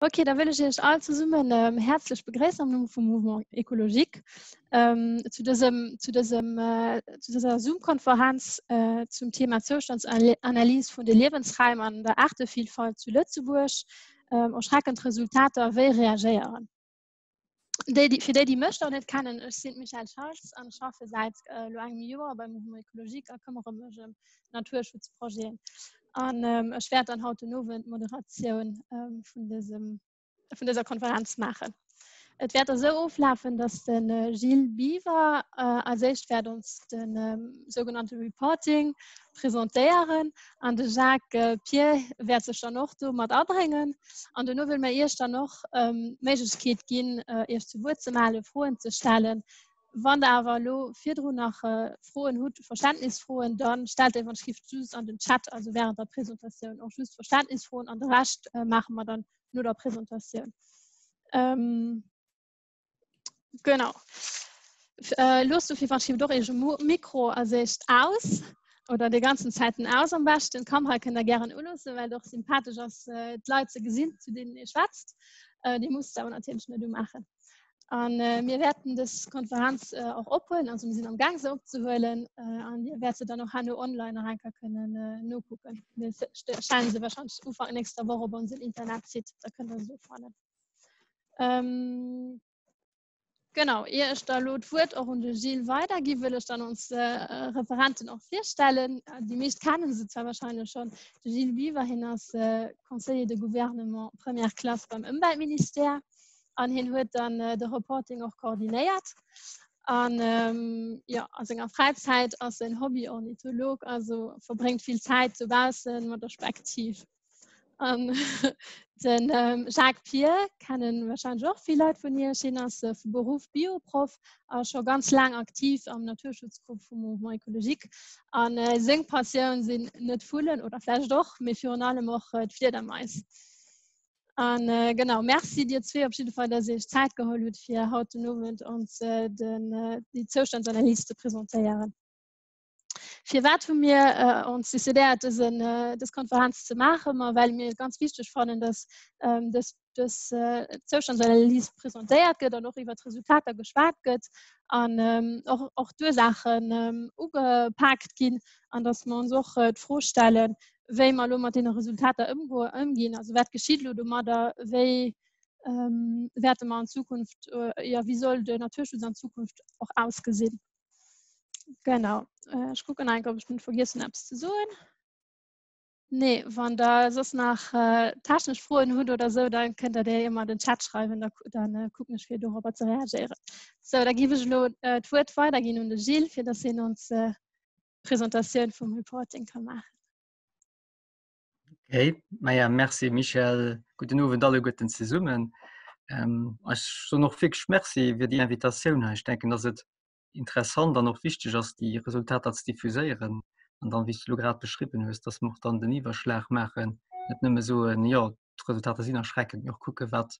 Ok, da wëll ech Iech all zesummen ähm, häerzlech begréissen am Numm vum Mouvement Écologique ähm, zu, dësem, zu, dësem, äh, zu dëser Zoom-Konferenz äh, zum Thema Zoustandsanalyse vun de Liewensraim an der Aartevielfalt zu Lëtzebuerg. Ähm, erschreckend Resultater, wéi reagéieren? Déi, déi, fir déi, déi mech nach net kennen, ech sinn d'Michèle Schaltz an schaffe säit äh, lo engem Joer beim Mouvement Écologique a këmmere mech ëm Naturschutzprojeten. An ähm, ech wäert dann haut den Owend d'Moderatioun ähm, vun dësem vun dëser Konferenz maachen. Et wäert esou oflafen, dass den äh, Gilles Biver äh, als éischt wäert ons den ähm, sougenannte Reporting presentéieren an de Jacques äh, Pier wäert sech dann och do mat abréngen. An duerno wëll mir Iech dann och ähm, d'Méiglechkeet ginn, äh, Iech zu Wuert ze mellen, Froen ze stellen. Wann der awer elo virdrun nach äh, Froen hutt, Verständnisfroen, dann stellt déi wann Schrift just an den Chat, also während der Presentatioun och just Verständnisfroen an de Rescht äh, maache mer dann no der Presentatioun. Ähm, Genau. Äh, loosst dofir wann doch eege Mikro als éischt aus oder de ganzen Zäiten aus am beschten. D'Kamera kënnt der gären uloossen, well doch sympathesch ass äh, d'Leit ze gesinn, zu deenen ihr schwätzt. Äh, Dir musst awer natierlech net umaachen. An äh, mir wäerten dës Konferenz äh, och ophuelen, also mir sinn am Gang se opzehuelen äh, an Dir wäert se dann och herno online nach eng Kéier kënnen äh, nokucken. Mir stellen se wahrscheinlich Ufank nächster Woch op onsen Internetsite, da kënnt der se do fannen. Ähm, genau, ier ech da lo d'Wuert och un de Gilles weidergi, wëll ech dann ons äh, Referenten och virstellen. Äh, déi meescht kennen se zwar wahrscheinlech schon. De Gilles Biver, hien ass äh, Conseiller de Gouvernement première classe beim Ëmweltministère an hien huet dann äh, de Reporting och koordinéiert. An ähm, ja, a senger Fräizäit ass en Hobby-Ornitholog, also verbréngt vill Zäit dobaussen mat der Spektiv. An den ähm, Jacques Pier kennen wahrscheinlich och vill Leit vun Iech. Hien ass äh, vu Beruff Bioproff a scho ganz laang aktiv am Naturschutzgrupp vum Mouvement Écologique. An äh, seng Passioun sinn net Vullen oder vläicht och, mee virun allem och äh, d'Fliedermais. An äh, genau, merci dir zwee op jidde Fall, dass Dir Iech Zäit geholl hutt, fir haut den Owend ons äh, den, äh, déi Zoustandsanalyse ze presentéieren. Firwat hu mir äh, ons decidéiert, dësen, äh, dës Konferenz ze maachen? Ma well mir et ganz wichteg fannen, dass ähm, dës, dës äh, Zoustandsanalyse presentéiert gëtt an och iwwer d'Resultater geschwat gëtt an ähm, och, och d'Ursaachen ähm, ugepaakt ginn an dass mer ons och äh, d'Fro stellen, wéi mer elo mat deene Resultater ëmgo ëmginn. Also wat geschitt elo domadder? Wéi ähm, wäerte mer an Zukunft, äh, ja, wéi soll de Naturschutz an Zukunft och ausgesinn? Genau. Äh, ech kucken enk, ob ech net vergiessen eppes ze soen. Nee, wann der soss nach äh, technesch Froen hutt oder sou, dann kënnt der déi ëmmer an den Chat schreiwen, da, dann äh, kucken ech fir dorobber ze reagéieren. So, da giff ech elo äh, d'Wuert weiderginn un de Gilles, fir dass hien ons äh, Presentatioun vum Reporting ka maachen. Okay, Maja, merci Michel. Guten Owend alleguerten zesummen. Ähm, ech soen och wierklech Merci fir déi Invitatioun hei. Ech denken, dass et interessant an och wichteg ass, déi Resultater ze diffuséieren. An dann, wéi s du elo grad beschriwwen hues, dass mer och dann den Iwwerschlag maachen, net nëmme soen, jo, d'Resultater sinn erschreckend, mee och kucken, wat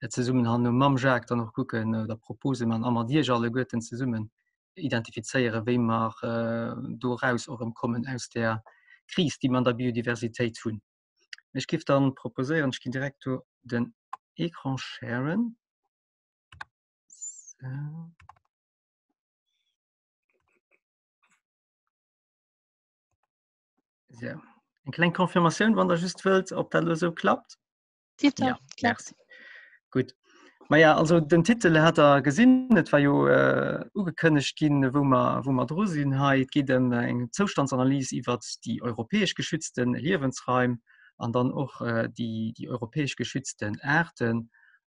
zesummen herno mam Jacques dann och kucken oder Propose man a mat Iech alleguerten zesummen identifizéieren, wéi mer do eraus och erëm kommen aus där Kris, déi mer an der Biodiversitéit hunn. Ech géif dann proposéieren, ech ginn direkt do den Écran sharen. So. So. Eng kleng Confirmatioun, wann der just wëllt, ob dat elo esou klappt. Tipptopp, ja, klappt. Gutt. Maja, also den Titel hat der gesinn, et war jo äh, ugekënnegt ginn, wou mer, wou mer dru sinn hei. Et geet ëm eng Zoustandsanalyse iwwer déi europäesch geschützte Liewensraim an dann och äh, déi, déi europäesch geschützten Aarten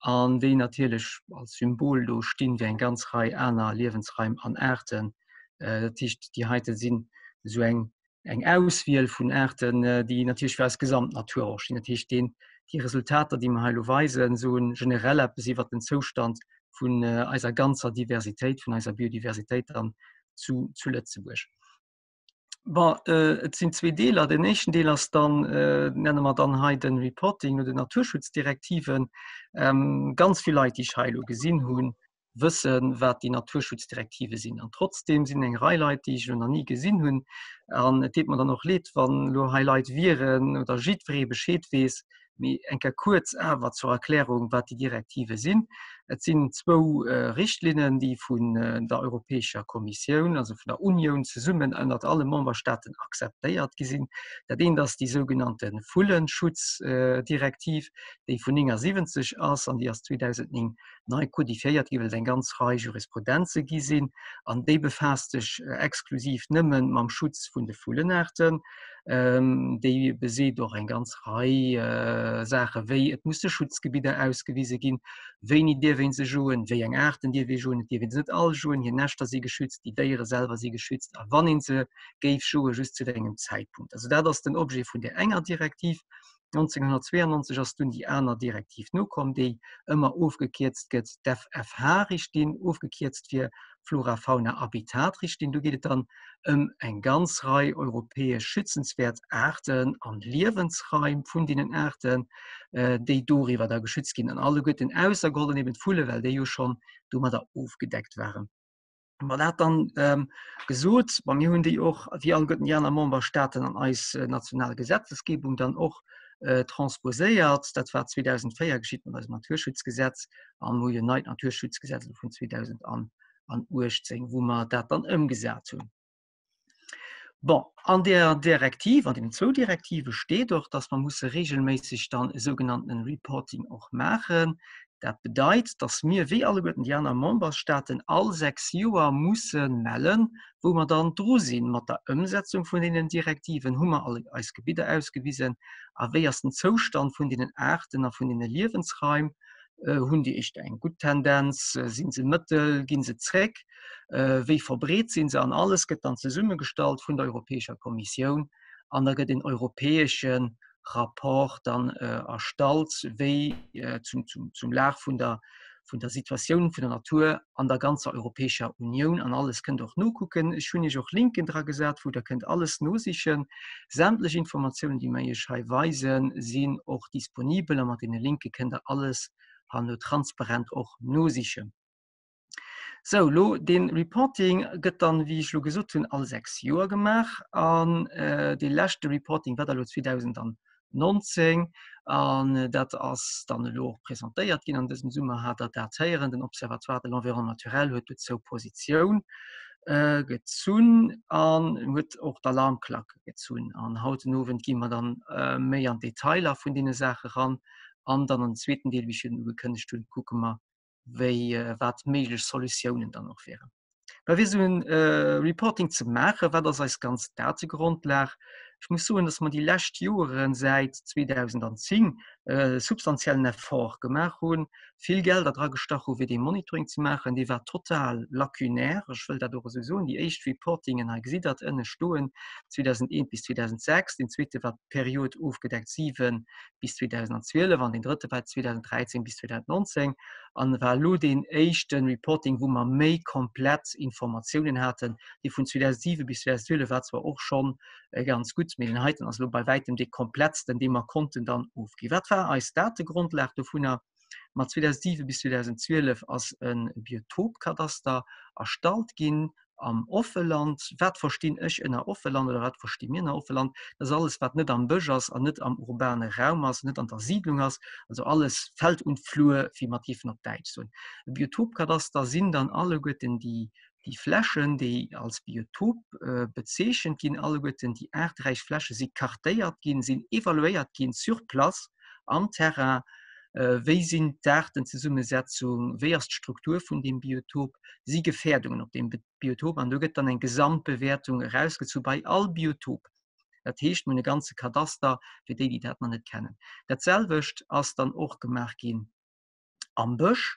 an déi natierlech als Symbol do stinn wéi eng ganz Rei aner Liewensraim an Aarten. Äh, dat heescht, déi heite sinn esou eng eng Auswiel vun Aarten, déi natierlech fir eis gesamt Natur och stinn. Dat heescht, deen, déi Resultater, déi mer hei elo weisen, soen generell eppes iwwert den Zoustand vun eiser ganzer Diversitéit, vun eiser Biodiversitéit dann zu, zu Lëtzebuerg. Bon, et sinn zwee Deeler. Den éischten Deel ass dann, nenne mer dann hei den Reporting no den Naturschutzdirektiven. Ganz vill Leit, déi ech hei elo gesinn hunn, wëssen, wat déi Naturschutzdirektive sinn. An trotzdeem sinn eng Rei Leit, déi ech elo nach ni gesinn hunn. An et deet mer dann och leed, wann elo hei Leit wieren oder jiddweree Bescheed weess. Mee eng Kéier kuerz awer zur Erklärung, wat déi Direktive sinn. Et sinn zwou Richtlinnen, déi vun der Europäescher Kommissioun, also vun der Unioun zesummen ënnert alle Memberstaaten akzeptéiert gi sinn. Dat eent ass déi sougenannte Vullenschutzdirektiv, déi vun 79 ass an déi ass 2009 nei kodifiéiert gi well et eng ganz Rei Jurisprudenze gi sinn an déi befaasst sech exklusiv nëmme mam Schutz vun de Vullenaarten. Déi beseet och eng ganz Rei Saache wéi et musse Schutzgebidder ausgewise ginn, wéini dierf ee se joen, wéi eng Aarten dierf ee joen, et dierf ee se net all joen, hir Näschter si geschützt, déi Déiere selwer si geschützt a wann ee se géif joe just zu engem Zäitpunkt. Also dat ass den Objet vun där enger Direktiv. 1992 ass dunn déi aner Direktiv nokomm, déi ëmmer ofgekierzt gëtt, d'FFH-Richtlinn, ofgekierzt fir Flora-Fauna-Habitat-Richtlinn. Do geet et dann ëm eng ganz Rei europäesch schützenswäert Aarten an Liewensraim vun deenen Aarten, déi doriwwer da geschützt ginn. An alleguerten aussergeholl dann eben d'Vulle, well déi jo schonn domadder ofgedeckt waren. Ma dat dann ähm, gesot, ma mir hunn déi och wéi alleguerten déi aner Memberstaaten an eis äh, national Gesetzesgebung dann och äh, transposéiert. Dat war 2004 geschitt mat eisem Naturschutzgesetz an hu jo neit Naturschutzgesetz vun 2018, wou mer dat dann ëmgesat hunn. Bon, an der Direktiv, an deenen zwou Direktive steet och, dass mer musse regelméisseg dann e sougenannten Reporting och maachen. Dat bedeit, dass mir, wéi alleguerten déi aner Memberstaaten, all 6 Joer musse mellen, wou mer dann dru sinn mat der Ëmsetzung vun deenen Direktiven. Hu mer all eis Gebidder ausgewisen a wéi ass den Zoustand vun deenen Aarten a vun deene Liewensraim? Hunn déi éischter eng gutt Tendenz? Sinn se mëttel? Ginn se zréck? Wéi verbreet sinn se? An alles gëtt dann zesummegestallt vun der Europäescher Kommissioun an da gëtt een europäesche Rapport dann erstallt, wéi zum, zum, zum Lag vun der, vun der Situatioun vun der Natur an der ganzer Europäescher Unioun. An alles kënnt och nokucken. Ech hunn Iech och Linken dra gesat, wou Der kënnt alles nosichen. Sämtlech Informatiounen, déi mer Iech hei weisen, sinn och disponibel a mat deene Linke kënnt Der alles herno transparent och nosichen. Sou, lo dee Reporting gëtt dann, wéi ech lo gesot hunn, all 6 Joer gemaach an dee leschte Reporting war da lo 2019 an dat ass dann elo och presentéiert ginn an dësem Summer hat Der dat héieren. Den Observatoire de l'environnement naturel huet dozou Positioun gezunn an huet och d'Alarmklack gezunn. An haut den Owend gi mer dann méi an d'Detailer vun deene Saache ran an dann am zweeten Deel, wéi ech virun ugekënnegt hunn, kucke mer, wéi wat méiglech Solutiounen dann och wären. Well fir esou en Reporting ze maachen, wat ass eis ganz Dategrondlag? Ech muss soen, datt mer déi lescht Joren, säit 2010, e substantiellen Effort gemaach hunn, vill Gelder dragestach hu fir dee Monitoring ze maachen. Dee war total lacunaire, ech wëll dat och esou soen. Déi éischt Reportingen, hei gesitt Der et ënne stoen, 2001 bis 2006, deen zweete war d'Period ofgedeckt 7 bis 2012 an den drëtte war 2013 bis 2019 an war elo deen éischte Reporting, wou mer méi komplett Informatiounen haten. Dee vun 2007 bis 2012 war zwar och schonn ganz gutt, mee den heiten ass elo bei wäitem dee komplettsten, dee mer konnten dann ofginn. Wat war eis Dategrondlag dovunner? Ma 2007 bis 2012 ass e Biotopkadaster erstallt ginn am Offeland. Wat verstinn ech ënner Offeland oder wat versti mir ënner Offeland? Dat ass alles, wat net am Bësch ass an net am urbane Raum ass, net an der Siedlung ass, also alles Feld und Flur, wéi mer et géifen op Däitsch soen. E Biotopkadaster sinn dann alleguerten déi, déi Flächen, déi als Biotop bezeechent ginn, alleguerten déi aarträich Fläche si kartéiert ginn, sinn evaluéiert ginn sur place am Terrain, wéi sinn d'Aartenzesummesetzung, wéi ass d'Struktur vun deem Biotop, si Gefährdungen op deem Biotop an do gëtt dann eng Gesamtbewertung erausgezu bei all Biotop. Dat heescht, mir hunn e ganze Kadaster fir déi, déi dat nach net kennen. Dat selwecht ass dann och gemaach ginn am Bësch.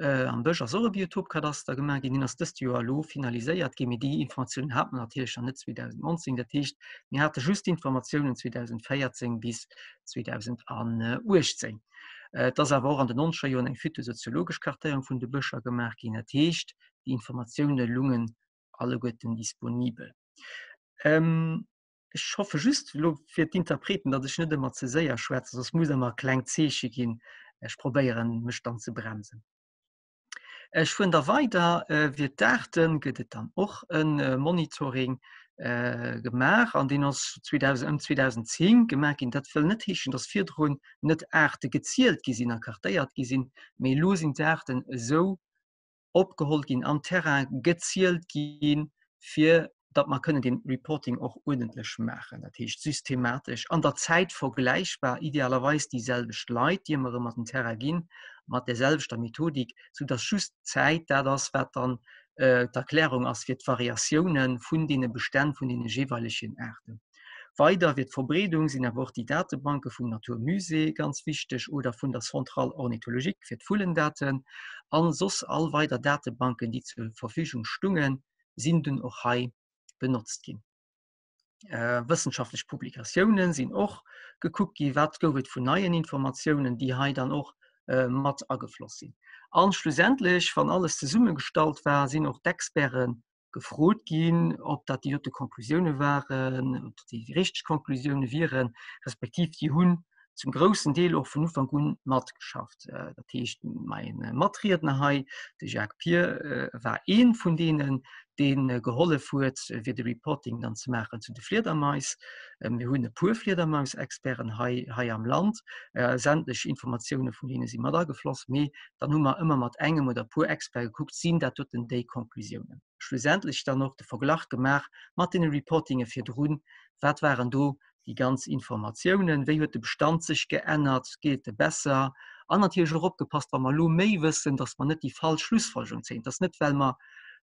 Am Bësch ass och e Biotopkadaster gemaach ginn, deen ass dëst Joer elo finaliséiert ginn, mee déi Informatiounen hat mer natierlech nach net 2019. Dat heescht, mir hate just d'Informatiounen 2014 bis 2018. Et ass awer och an den nonzeger Joren eng phytosoziologesch Kartéierung vun de Bëscher gemaach ginn. Dat heescht, déi Informatioune lungen alleguerten disponibel. Ech hoffe just elo fir d'Interpreten, datt ech net ëmmer ze séier schwätzen, soss muss Der mer kleng Zeeche ginn. Ech probéieren, mech dann ze bremsen. Ech fueren da weider. Fir d'Aarte gëtt et dann och e Monitoring. Gemaach an deen ass 2000, ëm 2010 gemaach ginn. Dat wëll net heeschen, datt virdrun net Aarte gezielt gi sinn a kartéiert gi sinn, mee elo sinn d'Aarten esou opgeholl ginn, am Terrain gezielt ginn, fir datt mer kënnen dee Reporting och uerdentlech maachen, dat heescht systematesch, an der Zäit vergläichbar, idealerweis déi selwecht Leit, déi ëmmer erëm mat den Terrain ginn, mat där selwechter Methodik, soudatt just d'Zäit dat ass, wat dann d'Erklärung ass fir d'Variatioune vun deene Bestänn vun deene jeeweilegen Aarten. Weider fir d'Verbreedung sinn awer och déi Datebanke vum Natur Musée ganz wichteg oder vun der Centrale ornithologique fir d'Vullendaten a soss all weider Datebanken, déi zur Verfügung stungen, sinn dunn och hei benotzt ginn. Wëssenschaftlech Publikatiounen sinn och gekuckt ginn, wat gouf et vun neien Informatiounen, déi hei dann och mat agefloss sinn. An schlussendlech, wann alles zesummegestallt war, sinn och d'Experte gefrot ginn, ob dat déi dote Konklusioune waren, ob dat déi richteg Konklusioune wieren, respektiv déi hunn zum groussen Deel och vun Ufank un matgeschafft. Dat heescht, mäi Matriedner hei, de Jacques Pir, war ee vun deenen, dee gehollef huet, fir de Reporting dann ze maachen zu de Fliedermais. Mir hunn e puer Fliedermausexperten hei, hei am Land. Sämtlech Informatioune vun hinne si mat agefloss, mee dann hu mer ëmmer mat engem oder e puer Experte gekuckt, sinn dat doten déi Conclusiounen. Schlussendlech dann och de Verglach gemaach mat deene Reportinge virdrun, wat waren do déi ganz Informatiounen, wéi huet de Bestand sech geännert, geet e besser? An natierlech och opgepasst, wa mer elo méi wëssen, datt mer net déi falsch Schlussfolgerung zéien, datt net, well mer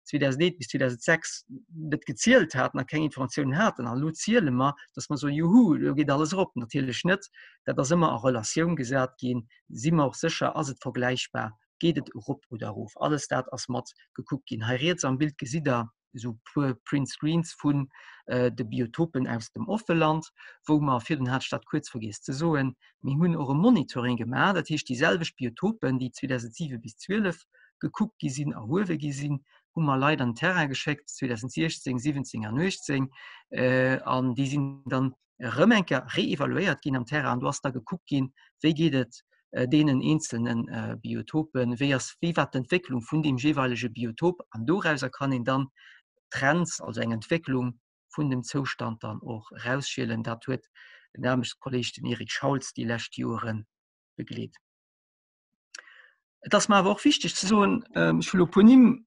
2001 bis 2006 net gezielt haten a keng Informatiounen haten an elo ziele mer, datt mer soen, juhu, elo geet alles erop. Natierlech net. Dat ass ëmmer a Relatioun gesat ginn. Si mer och sécher, ass et vergläichbar, geet et erop oder erof? Alles dat ass mat gekuckt ginn. Hei riets am Bild gesitt Der esou puer Print Screens vun de Biotopen aus dem Offeland, wou mer, virdrun hat ech dat kuerz vergiess ze soen, mir hunn och e Monitoring gemaach, dat heescht déi selwecht Biotopen, déi 2007 bis 12 gekuckt gi sinn, erhuewe gi sinn, hu mer Leit an den Terrain geschéckt 2016, 17 an 18 an déi sinn dann erëm eng Kéier reevaluéiert ginn am Terrain an do ass da gekuckt ginn, wéi geet et deenen eenzelne Biotopen, wéi ass, wéi war d'Entwécklung vun deem jeeweilege Biotop an dorauser kann een dann Trends, also eng Entwécklung vun dem Zoustand dann och erausschielen. Dat huet den Aarbechtskolleg, den Eric Schauls, déi lescht Joere begleet. Et ass mer awer och wichteg ze soen, ech hu lo e puer Nimm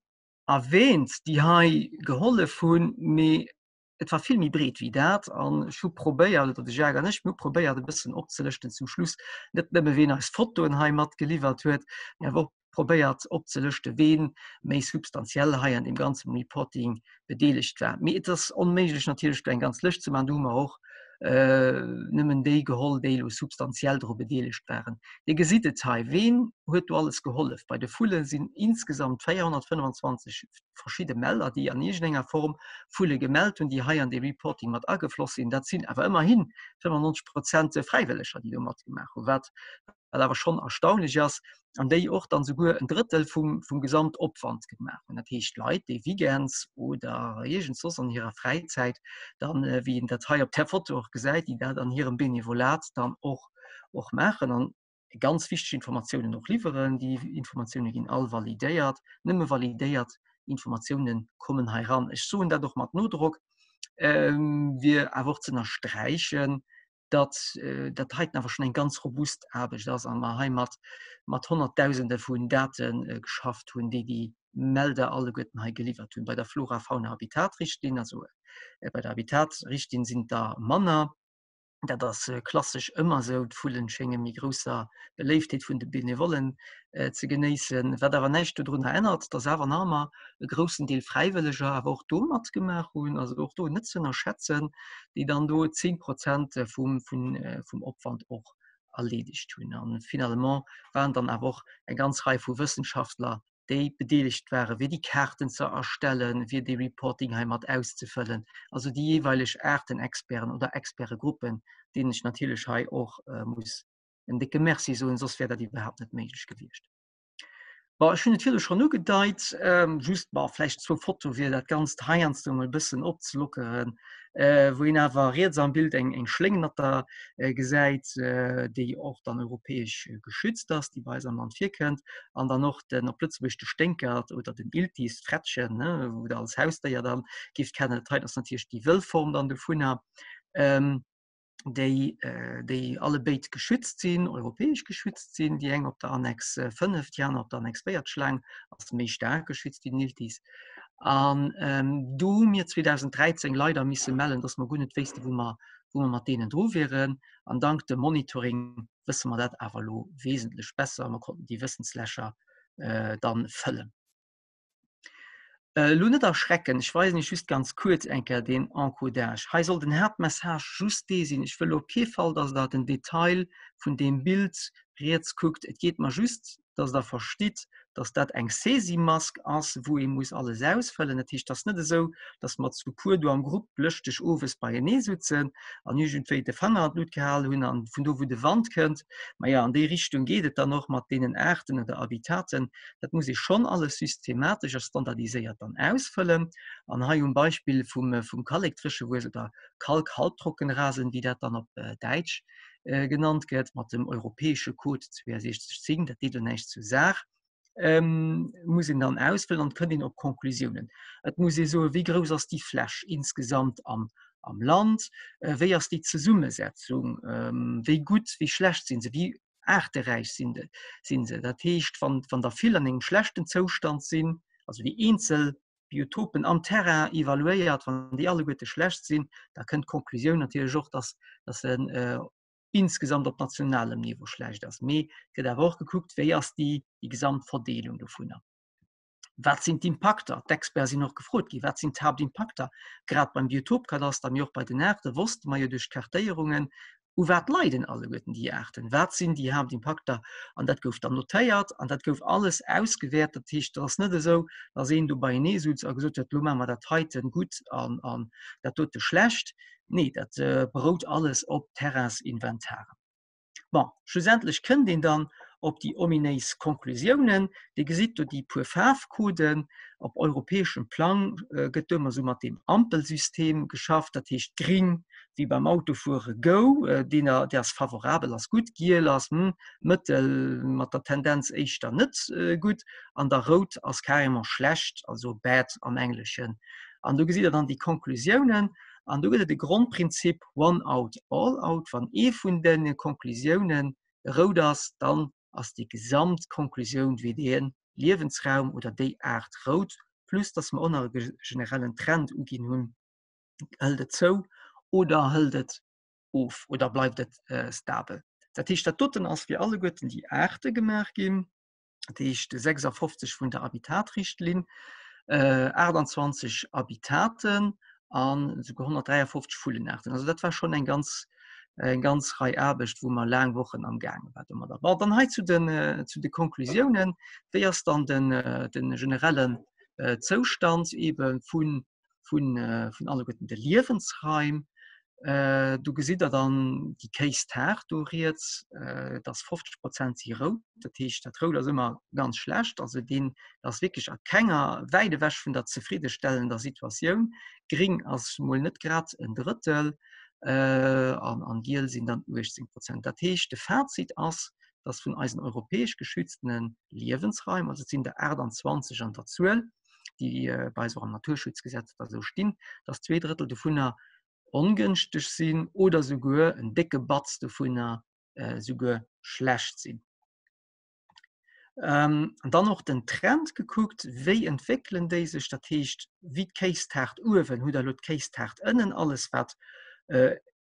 erwähnt, déi hei gehollef hunn, mee et war vill méi breet wéi dat an ech hu probéiert, oder de Jacques an ech, mir hu probéiert e bëssen opzelëschten zum Schluss, net nëmme ween eis Fotoen hei mat geliwwert huet, mee awer och probéiert opzelëschte ween méi substantiell hei an deem ganzen Reporting bedeelegt war. Mee et ass onméiglech natierlech do eng ganz Lëscht ze maachen, do hu mer och nëmmen déi geholl, déi elo substantiell dru bedeelegt waren. Dir gesitt et hei, ween huet do alles gehollef? Bei de Vulle sinn insgesamt 425 verschidde Melder, déi an iergendenger Form Vulle gemellt hunn, déi hei an dee Reporting mat agefloss sinn. Dat sinn awer ëmmerhi 95 Prozent Fräiwëlleger, déi do matgemaach hunn, wat awer schonn erstaunlech ass, an déi och dann souguer en Drëttel vum, vum Gesamtopwand gemaach hunn. Dat heescht Leit, déi Weekends oder iergend soss an hirer Fräizäit dann, wéi een dat hei op där Foto och gesäit, déi dat an hirem Benevolat dann och, och maachen. An ganz wichteg Informatiounen och liwweren. Déi Informatioune ginn all validéiert. Nëmme validéiert Informatioune kommen hei ran. Ech soen dat och mat Nodrock, fir awer och ze ënnersträichen, datt dat heiten awer schonn eng ganz robust Aarbecht ass a mer hei mat mat Honnertdausende vun Date geschafft hunn, déi déi Melder alleguerten hei geliwwert hunn. Bei der Flora-Fauna-Habitat-Richtlinn, also bei der Habitat-Richtlinn sinn et der manner. Dat ass klassesch ëmmer esou, d'Vullen schénge méi grousser Beléiftheet vun de Benevollen ze genéissen, wat awer näischt dodrunner ännert, datt awer nach ëmmer e groussen Deel Fräiwëlleger awer och do matgemaach hunn, also och do net ze ënnerschätzen, déi dann do 10 Prozent vum vum Opwand och erleedegt hunn. An finalement waren dann awer och eng ganz Rei vu Wëssenschaftler déi bedeelegt waren, fir déi Kaarten ze erstellen, fir dee Reporting hei mat auszefëllen, also déi jeeweileg Aartenexperten oder Expertegruppen, deenen ech natierlech hei och muss en décke Merci soen, soss wär dat iwwerhaapt net méiglech gewiescht. Bon, ech hunn et virdu schonn ugedeit, just bon, vläicht zwou Fotoe fir dat Ganzt heiansdo emol e bëssen opzelockeren, wou een awer riets am Bild eng eng Schléngnatter gesäit, déi och dann europäesch geschützt ass, déi bei eis am Land virkënnt, an dann och den op Lëtzebuergesch de Sténkert oder den Iltis, d'Frettchen, ne, wou Der als Hausdéier dann gift kennen. Dat heiten ass natierlech déi wëll Form dann dovunner. Déi, déi allebéid geschützt sinn, europäesch geschützt sinn, déi eng op der Annex 5, déi aner op der Annex 4. D'Schlaang ass méi staark geschützt wéi den Iltis. An do hu mir 2013 leider misse mellen, dass mer guer net wéisste wou mer, wou mer mat deenen dru wieren. An dank dem Monitoring wësse mer dat awer elo wesentlech besser. Mer konnten déi Wëssenslächer dann fëllen. Elo net erschrecken, ech weisen Iech just ganz kuerz eng Kéier deen Encodage. Hei soll den Haaptmessage just dee sinn, ech wëll op kee Fall, dass Der den Detail vun deem Bild riets kuckt. Et geet mer just, dass Der verstitt, dass dat eng Saisy-Mask ass, wou ee muss alles ausfëllen. Dat heescht, et ass net esou, dass mer zu puer do am Grupp lëschteg owes beienee sutzen an iergendwéi de Fanger an d'Lut gehal hunn an vun do, wou de Wand kënnt, maja, an déi Richtung geet et dann och mat deenen Aarten oder Habitaten, Dat muss ee schonn alles systematesch a standardiséiert dann ausfëllen. An hei um Beispill vum, vum Kallekdréchewuess oder Kalk-Halbtrockenrasen, wéi dat dann op Däitsch genannt gëtt, mat dem europäesche Code 6210, dat deet elo näischt zur Saach, muss een dann ausfëllen an kënnt een op Conclusiounen. Et muss ee soen, wéi grouss ass déi Fläch insgesamt am, am Land, wéi ass déi Zesummesetzung, wéi gutt, wéi schlecht sinn se, wéi Aarteräich sinn de, sinn se. Dat heescht, wann, wann der vill an engem schlechten Zoustand sinn, also déi eenzel Biotopen am Terrain evaluéiert, wann déi alleguerte schlecht sinn, da kënnt d'Konklusioun natierlech och, dass, dass se insgesamt op nationalem Niveau schlecht ass. Mee et gëtt awer och gekuckt, wéi ass déi, déi Gesamtverdeelung dovunner. Wat sinn d'Impakter? D'Experte sinn och gefrot ginn, Wat sinn d'Haaptimpakter? Grad beim Biotopkadaster, mee och bei den Aarte wosste mer jo duerch d'Kartéierungen, u wat leiden alleguerten déi Aarten, wat sinn déi Haaptimpakter? An dat gouf dann notéiert an dat gouf alles ausgewäert. Dat heescht, et ass net esou, datt een do beienee sutz a gesot huet, Elo maache mer dat heiten gutt an an dat dote schlecht. Nee, dat berout alles op Terrainsinventaren. Bon, schlussendlech kënnt een dann op déi ominéis Konklusiounen. Dir gesitt do déi puer Faarfcoden. Op europäeschem Plang gëtt do ëmmer esou mat deem Ampelsystem geschafft, dat heescht gring wéi beim Autofuere go, deen dee ass favorabel, ass gutt, giel ass hm mëttel mat der Tendenz éischter net gutt an da rout ass carrément schlecht, also bad am Engleschen. An do gesitt Der dann déi Konklusiounen an do gëtt et e Grondprinzip, One out, all out, wann ee vun de Konklusiounen rout ass, dann ass déi gesamt Konklusioun wéi dee Liewensraum oder déi Aart rout, plus dass mer och nach e generellen Trend uginn hunn, hëlt et zou oder hëlt et of oder bleift et stabel. Dat heescht, dat doten ass fir alleguerten déi Aarte gemaach ginn. dat heescht 56 vun der Habitatrichtlinn, 28 Habitaten an esouguer 153 Vullenaarten. Also dat war schon eng ganz, eng ganz Rei Aarbecht, wou mer laang Wochen am gaange war domadder. Bon, dann hei zu den, zu de Konklusiounen. Wéi ass dann den, den generellen Zoustand ebe vun vun, vun alleguerten de Liewensraim. Do gesitt Der dann déi Kéistaart do riets, dass 50 Prozent si rout. Dat heescht, dat Rout ass ëmmer ganz schlecht. Also deen ass wierklech a kenger, wäit ewech vun der zefriddestellender Situatioun. Gring ass mol net grad en Drëttel an, an giel sinn dann 18 Prozent. Dat heescht, de Fazit ass, dass vun eisen europäesch geschütztene Liewensraim, also et sinn der 28 an der Zuel, déi bei eis och am Naturschutzgesetz da sou stinn, dass 2/3 dovunner ongënschteg sinn oder souguer en décke Batz dovunner souguer schlecht sinn. An dann och den Trend gekuckt, wéi entwéckelen déi sech, dat heescht wéi d'Kéistaart uewen hutt Der elo d'Kéistaart ënnen, alles wat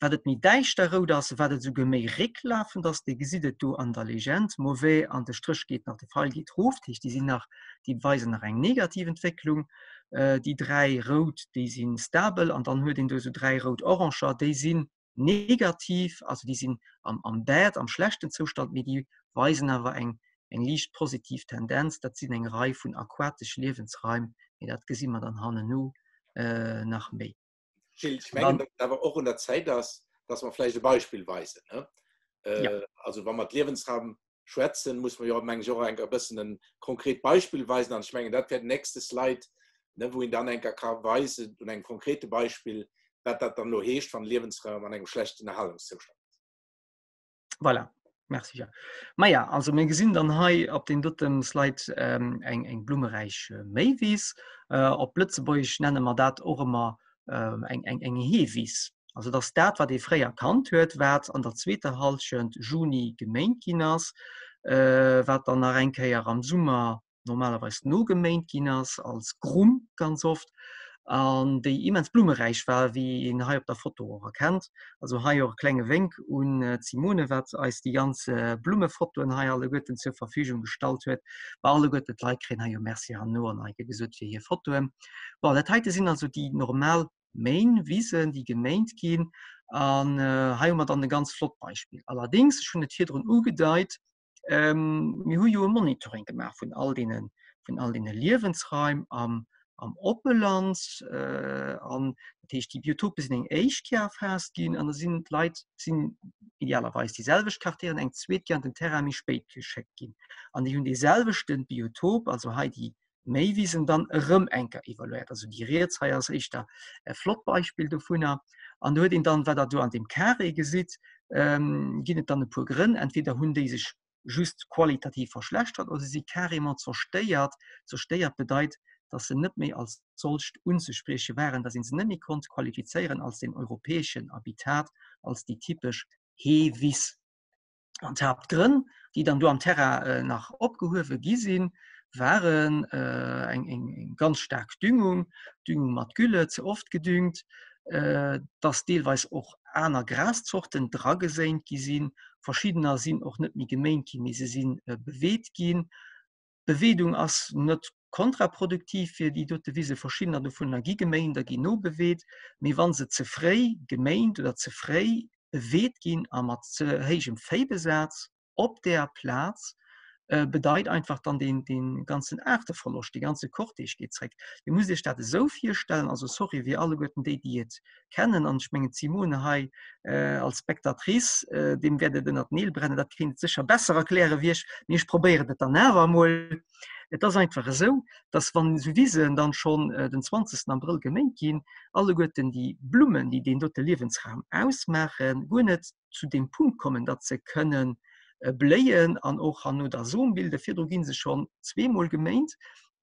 Wat et méi däischter rout ass, wat et esouguer méi récklafend ass, Dir gesitt et do an der Legend, mauvais, an de Stréch geet nach, de Feil geet rof, dat heescht, déi sinn nach, déi weisen nach eng negativ Entwécklung. Déi 3 rout, déi si stabel an dann huet een do esou 3 rout-oranger, déi sinn negativ, also déi sinn am, am bad, am schlechten Zoustand, mee déi weisen awer eng, eng liicht positiv Tendenz. Dat sinn eng Rei vun aquatesch Liewensraim, mee dat gesi mer dann hanneno nach méi. Gilles, ich mengen, dass et awer och un der Zäit ass, dass mer vläicht e Beispill weisen. Ne? Äh, ja. Also wa mer d'Liewensraum. schwätzen, muss mer jo meng ech och eng e bëssen en konkret Beispill weisen an ech mengen dat wär den nächste Slide, ne, wou een dann eng Kéier ka weisen un engem konkrete Beispill, wat dat dann elo heescht, wann Liewensraum an engem schlechten Erhalungszoustand ass. Voilà. Merci Jacques. Maja, also mir gesinn dann hei op den dotem Slide ähm, eng, eng blummeräich äh, Méiwiss. Äh, op Lëtzebuergesch nenne mer dat och ëmmer äh, eng, eng, eng Heewiss. Also dass dat, wat ee fréier kannt huet, wat an der zweeter Hallschent Juni geméint ginn ass, äh, wat dann nach eng Kéier am Summer normalerweis nogeméint ginn ass, als Grumm ganz oft, an déi immens blummeräich war, wéi een hei op der Foto och erkennt. Also hei och e klenge Wénk un d'Simone, wat eis déi ganz Blummefotoen hei alleguerten zur Verfügung gestallt huet. Bei alleguerten d'Leit kréien hei jo Merci herno an eike gesot fir hir Fotoen. Bon, dat heite sinn also déi normal Méinwisen, déi geméint ginn. An hei hu mer dann e ganz flott Beispill. Allerdéngs, ech hunn et virdrun ugedeit, ähm, mir hu jo e Monitoring gemaach vun all deenen, vun all deene Liewensraim am, am Oppeland äh, an dat heescht déi Biotope sinn eng éischt Kéier erfaasst ginn an da sinn d'Leit sinn idealerweis déi selwecht Quartieren eng zweet Kéier an den Terrain méi spéit geschéckt ginn. An déi hunn dee selwechten Biotop, also hei déi Méiwisen dann erëm eng Kéier evaluéiert. Also déi riets hei ass éischter e flott Beispill dovunner. An do huet een dann, wat Der do an deem Carré gesitt, ginn et dann e puer Grënn. Entweder hunn déi sech just qualitativ verschlechtert oder se si carrément zerstéiert. Zerstéiert bedeit, dass se net méi als solcht unzesprieche waren, dass ee se net méi konnt qualifizéieren als den europäeschen Habitat, als déi typesch Heewiss. An d'Haaptgrënn, déi dann do am Terrain nach opgehuewe gi sinn, waren eng eng ganz staark Düngung, Düngung mat Gülle, ze oft gedüngt, dass deelweis och aner Graszorten drageséint gi sinn. Verschiddener sinn och net méi geméint ginn, mee se si beweet ginn. D'Beweedung ass net kontraproduktiv fir déi dote Wise. Verschiddener dovunner gi geméint a ginn nobeweet, mee wa se ze fréi geméint oder ze fréi beweet ginn a mat ze héijem Véibesaz op där Plaz, bedeit einfach dann deen, dee ganzen Aarteverloscht, dee ganze Cortège geet zréck. Dir musst Iech dat esou virstellen, also sorry fir alleguerten déi, déi et kennen, an ech mengen d'Simone hei als Spectatrice, deem wäert et ënnert d'Neel brennen, dat kéint et sécher besser erkläre wéi ech, mee ech probéieren et dann awer emol. Et ass einfach esou, dass wann esou Wisen dann schonn den 20. Abrëll geméint ginn, alleguerten déi Blummen, déi deen dote Liewensraum ausmaachen, guer net zu deem Punkt kommen, datt se kënnen bléien an och herno da Som bilden. Virdru gi se schonn zweemol geméint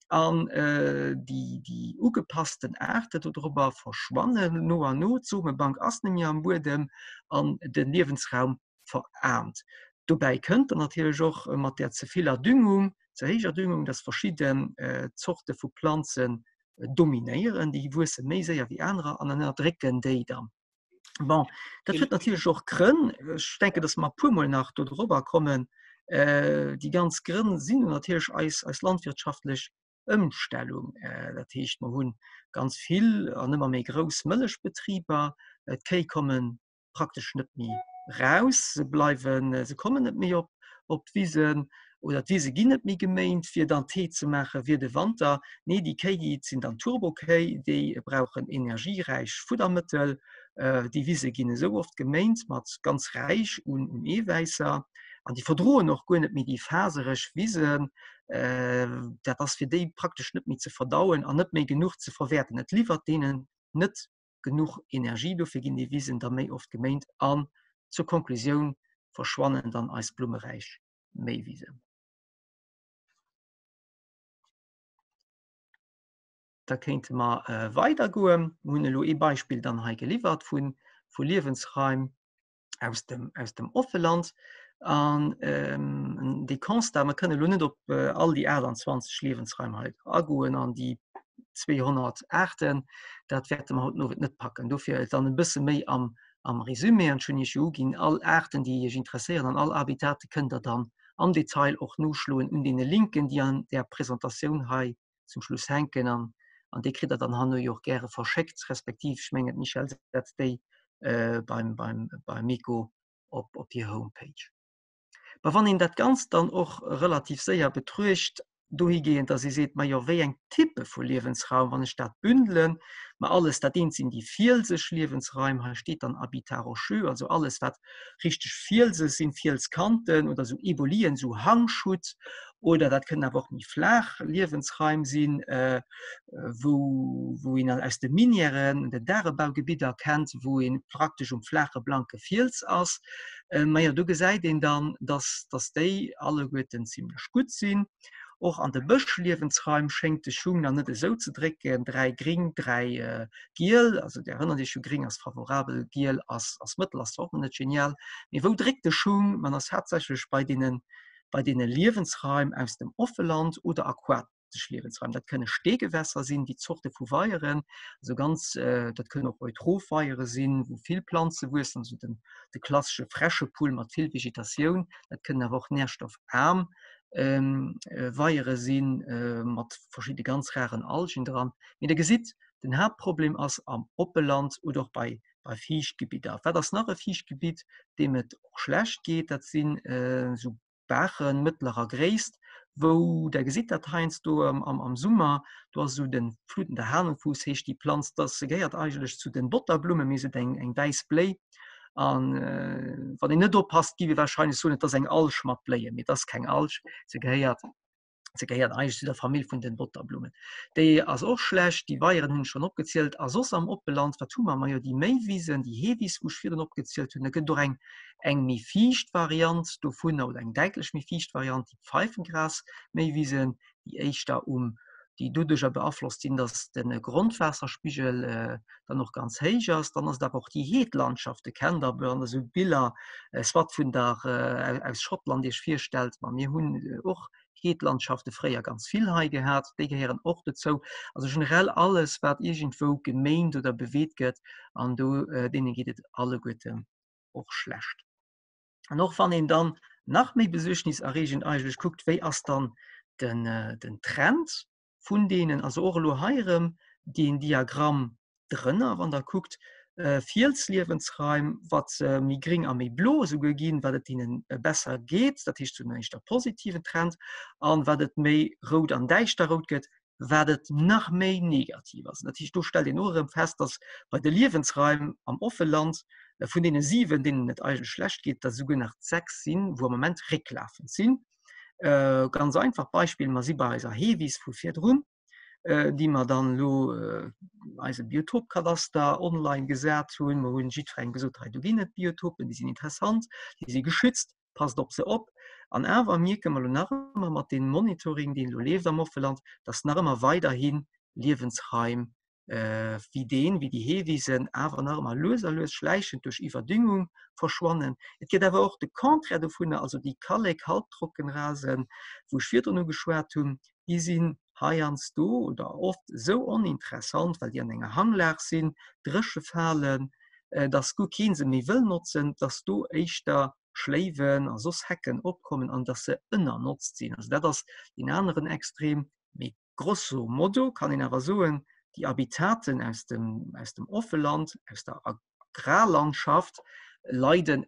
an déi, déi ugepassten Aarte dodrobber verschwannen no an no. D'Somebank ass net méi am Buedem an de Liewensraum veraarmt. Dobäi kënnt dann natierlech och mat där ze viller Düngung, ze héijer Düngung, datt verschidden Zorte vu Planzen dominéieren, déi wuesse méi séier wéi anerer an ënnerdrécken déi dann. Bon, dat huet natierlech och Grënn. Ech denken, dass mer e puermol nach do drobber kommen. Äh, déi ganz Grënn sinn natierlech eis, eis landwirtschaftlech Ëmstellung. Äh, dat heescht, mer hunn ganz vill an ëmmer méi grouss Mëllechbetriber. D'Kéi kommen praktesch net méi raus, se bleiwen, se kommen net méi op, op d'Wisen oder d'Wise ginn net méi geméint, fir dann Tee ze maache fir de Wanter. Nee, déi Kéi, déi sinn dann Turbokéi, déi brauchen energieräich Fuddermëttel. Déi Wise ginn esou oft geméint mat ganz räich un un Eewäisser an déi verdroen och guer net méi déi fasereg Wisen. Dat ass fir déi praktesch net méi ze verdauen an net méi genuch ze verwäerten. Et liwwert deenen net genuch Energie, dofir ginn déi Wisen da méi oft geméint an zur Konklusioun verschwannen dann eis blummeräich Méiwisen. Da kéinte mer weidergoen. Mir hunn elo ee Beispill dann hei geliwwert vu vu Liewensraim aus dem, aus dem Offeland. An ähm, dee Constat, mer kënne elo net op all déi 28 Liewensraim hei agoen an déi 200 Aarten, dat wäerte mer haut den Owend net packen. Dofir dann e bësse méi am, am Resumé, an ech hunn Iech jo uginn, all Aarten, déi Iech interesséieren an all Habitate kënnt Der dann am Detail och noschloen un deene Linken, déi an där Presentatioun hei zum Schluss hänken. An, an déi kritt Der dann herno jo och gäre verschéckt, respektiv, ech mengen, d'Michèle setzt déi beim, beim, beim Meco op, op hir Homepage. Mä wann een dat Ganzt dann och relativ séier betruecht. Dohigehend, dass ee seet, majo, wéi eng Typpe vu Liewensraum, wann ech dat bündelen, ma alles, dat eent sinn déi fielseg Liewensraim, hei steet dann Habitat rocheux, also alles wat richteg Fielse sinn, Fielskanten oder esou Ebolien, esou Hangschutt, oder dat kënnen awer och méi flaach Liewensraim sinn, wou wou een aus de Minièren, den Dagebaugebidder kennt, wou ee praktesch um flaache blanke Fiels ass. Majo, do gesäit een dann, dass dass déi alleguerten zimlech gutt sinn. Och an de Bëschliewensraim schéngt de Schung nach net esou ze drécken, 3 gring, 3 giel. Also Dir erënnert Iech jo, gring ass favorabel, giel ass ass mëttel, ass zwar och nach net genial. Mee wou dréckt de Schung? Man ass haaptsächlech bei deene bei deene Liewensraim aus dem Offeland oder aquat. sech Liewensraim. Dat kënne Steegewässer sinn, déi Zorte vu Weieren, also ganz äh, dat kënnen och eutroph Weiere sinn, wou vill Planze wuessen, also den, de klassesche Fräschepull mat vill Vegetatioun. Dat kënnen awer och nährstoffaarm ähm, äh, Weiere sinn äh, mat verschidde ganz raren Algen dran. Mee der gesitt, den Haaptproblem ass am Oppeland oder och bei bei Fiichtgebidder. Wat ass nach e Fiichtgebitt, deem et och schlecht geet? Dat sinn äh, sou Baachen mëttlerer Gréisst, wou, der gesitt dat heiansdo am Summer, do ass esou den flutender Hahnenfuß heescht déi Planz, dass se gehéiert eigentlech zu den Botterblummen, mee se huet eng eng wäiss Bléi an wann een net oppasst, giff ee wahrscheinlech soen, et ass eng Alg mat Bléien, mee et ass keng Alg, se gehéiert se gehéiert eigentlech zu der Famill vun den Botterblummen. Déi ass och schlecht, déi Weieren hunn ech schonn opgezielt. A soss am Oppeland, wat hu mer? Majo déi Méiwisen, déi Heewiss, wou ech virdrun opgezielt hunn. Da gëtt et och eng eng méi fiicht Variant dovunner oder eng däitlech méi fiicht Variant, déi Pfeifengras-Méiwisen, déi éischter um déi doduercher beaflosst sinn, datt de Grondwaasserspigel dann och ganz héich ass. Dann ass et awer och déi Heedlandschaften, kennt Der, wann Der esou Biller soit vun der aus Schottland Iech virstellt, ma mir hunn och Heedlandschafte fréier ganz vill hei gehat, déi gehéieren och dozou. Also generell alles, wat iergendwou geméint oder beweet gëtt, an do deene geet et alleguerten och schlecht. An och wann een dann nach méi besuergniserreegend eigentlech kuckt, wéi ass dann den, äh, den Trend vun deenen, also och elo hei erëm deen Diagramm drënner, wann der kuckt, äh, Fielsliewensraim, wat äh, méi gring a méi blo esouguer ginn, wat et hinnen äh, besser geet, dat heescht zu éischter positiven Trend, an wat et méi rout an däischter rout gëtt, wat et nach méi negativ ass. Dat heescht, do stellt een och erëm fest, datt bei de Liewensraim am Offeland äh, vun deene 7, deenen et eigentlech schlecht geet, datt esouguer nach 6 sinn, wou am Moment récklafend sinn. Äh, ganz einfach Beispill, mer si bei eiser Heewiss vu virdrun, äh, déi mer dann elo äh, eise Biotopkadaster online gesat hunn. Mer hunn jiddwerengem gesot, hei do ginn et Biotopen, déi sinn interessant, déi si geschützt. passt op se op. An awer mierke mer elo nach ëmmer mat deem Monitoring, deen elo leeft am Offeland, dass nach ëmmer weiderhi Liewensraim wéi deen, wéi déi Heewisen awer nach ëmmer lues a lues schläichend duerch Iwwerdüngung verschwannen. Et gëtt awer och de Contraire dovunner, also déi Kallek-Halbtrockenrasen, wou ech virdrun ugeschwat hunn, déi sinn heiansdo oder oft esou oninteressant, well déi an enger Hanglag sinn, dréche falen, dass guer kee se méi wëll notzen, dass do éischter Schléiwen a soss Hecken opkommen an dass se ënnernotzt sinn. Also dat ass deen aneren Extrem. Mee grosso modo kann een awer soen, déi Habitaten aus dem, aus dem Offeland, aus der Agrarlandschaft leiden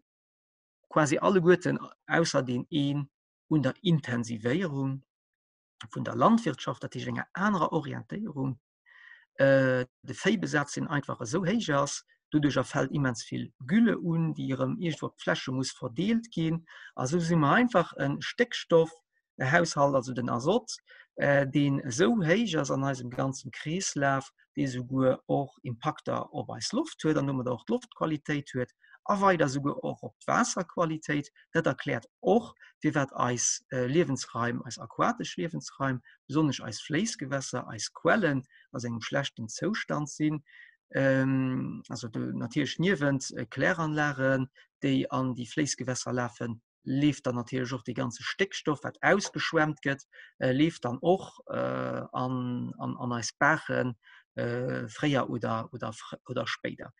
quasi alleguerten, ausser deen een, un der Intensivéierung vun der Landwirtschaft, dat heescht enger anerer Orientéierung, de Véibesaz deen einfach esou héich ass, doduercher fält immens vill Gülle un, déi erëm iergendwou op d'Fläche muss verdeelt ginn. A sou si mer einfach e Stéckstoffhaushalt, also den Azot, deen esou héich ass an eisem ganzem Kreeslaf, dee souguer och Impakter op eis Loft huet an domadder och d'Loftqualitéit huet a weider souguer och op d'Waasserqualitéit. Dat erkläert och, firwat eis Liewensraim, eis aquatesch Liewensraim, besonnesch eis Fléissgewässer, eis Quellen a sengem schlechten Zoustand sinn. Also do natierlech niewent Kläranlagen, déi an déi Fléissgewässer lafen, leeft dann natierlech och dee ganze Stéckstoff, wat ausgeschwemmt gëtt, leeft dann och an, an, an eis Baache fréier oder, oder, oder spéider.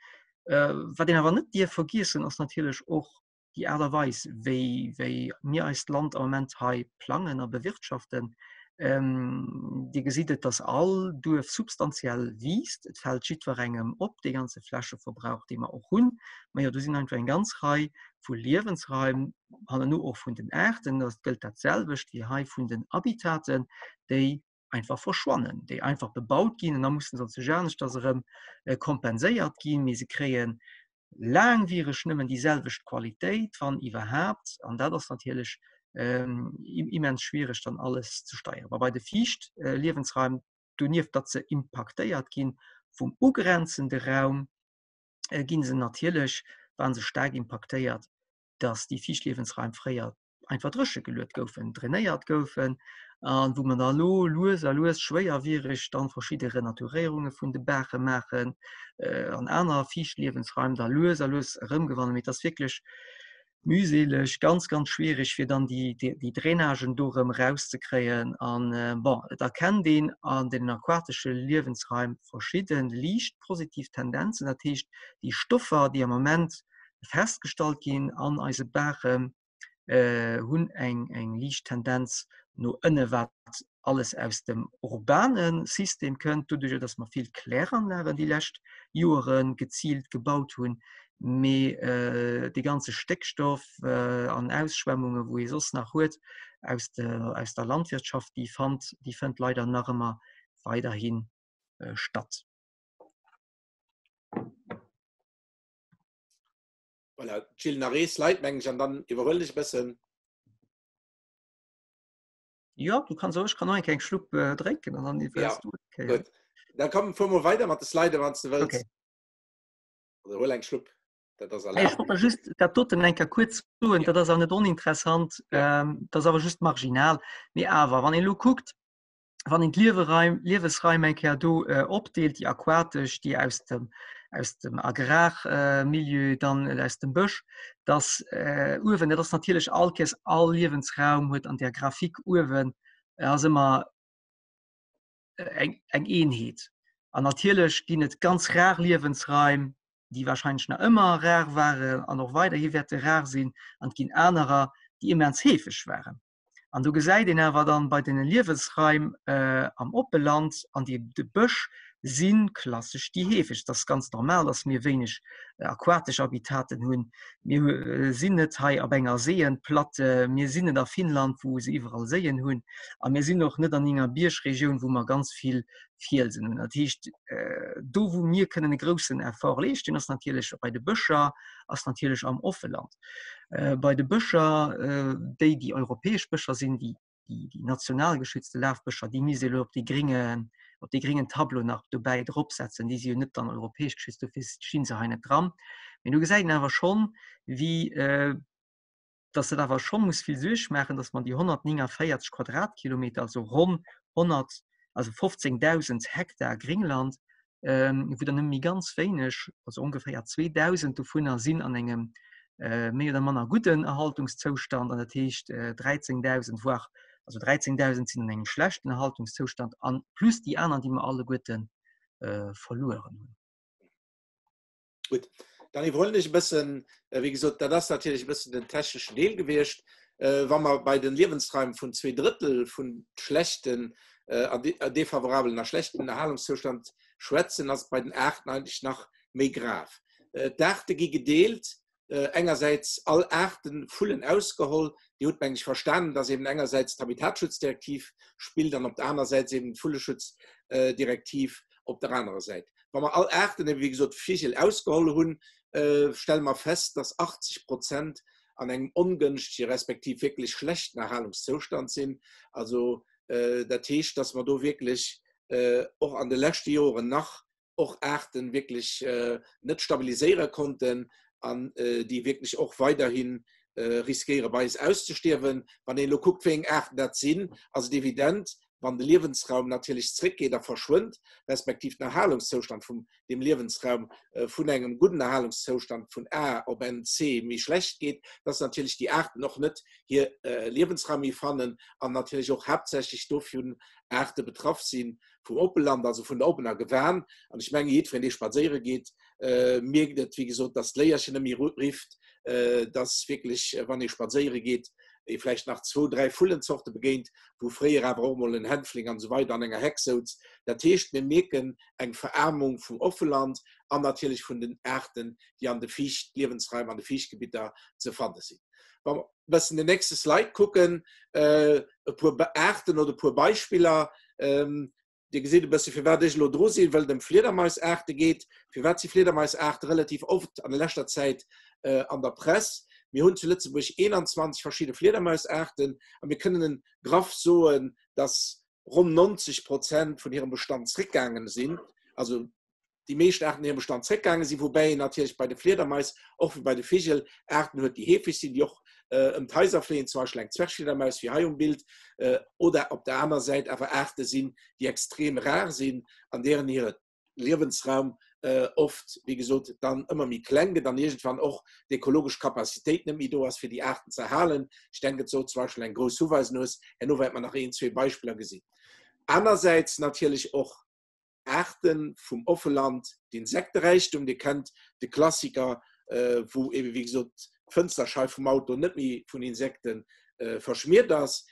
Wat een awer net dierf vergiessen, ass natierlech och déi Aart a Weis, wéi, wéi mir eist Land am Moment hei plangen a bewirtschaften. Dir gesitt et, dass all Duerf substantiell wiisst. Et fält jiddwerengem op, dee ganze Flächeverbrauch, dee mer och hunn. Majo, do sinn einfach eng ganz Rei. vu Liewensraim, hanneno och vun den Aarten, dat gëllt dat selwecht wéi hei vun den Habitaten, déi einfach verschwannen, déi einfach bebaut ginn an da mussen se zu aneschters erëm äh, kompenséiert ginn, mee se kréien laangwiereg nëmmen déi selwecht Qualitéit, wann iwwerhaapt, an dat ass natierlech ähm, immens schwiereg dann alles ze steieren. Aber bei de Fiicht äh, Liewensraim, donieft datt se impaktéiert ginn vum ugrenzende Raum, äh, ginn se natierlech, waren se staark impaktéiert, datt déi Fiichtliewensraim fréier einfach dréche geluet goufen, drainéiert goufen an wou mer da lo lues a lues schwéierwiereg dann verschidde Renaturéierunge vun de Baache maachen äh, an aner Fiichtliewensraim da lues a lues erëmgewannen. Mee et ass wierklech mühseleg, ganz, ganz schwierig, fir dann déi, déi, déi Drainagen do erëm erauszekréien. An äh, bon, et erkennt een an den aquatesche Liewensraim verschidde liicht positiv Tendenzen. Dat heescht, déi Stoffer, déi am Moment festgestallt ginn an eise Baachen, äh, hunn eng, eng liicht Tendenz no ënne wat alles aus dem urbane System kënnt, doduerch datt mer vill Kläranlagen déi lescht Joere geziilt gebaut hunn, mee äh, de ganze Stéckstoff äh, an Ausschwemmunge wou ee soss nach huet aus de, aus der Landwirtschaft, déi fand, déi fënnt leider nach ëmmer weiderhin äh, statt. Voilà, Gilles, nach ee Slide, mengen ech, an dann iwwerhuelen ech e bëssen. Ja, du kannst auch, ich kann auch eng Schlupp äh, drénken an dann ja, du. Okay. Gut. Dann komm fuhr mal weiter mat de Slide, wann du wëlls. Okay. Oder hol eng Schlupp. Dat ass erlaubt. Ech wollt just dat doten eng Kéier kuerz soen, ja. dat ass auch net oninteressant, ja. ähm, dat ass awer just marginal. Mee awer, wann een lo kuckt, wann een d'Lieweraim, Liewesraim eng Kéier do äh, opdeelt, déi aquatesch, déi aus dem, aus dem Agrarmilieu, äh, dann äh, aus dem Bësch, dass äh, uewen, dat ass natierlech all Kéiers all Liewensraum huet an der Grafik uewen äh, ass ëmmer äh, eng, eng Eenheet. An natierlech ginn et ganz rar Liewensraim, déi wahrscheinlech nach ëmmer rar waren an och weiderhi wäerte rar sinn, an et ginn anerer, déi immens heefeg waren. An do gesäit een awer dann bei den Liewesraim äh, am Oppeland an die, de Bësch si klassesch déi heefegst. Dat ass ganz normal, dass mir wéineg äh, aquatesch Habitaten hunn. Mir äh, sinn net hei op enger Séienplatte, mir sinn net a Finnland, wou se iwwerall Séien hunn. A mir sinn och net an enger Biergregioun, wou mer ganz vill Fielsen hunn. Dat heescht, äh, do wou mir kënnen e groussen Effort leeschten, ass natierlech bei de Bëscher, ass natierlech am Offeland. Äh, bei de Bëscher, äh, déi déi europäesch Bëscher sinn, déi, déi, déi national geschützte Lafbëscher, déi misst ee lo op déi gringe, op dee gringen Tableau nach dobäi dropsetzen. Déi si jo net dann europäesch geschützt, dofir stinn se hei net dran. Mee do gesäit een awer schonn, wéi äh, dass dat awer scho muss vill Suerg maachen, dass mer déi 149 Quadratkilometer, also ronn 100, also 15.000 Hektar Gringland, ähm, wou dann nëmme méi ganz wéineg, also ongeféier 2.000 dovunner sinn an engem äh, méi oder manner gudden Erhaltungszoustand, an dat heescht äh, 13.000 voire, also 13.000 sinn an engem schlechten Erhaltungszoustand an plus déi aner, déi mer alleguerten äh, verlueren hunn. Gutt, dann iwwerhuelen ech e bëssen. Äh, wéi gesot, dat ass natierlech e bëssen den techneschen Deel gewiescht. Äh, wa mer bei den Liewensraim vun 2/3 vun schlechten, äh, defavorabelen a schlechten Erhalungszoustand schwätzen, ass et bei den Aarten eigentlech nach méi grav. D'Aarte gi gedeelt engersäits all Aarten Vullen ausgeholl. Dir hutt, mengen ech, verstanen, dass eben engersäits d'Habitatschutzdirektiv spillt an op der anerer Säit eben d'Vulleschutzdirektiv op der anerer Säit. Wa mer all Aarten, eben wéi gesot Vigel ausgeholl hunn, stelle mer fest, dass 80 Prozent an engem ongënschtege respektiv wierklech schlechten Erhalungszoustand sinn. Also dat heescht, dass mer do wierklech och an de leschte Joren nach och Aarten wierklech net stabiliséiere konnten an déi wierklech och weiderhi riskéiere bei eis auszestierwen. Wann een elo kuckt, wéi eng Aarten dat sinn, ass et evident, wann de Liewensraum natierlech zréckgeet a verschwënnt, respektiv den Erhalungszoustand vum deem Liewensraum vun engem gudden Erhalungszoustand vun A op en C méi schlecht geet, dass natierlech déi Aarten och net hir Liewensraum méi fannen an natierlech och haaptsächlech dovun Aarte betraff sinn, vum Oppeland, also vun der oppener Gewan. An ech menge jiddwereen, dee spadséiere geet, mierkt et, wéi gesot, dass d'Léierchen net méi rifft, dass wierklech, wann ee spadséiere geet, ee vläicht nach zwou, dräi Vullenzorte begéint, wou fréier awer och emol en Hänfling an esou weider an enger Heck souz. Dat heescht, mir mierken eng Veraarmung vum Offeland an natierlech vun den Aarten, déi an de Fiichtliewensraim, an de Fiichtgebitter ze fanne sinn. Wa mer e bëssen den nächste Slide kucken, e puer Aarten oder e puer Beispiller, Dir gesitt e bësse firwat ech elo dru sinn, well et ëm Fliedermaisaarte geet. Firwat si Fliedermaisaarte relativ oft an der leschter Zäit an der Press? Mir hunn zu Lëtzebuerg 21 verschidde Fliedermaisaarten a mir kënnen graff soen, dass ronn 90 Prozent vun hirem Bestand zréckgaangen sinn. Also déi meescht Aarten hirem Bestand zréckgaange sinn, woubäi een natierlech bei de Fliedermais, och wéi bei de Vigel, Aarten huet, déi heefeg sinn, déi och ëm d'Haiser fléien, zum Beispill eng Zwergfliedermaus wéi hei um Bild, oder op der aner Säit awer Aarte sinn, déi extrem rar sinn an deeren hire Liewensraum oft, wéi gesot, dann ëmmer méi kleng gëtt an iergendwann och d'ekologesch Capacitéit net méi do ass, fir déi Aarten ze erhalen. Ech denken do zum Beispill eng grouss Huweisnues, herno wäerte mer nach een, zwee Beispiller gesinn. Anersäits natierlech och Aarte vum Offeland, d'Insekteräichtum, Dir kennt de Klassiker, wou ebe wéi gesot d'Fënsterscheif vum Auto net méi vun Insekte verschmiert ass,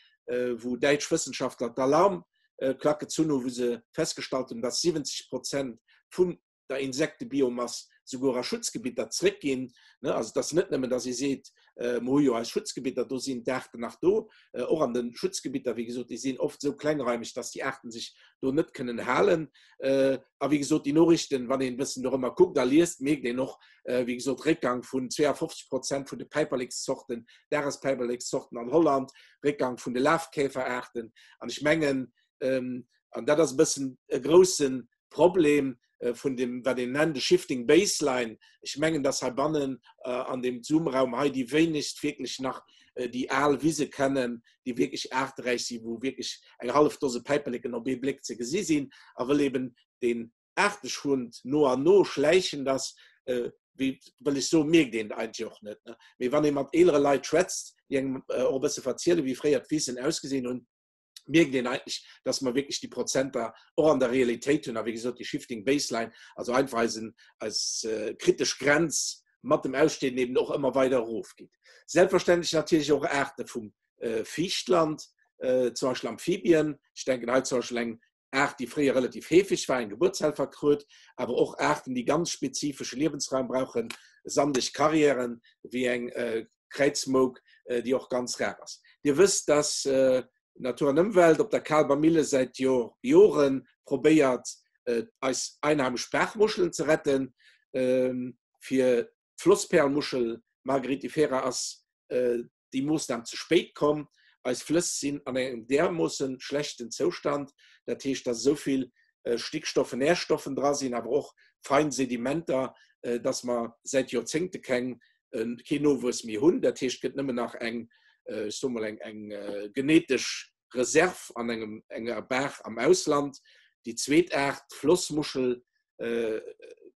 wou däitsch Wëssenschaftler d'Alarmklack gezunn hunn, wou se festgestallt hunn, dass 70 Prozent vun der Insektebiomass souguer a Schutzgebitter zréckginn. Also et ass net nëmmen, dass ee seet, Mer hu jo eis Schutzgebitter, do sinn d'Aarten nach do. Och an de Schutzgebitter, wéi gesot, déi sinn oft esou klengraimeg, dass déi Aarten sech do net kënnen halen. A wéi gesot, déi Noriichten, wann een e bëssen dorëmmer kuckt a liest, mierkt een och, wéi gesot, Réckgang vun 52 Prozent vun de Päiperlekszorten, Dagespäiperlekszorten an Holland, Réckgang vun de Lafkäferaarten. An ech mengen, an dat ass e bëssen e groussen Problem vun dem, wat een nennt, de shifting baseline. Ech mengen, dass heibannen an deem Zoom-Raum hei déi wéinegst wierklech nach déi al Wise kennen, déi wierklech aarteräich sinn, wou wierklech eng hallef Dose Päiperleken op ee Bléck ze gesi sinn. A wëll eben deen Aarteschwund no an no schläichend ass, wéi wëll ech soen, mierkt een et eigentlech och net. Mee wann ee mat eelere Leit schwätzt, déi engem och e bësse verzielen, wéi fréier d'Wisen ausgesinn hunn, mierkt een eigentlech, dass mer wierklech déi Prozenter och an der Realitéit hunn a wéi gesot déi Shifting Baseline, also einfach eisen, eis kritesch Grenz mat dem Aussteeden eben och ëmmer weider erofgeet. Selbstverständlech natierlech och Aarte vum Fiichtland, zum Beispill Amphibien. Ech denken hei zum Beispill eng Aart, déi fréier relativ heefeg war, eng Gebuertshelferkröt, awer och Aarten, déi ganz spezifesche Liewensraum brauchen, sandeg Karriären, wéi eng Kräizmouk, déi och ganz rar ass. Dir wësst, dass Natur an Ëmwelt op der Kaalber Mille säit Jore probéiert, eis einheimesch Baachmuschelen ze retten. Fir d'Flossperlmuschel Margaritifera ass déi Moossnam ze spéit komm. Eis Flëss sinn an engem därmoosse schlechten Zoustand, dat heescht, dass esou vill Stickstoffen, Närstoffen dra sinn, awer och fein Sedimenter, dass mer säit Joerzéngte keng, keen Nowuess méi hunn. Dat heescht, et gëtt nëmmen nach eng, ech soe mol, eng, eng genetesch Reserv an engem, enger Baach am Ausland. Déi zweet Aart, d'Flossmuschel,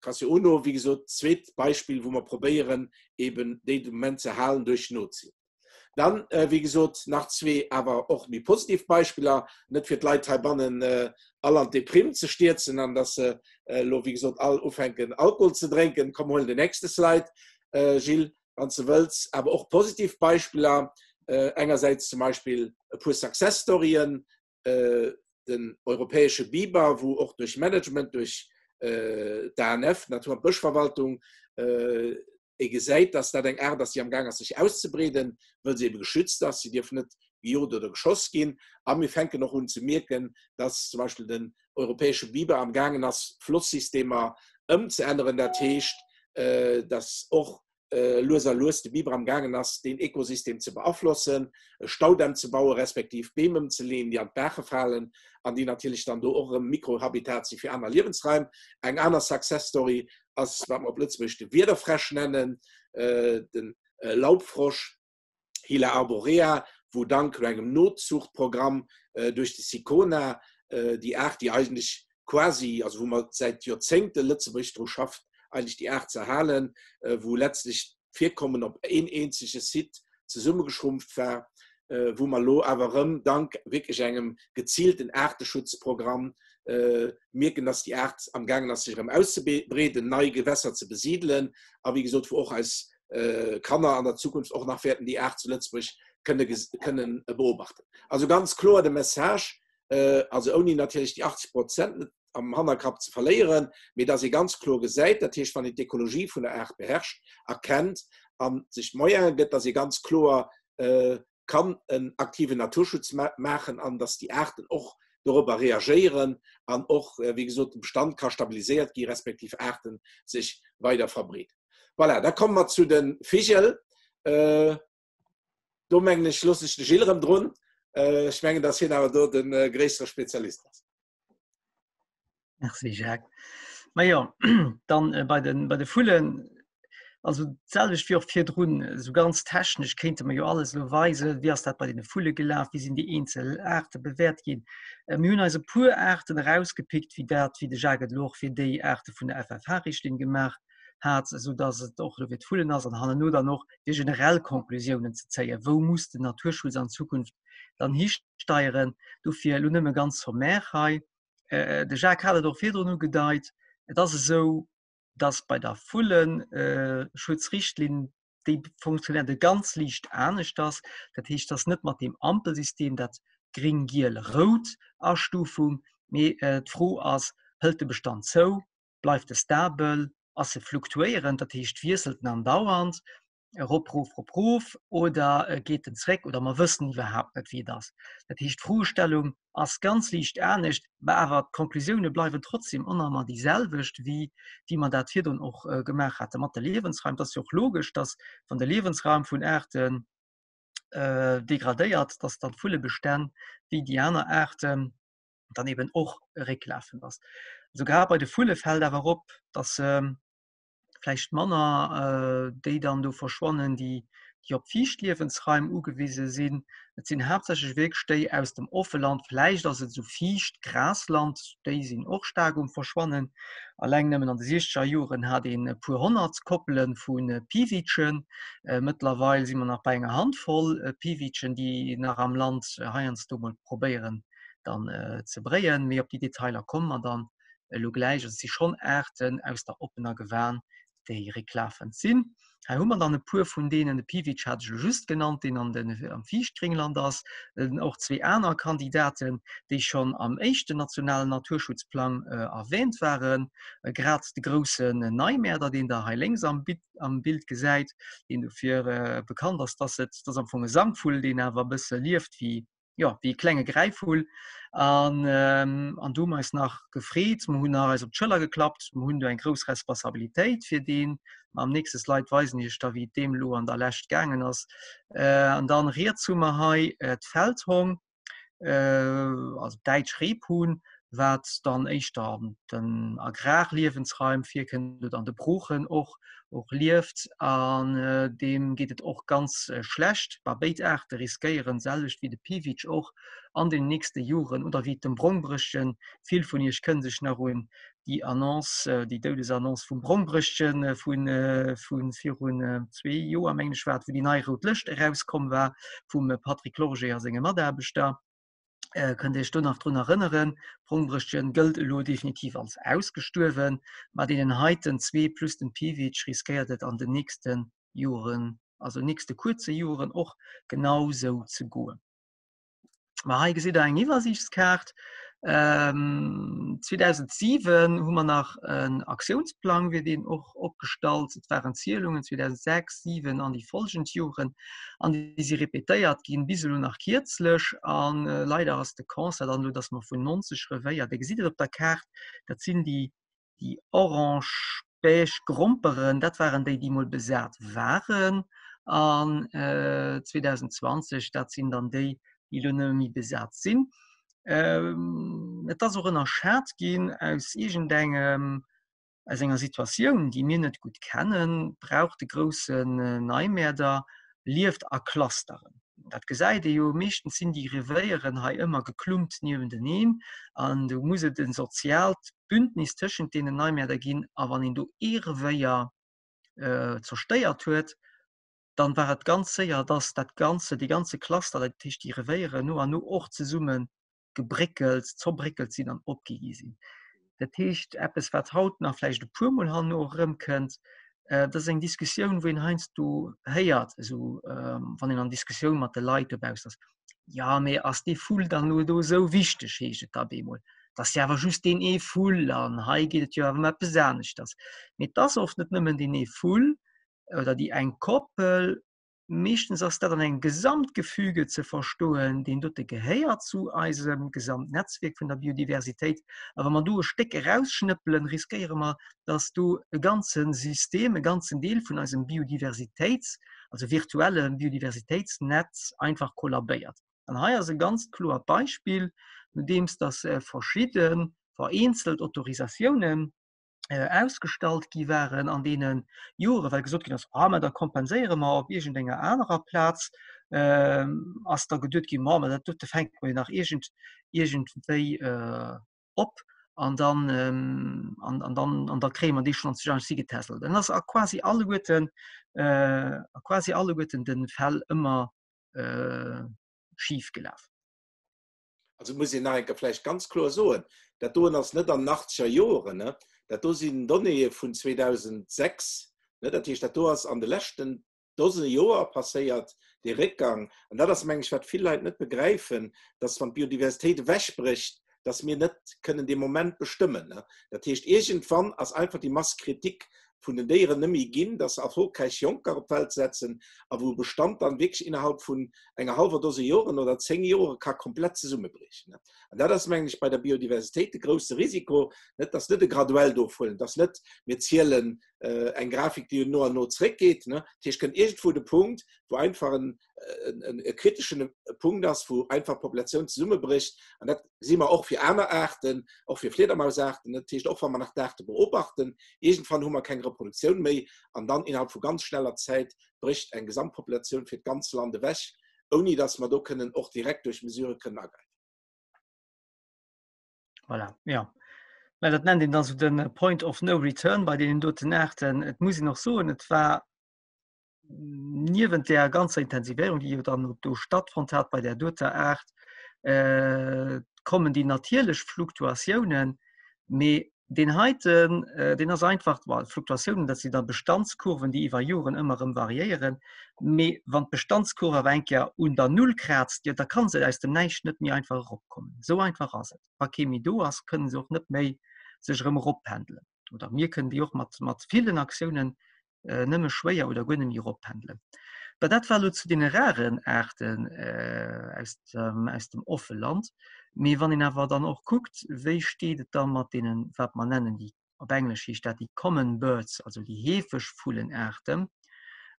Cassiono, wéi gesot, zweet Beispill, wou mer probéieren, eben déi de Moment ze halen duerch Nozien. Dann, wéi gesot, nach zwee awer och méi positiv Beispiller, net fir d'Leit heibannen all an d'Deprimm ze stierzen an dass se elo, wéi gesot, all ufänken, Alkohol ze drénken. Komm, huel den nächste Slide, Gilles, wann s de wëlls. Awer och positiv Beispiller, engersäits zum Beispill e puer Success Storyen, den europäesche Biber, wou och duerch Management, duerch d'ANF, Natur- an Bëschverwaltung, ee gesäit, dass dat eng Aart ass, déi am Gaang ass sech auszebreeden, wëll se ebe geschützt ass. Si dierf net gejot oder geschoss ginn. A mir fänken och un ze mierken, dass zum Beispill den europäesche Biber am gaangen ass, Flosssystemer ëmzeänneren. Dat heescht, dass och lues a lues de Biber am gaangen ass, deen Ekosystem ze beaflossen, e Staudämm ze bauen, respektiv Beem ëmzeleeën, déi an d'Baache falen an déi natierlech dann do och erëm Mikrohabitat si fir aner Liewensraim. Eng aner Success Story ass, wat mer op Lëtzebuergesch de Wiederfräsch nennen, de Laubfrosch. Hyla arborea, wou dank no engem Notzuchtprogramm duerch de Sicona déi Aart, déi eigentlech quasi, also wou mer säit Joerzéngte Lëtzebuerg dru schafft, eigentlech déi Aart ze erhalen, wou letztlech d'Virkommen op een eenzege Site zesummegeschrumpft war, wou mer elo awer erëm dank wierklech engem geziilten Aarteschutzprogramm mierken, dass déi Aart amgaangen ass, sech erëm auszebreeden, nei Gewässer ze besidelen a wéi gesot, wou och eis Kanner an der Zukunft och nach wäerten déi Aart zu Lëtzebuerg. kënne kënnen beobachten. Also ganz kloer de Message, also ouni natierlech déi 80 Prozent net am Hannerkapp ze verléieren, mee dass ee ganz kloer gesäit, dat heescht wann een d'Ekologie vun der Aart beherrscht, erkennt a sech d'Moyene gëtt, dass ee ganz kloer kann en aktiven Naturschutz maachen an dass déi Aarten och dorobber reagéieren an och, wéi gesot, de Bestand ka stabiliséiert gi respektiv Aarten sech weider verbreeden. Voilà, da komme mer zu de Vigel. Do mengen ech, loosse ech de Gilles erëm drun. Ech mengen, dass hien awer do de gréissere Spezialist ass. Merci Jacques. Ma jo, dann äh, bei den, bei de Vullen, also d'selwecht wéi och virdrun, esou ganz technesch kéinte mer jo alles elo weisen, wéi ass dat bei deene Vulle gelaf, wéi sinn déi eenzel Aarte bewäert ginn. Äh, mir hunn eis e puer Aarten erausgepickt, wéi dat, wéi de Jacques et elo och fir déi Aarte vun der FFH-Richtlinn gemaach hat, esou datt et och elo fir d'Vullen ass an hanneno dann och fir generell Conclusiounen ze zéien, wou muss den Naturschutz an Zukunft dann histeieren. Dofir elo nëmme ganz sommaire hei. De Jacques hat et och virdrun ugedeit, et ass esou, datt bei der Vulleschutzrichtlinn déi funktionéiert e ganz liicht aneschters. Dat heescht, dass net mat deem Ampelsystem, dat gring, giel, rout Astufung, mee d'Fro ass, hëlt de Bestand zou, bleift e stabel, ass e fluktuéierend, dat heescht wiesselt en andauernd erop, rof, rop, rof oder geet en zréck oder mer wëssen iwwerhaapt net wéi et ass. Dat heescht d'Froestellung ass ganz liicht anescht, mä awer d'Konklusioune bleiwen trotzdem ëmmer déi selwecht wéi wéi mer dat virdrun och gemaach hate mat de Liewensraim. Et ass jo och logesch, datt wann de Liewensraum vun Aarten degradéiert, datt dann d'Vullebestänn wéi déi aner Aarten dann eben och récklafend ass. Also grad bei de Vulle fält awer op, datt se vläicht manner déi dann do verschwannen, déi déi op fiicht Liewensraim ugewise sinn. Et sinn haaptsächlech wierklech déi aus dem Offeland, vläicht ass et esou fiicht Grasland, déi sinn och staark um Verschwannen. Alleng nëmmen an de siechzeger Joren hat een e puer 100 Koppele vu Piwitschen. Mëttlerweil si mer nach bei enger Handvoll Piwitschen, déi nach am Land heiansdo mol probéieren dann ze bréien. Mee op déi Detailer komme mer dann elo gläich. Also et si schonn Aarten aus der oppener Gewan, déi récklafend sinn. Hei hu mer dann e puer vun deenen, de Piwitsch hat ech elo just genannt, deen an den, am Fiichtgréngland ass, och zwee aner Kandidaten, déi schonn am éischten nationalen Naturschutzplang erwähnt waren, grad de groussen Neimäerder, deen Der hei lénks am am Bild gesäit, deen dofir bekannt ass, dass et, dat ass am Fong e Sangvull, deen awer e bësse lieft wéi jo, wéi e klenge Gräifvull. An, ähm, an do hu mer eis nach gefreet, mer hunn nach eis op d'Schëller geklappt, mer hunn do eng grouss Responsabilitéit fir deen. Am nächste Slide weisen ech da, wéi et deem elo an der Lescht gaangen ass. Äh, an dann riets hu mer hei äh, d'Feldhong, äh, also däitsch Rebhuhn, wat dann éischter an den Agrarliewensraim virkënnt oder an de Broochen och och lieft an deem geet et och ganz schlecht. Bah béid Aarte riskéieren, d'selwecht wéi de Piwitsch och, an den nächste Joren oder wéi dem Brongbrëschtchen, vill vun iech kënne sech nach un déi Annonce, déi Doudesannonce vum Brongbrëschtchen vu vu virun zwee Joer mengen ech war et, wou déi nei rout Lëscht erauskomm war vum Patrick Lorgé a senge Mataarbechter. Äh, kënnt Iech do nach drun erënneren, Brongbrëschtchen gëllt elo definitiv als ausgestuerwen. Mat deenen heiten zwee plus dem Piwitsch riskéiert et an den nächste Joren, also nächste kuerze Joren och genau sou ze goen. Ma hei gesitt der eng Iwwersiichtskaart. Ähm, 2007 hu mer nach en Aktiounsplang, wier deen och opgestallt. Et waren Zielungen 2006, 7 an déi folgend Joren. An déi si répétéiert ginn bis elo nach kierzlech. A leider ass de Constat dann elo, dass mer vun 90 Revéier, Dir gesitt et op der Kaart, dat sinn déi, déi orange, beige Gromperen, dat waren déi, déi mol besat waren an 2020, dat sinn dann déi, déi elo net méi besat sinn. Et ass och ënnerschat ginn aus iergendengem Aus enger Situatioun, déi mir net gutt kennen, brauch de groussen Neimäerder lieft a Clusteren. Dat gesäit ee jo, meeschtens sinn déi Revéieren hei ëmmer geklumpt niewenteneen an do muss et e soziaalt Bündnis tëschent deenen Neimäerder ginn. A wann een do ee Revéier zerstéiert huet, dann war et ganz séier, dass dat ganze, dee ganze Cluster, dat heescht déi Revéieren no an no och zesumme gebréckelt, zerbréckelt sinn an opgi gi sinn. Dat heescht, eppes wat haut nach vläicht e puermol herno erëmkënnt. Dat ass eng Diskussioun, wou een heiansdo héiert, esou wann een an Diskussioun mat de Leit dobaussen ass, Jo, mee ass dee Vull dann elo do esou wichteg, heescht et da bemol. Et ass jo awer just deen ee Vull an hei geet et jo awer ëm eppes aneschters. Mee et ass oft net nëmmen deen ee Vull oder déi eng Koppel, Meeschtens ass dat an engem Gesamtgefüge ze verstoen, deen dote gehéiert zu eisem Gesamtnetzwierk vun der Biodiversitéit. A wa mer do e Stéck erausschnëppelen, riskéiere mer, dass do e ganze System, e ganzen Deel vun eisem Biodiversitéits-, also virtuelle Biodiversitéitsnetz einfach kollabéiert. An hei ass e ganz kloert Beispill, nodeems dass verschidde vereenzelt Autorisatiounen, ausgestallt gi waren an deene Jore, well gesot ginn ass, ah, mä da kompenséiere mer op iergendenger anerer Plaz, ass da geduet ginn, ma mä dat dote fänke mer jo nach iergend, iergendwéi op an dann, an, an dann, an da kréie mer déi schonn an si getässelt. Dann ass a quasi alleguerten, a quasi alleguerten de Fäll ëmmer schif gelaf. Also muss een nach eng Kéier vläicht ganz kloer soen, dat doen ass net an den achtzeger Joren, ne? Dat do sinn Donnéeë vun 2006, ne? Dat heescht, dat do ass an de leschten Dose Joer passéiert, dee Réckgang. An dat ass, meng ech, wat vill Leit net begräifen, dass, wann d'Biodiversitéit ewechbrécht, dass mir net kënnen dee Moment bestëmmen. Ne? Dat heescht, iergendwann ass einfach déi Masse critique vun den Déieren net méi ginn, dass se erfolgräich Jonker op d'Welt setzen a wou e Bestand dann wierklech innerhalb vun enger hallwer Dose Joren oder 10 Jore ka komplett zesummebriechen. An dat ass, mengen ech, bei der Biodiversitéit de grousse Risiko, net dass net e graduellt Ofhuelen, dass net mir zielen eng Grafik, déi no an no zréckgeet. Dat heescht, kënnt iergendwou de Punkt, wou einfach en e kriteschen Punkt ass, wou einfach d'Populatioun zesummebrécht. An dat gesi mer och fir aner Aarten, och fir Fliedermausaarten. Dat heescht, och wa mer nach d'Aarte beobachten, iergendwann hu mer keng Reproduktioun méi an dann innerhalb vu ganz schneller Zäit brécht eng Gesamtpopulatioun fir d'ganz Land ewech, ouni datt mer do kënnen och direkt duerch Mesurë kënnen agräifen. Voilà, ja. Mä dat nennt een dann esou de Point of no return bei deenen doten Aarten. Et muss een och soen, et war niewent der ganzer Intensivéierung, déi jo dann do stattfonnt hat bei der doter Aart, äh, kommen déi natierlech Fluktuatiounen, mee deen heiten, äh, deen ass einfach, well Fluktuatiounen, dat sinn da Bestandskurven, déi iwwer Joren ëmmer erëm variéieren, mee wann d'Bestandskurv awer eng Kéier un der Null kraazt, jo da kann se aus dem Näischt net méi einfach eropkommen. Esou einfach ass et. Wa kee méi do ass, kënne se och net méi sech erëm eroppendelen. Oder mir kënnen déi och mat, mat villen Aktiounen äh, nëmme schwéier oder guer net méi eroppendelen. Bah, dat war lo zu deene raren Aarten äh, aus dem, aus dem Offeland. Mee wann een awer dann och kuckt, wéi steet et da mat deenen, wat mer nennen, déi op Englesch heescht dat déi common birds, also déi heefeg Vullenaarten,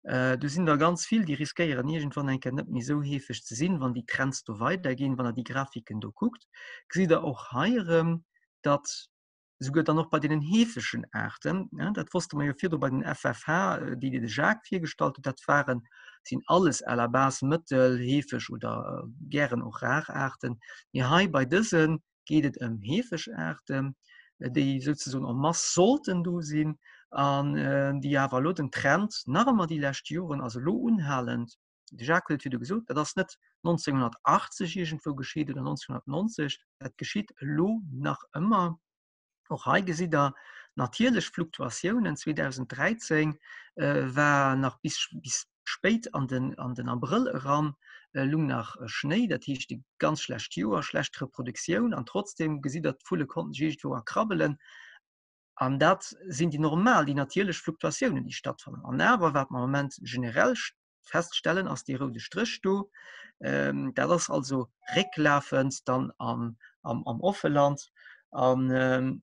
äh, do sinn der ganz vill, déi riskéieren iergendwann eng Kéier net méi esou heefeg ze sinn, wann déi Trends do weiderginn. Wann der déi Grafiken do kuckt, gesitt der och hei erëm, datt Esouguer dann och bei deenen heefegen Aarten, dat wosste mer jo virdru bei den FFH, déi déi de Jacques virgestallt huet, dat waren, sinn alles à la base mëttel, heefeg oder gären och rar Aarten. Mee hei bei dëse geet et ëm heefeg Aarten, déi souzesoen en masse sollten do sinn an déi awer elo den Trend nach ëmmer déi lescht Joren, also elo unhalend, de Jacques huet et virdu gesot, dat ass net 1980 iergendwou geschitt oder 1990, dat geschitt elo nach ëmmer. Och hei gesitt Der natierlech Fluktuatiounen. 2013 war nach bis, bis spéit an den, an den Abrëll eran lung nach Schnéi, dat heescht e ganz schlecht Joer, schlecht Reproduktioun an trotzdem gesitt Der, d'Vulle konnten sech iergendwou erkrabbelen. An dat sinn déi normal, déi natierlech Fluktuatiounen, déi stattfannen. An awer, wat mer am Moment generell feststellen, ass dee roude Stréch do. Dat ass also récklafend dann am, am, am Offeland. An,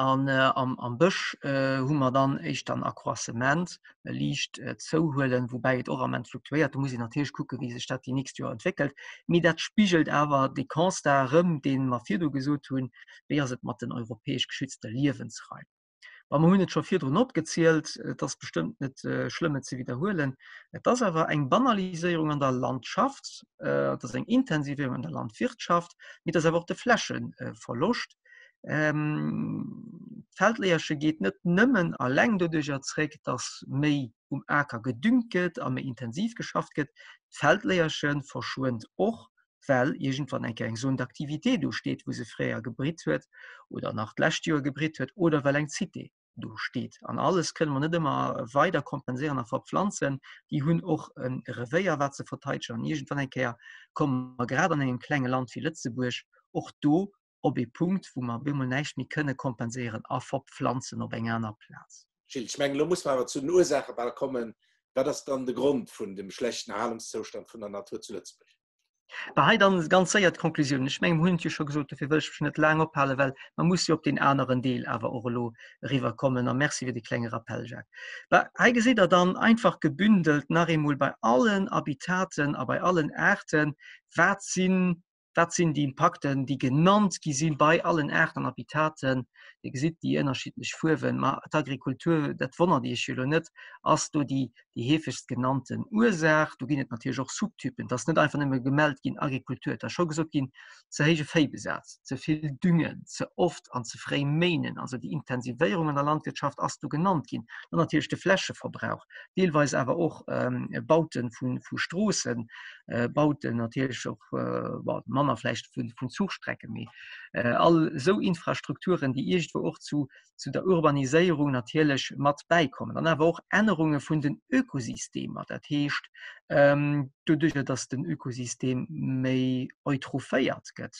an am, am Bësch hu mer dann éischter en Accroissement, e liicht Zouhuelen, woubäi et och am Moment fluktuéiert. Do muss een natierlech kucken, wéi sech dat déi nächst Joer entwéckelt. Mee dat spigelt awer dee Constat erëm, dee mer virdu gesot hunn, Wéi ass et mat den europäesch geschützte Liewensraim? Ma mer hunn et scho virdrun opgezielt, et ass bestëmmt net schlëmm et ze widderhuelen, et ass awer eng Banaliséierung an der Landschaft, et ass eng Intensivéierung an der Landwirtschaft, mee et ass awer och de Flächeverloscht. D'Feldléierche geet net nëmmen alleng doduercher zréck, datt méi um Aker gedüngt gëtt a méi intensiv geschafft gëtt. D'Feldléierche verschwënnt och well iergendwann eng Kéier eng Zone d'activité do steet, wou se fréier gebritt huet oder nach d'lescht Joer gebritt huet oder well eng Cité. do steet. An alles kënne mer net ëmmer weider kompenséieren a verpflanzen. Déi hunn och e Revéier, wat se verteidegen. An iergendwann eng Kéier komme mer grad an engem klenge Land wéi Lëtzebuerg och do op ee Punkt, wou mer op eemol näischt méi kënne kompenséieren a verpflanzen op eng aner Plaz. Gilles, ech mengen, elo muss mer awer zu den Ursaache bal kommen. Wat ass dann de Grond vun dem schlechten Erhalungszoustand vun der Natur zu Lëtzebuerg? Bah, hei dann ganz séier d'Konklusioun. Ech mengen, mir hunn et jo scho gesot, dofir wëll ech mech net laang ophalen, well mer musse jo op deen aneren Deel awer och elo eriwwerkommen. A Merci fir de klenge Rappell, Jacques. Bah, hei gesitt Der dann einfach gebündelt nach eemol bei allen Habitaten a bei allen Aarten, wat sinn Wat sinn déi Impakten, déi genannt gi si bei allen Aarten an Habitaten? Dir gesitt déi ënnerschiddlech Fuerwen. Ma d'Agrikultur, dat wonnert Iech jo elo net, ass do déi, déi heefegst genannten Ursaach. Do ginn et natierlech och Subtypen. Et ass net einfach nëmme gemellt ginn Agrikultur. Et ass scho gesot ginn, ze héije Véibesaz, ze vill Düngen, ze oft an ze fréi méinen, also déi Intensivéierung an der Landwirtschaft ass do genannt ginn. Dann natierlech de Flächeverbrauch, deelweis awer och Baute vu Stroossen, Bauten natierlech och manner vläicht vun Zuchstrecken, mee all esou Infrastrukturen, déi iergendwou och zu zu der Urbaniséierung natierlech mat bäikommen. Dann awer och Ännerunge vun den Ökosystemer, dat heescht doduerjer, datt den Ökosystem méi eutrophéiert gëtt,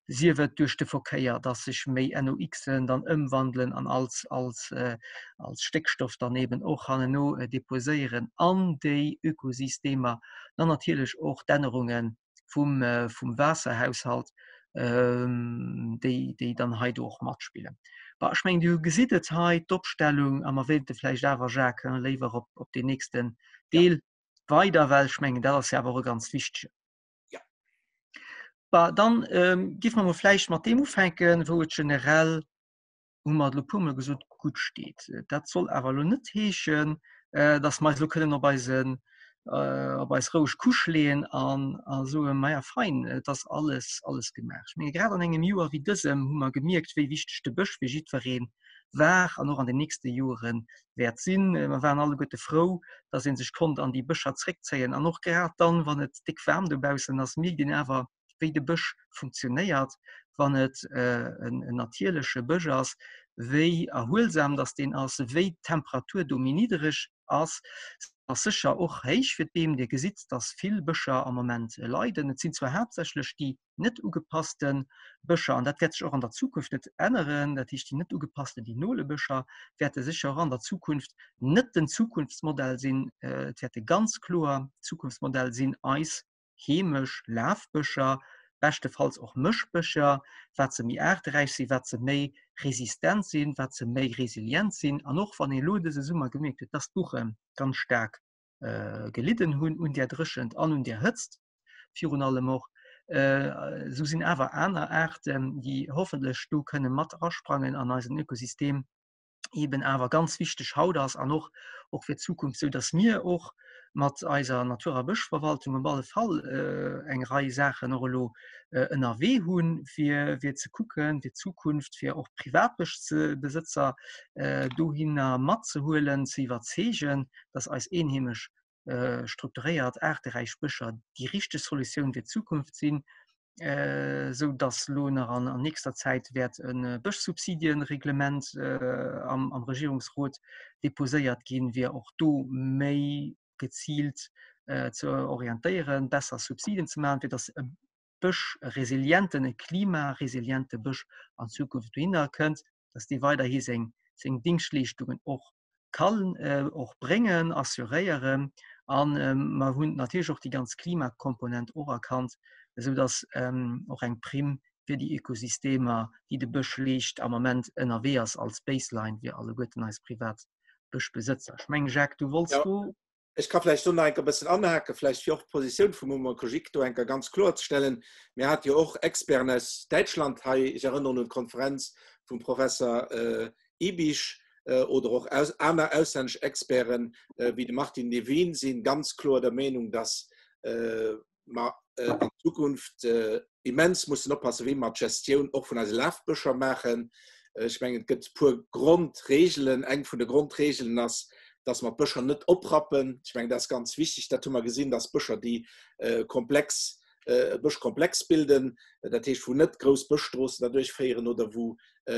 sief et duerch de Verkéier, datt sech méi NOxen dann ëmwandelen an als, als, als Stéckstoff dann eben och hanneno deposéieren an déi Ökosystemer, dann natierlech och d'Ännerunge vum, vum Waasserhaushalt, déi, déi dann hei do och matspillen. Bah, ech mengen, Dir gesitt et hei, d'Opstellung, a mer wéilte vläicht awer, Jacques, léiwer op, op deen nächsten Deel weider, well ech mengen, dat ass jo awer och e ganz wichtegen. Ja. Bah, dann ähm, géife mer mol vläicht mat deem ufänken, wou et generell hu mer et elo puermol gesot, gutt steet. Dat soll awer elo net heeschen, dass mer eis elo kënnen op eisen, op eis roueg Couche leeën an a soen, maja fein, et ass alles, alles gemaach. Ech menge grad an engem Joer wéi dësem hu mer gemierkt, wéi wichteg de Bësch fir jiddweree war an och an den nächste Jore wäert sinn. Mer waren alleguerte frou, dass ee sech konnt an déi Bëscher zréckzéien. An och grad dann, wann et déck waarm dobaussen ass, mierkt een awer, wéi de Bësch funktionéiert, wann et en natierleche Bësch ass, wéi erhuelsam dass deen ass, wéi d'Temperatur do méi niddereg ass. Ass sécher och héich fir d'Beem. Dir gesitt, dass vill Bëscher am Moment leiden. Et sinn zwar haaptsächlech déi net ugepasste Bëscher, an dat wäert sech och an der Zukunft net änneren, dat heescht déi net ugepassten, déi Nolebëscher wäerte sécher och an der Zukunft net den Zukunftsmodell sinn. Et wäerte ganz kloer d'Zukunftsmodell sinn eis heemesch Lafbëscher, beschtefalls och Mëschbëscher, wat se méi aarteräich sinn, wat se méi resistent sinn, wat se méi resilient sinn. An och wann ee lo dëse Summer gemierkt huet, dass d'Buche ganz staark gelidden hunn un där Dréchent an un där Hëtzt virun allem och, esou sinn awer aner Aarten, déi hoffentlech do kënne mat asprangen an eisen Ökosystem, eben awer ganz wichteg haut ass an och och fir d'Zukunft, sou datt mir och mat eiser Natur a Bëschverwaltung op alle Fall äh, eng Rei Saachen och elo äh, ënnerwee hunn, fir fir ze kucken fir d'Zukunft, fir och Privatbëschbesëtzer äh, dohinner matzehuelen, ze iwwerzeegen, datt eis eenheemesch äh, strukturéiert aarteräich Bëscher déi richteg Solutioun fir d'Zukunft sinn, äh, sou dass lo nach an, an nächster Zäit wäert e Bëschsubsidienreglement äh, am, am Regierungsrot deposéiert ginn, fir och do méi geziilt äh, ze orientéieren, besser Subsidien ze maachen, fir dass e Bësch, e resilienten, e klimaresiliente Bësch an Zukunft dohinner kënnt, dass dee weiderhi seng, seng Dingschtleeschtungen och kann och bréngen, assuréieren. An mer hunn natierlech och déi ganz Klimakomponent och erkannt, esou dass och eng Primm fir déi Ökosystemer, déi de Bësch leescht, am Ament ënnerwee ass als Baseline fir alleguerten eis privat Bëschbesëtzer. Ech mengen, Jacques, du wollts do. Ech ka vläicht do nach enker e bëssen anhaken, vläicht fir och d'Positioun vum Mouvement écologique do enker ganz kloerzestellen. Mir hate jo och Experten aus Däitschland hei, ech erënneren un d'Konferenz vum Professer Ibisch oder och aner auslännesch Experten wéi de Martin Levin si ganz kloer der Meenung, dass mer an Zukunft immens mussen oppassen, wéi mer d'Gestioun och vun eise Lafbëscher maachen. Ech mengen, et gëtt e puer Grondregelen. Eng vun de Grondregelen ass, dass mer d'Bëscher net oprappen. Ech mengen, dat ass ganz wichteg. Dat hu mer gesinn, dass Bëscher, déi komplex. e Bëschkomplex bilden, dat heescht wou net grouss Bëschstroossen derduerch féieren oder wou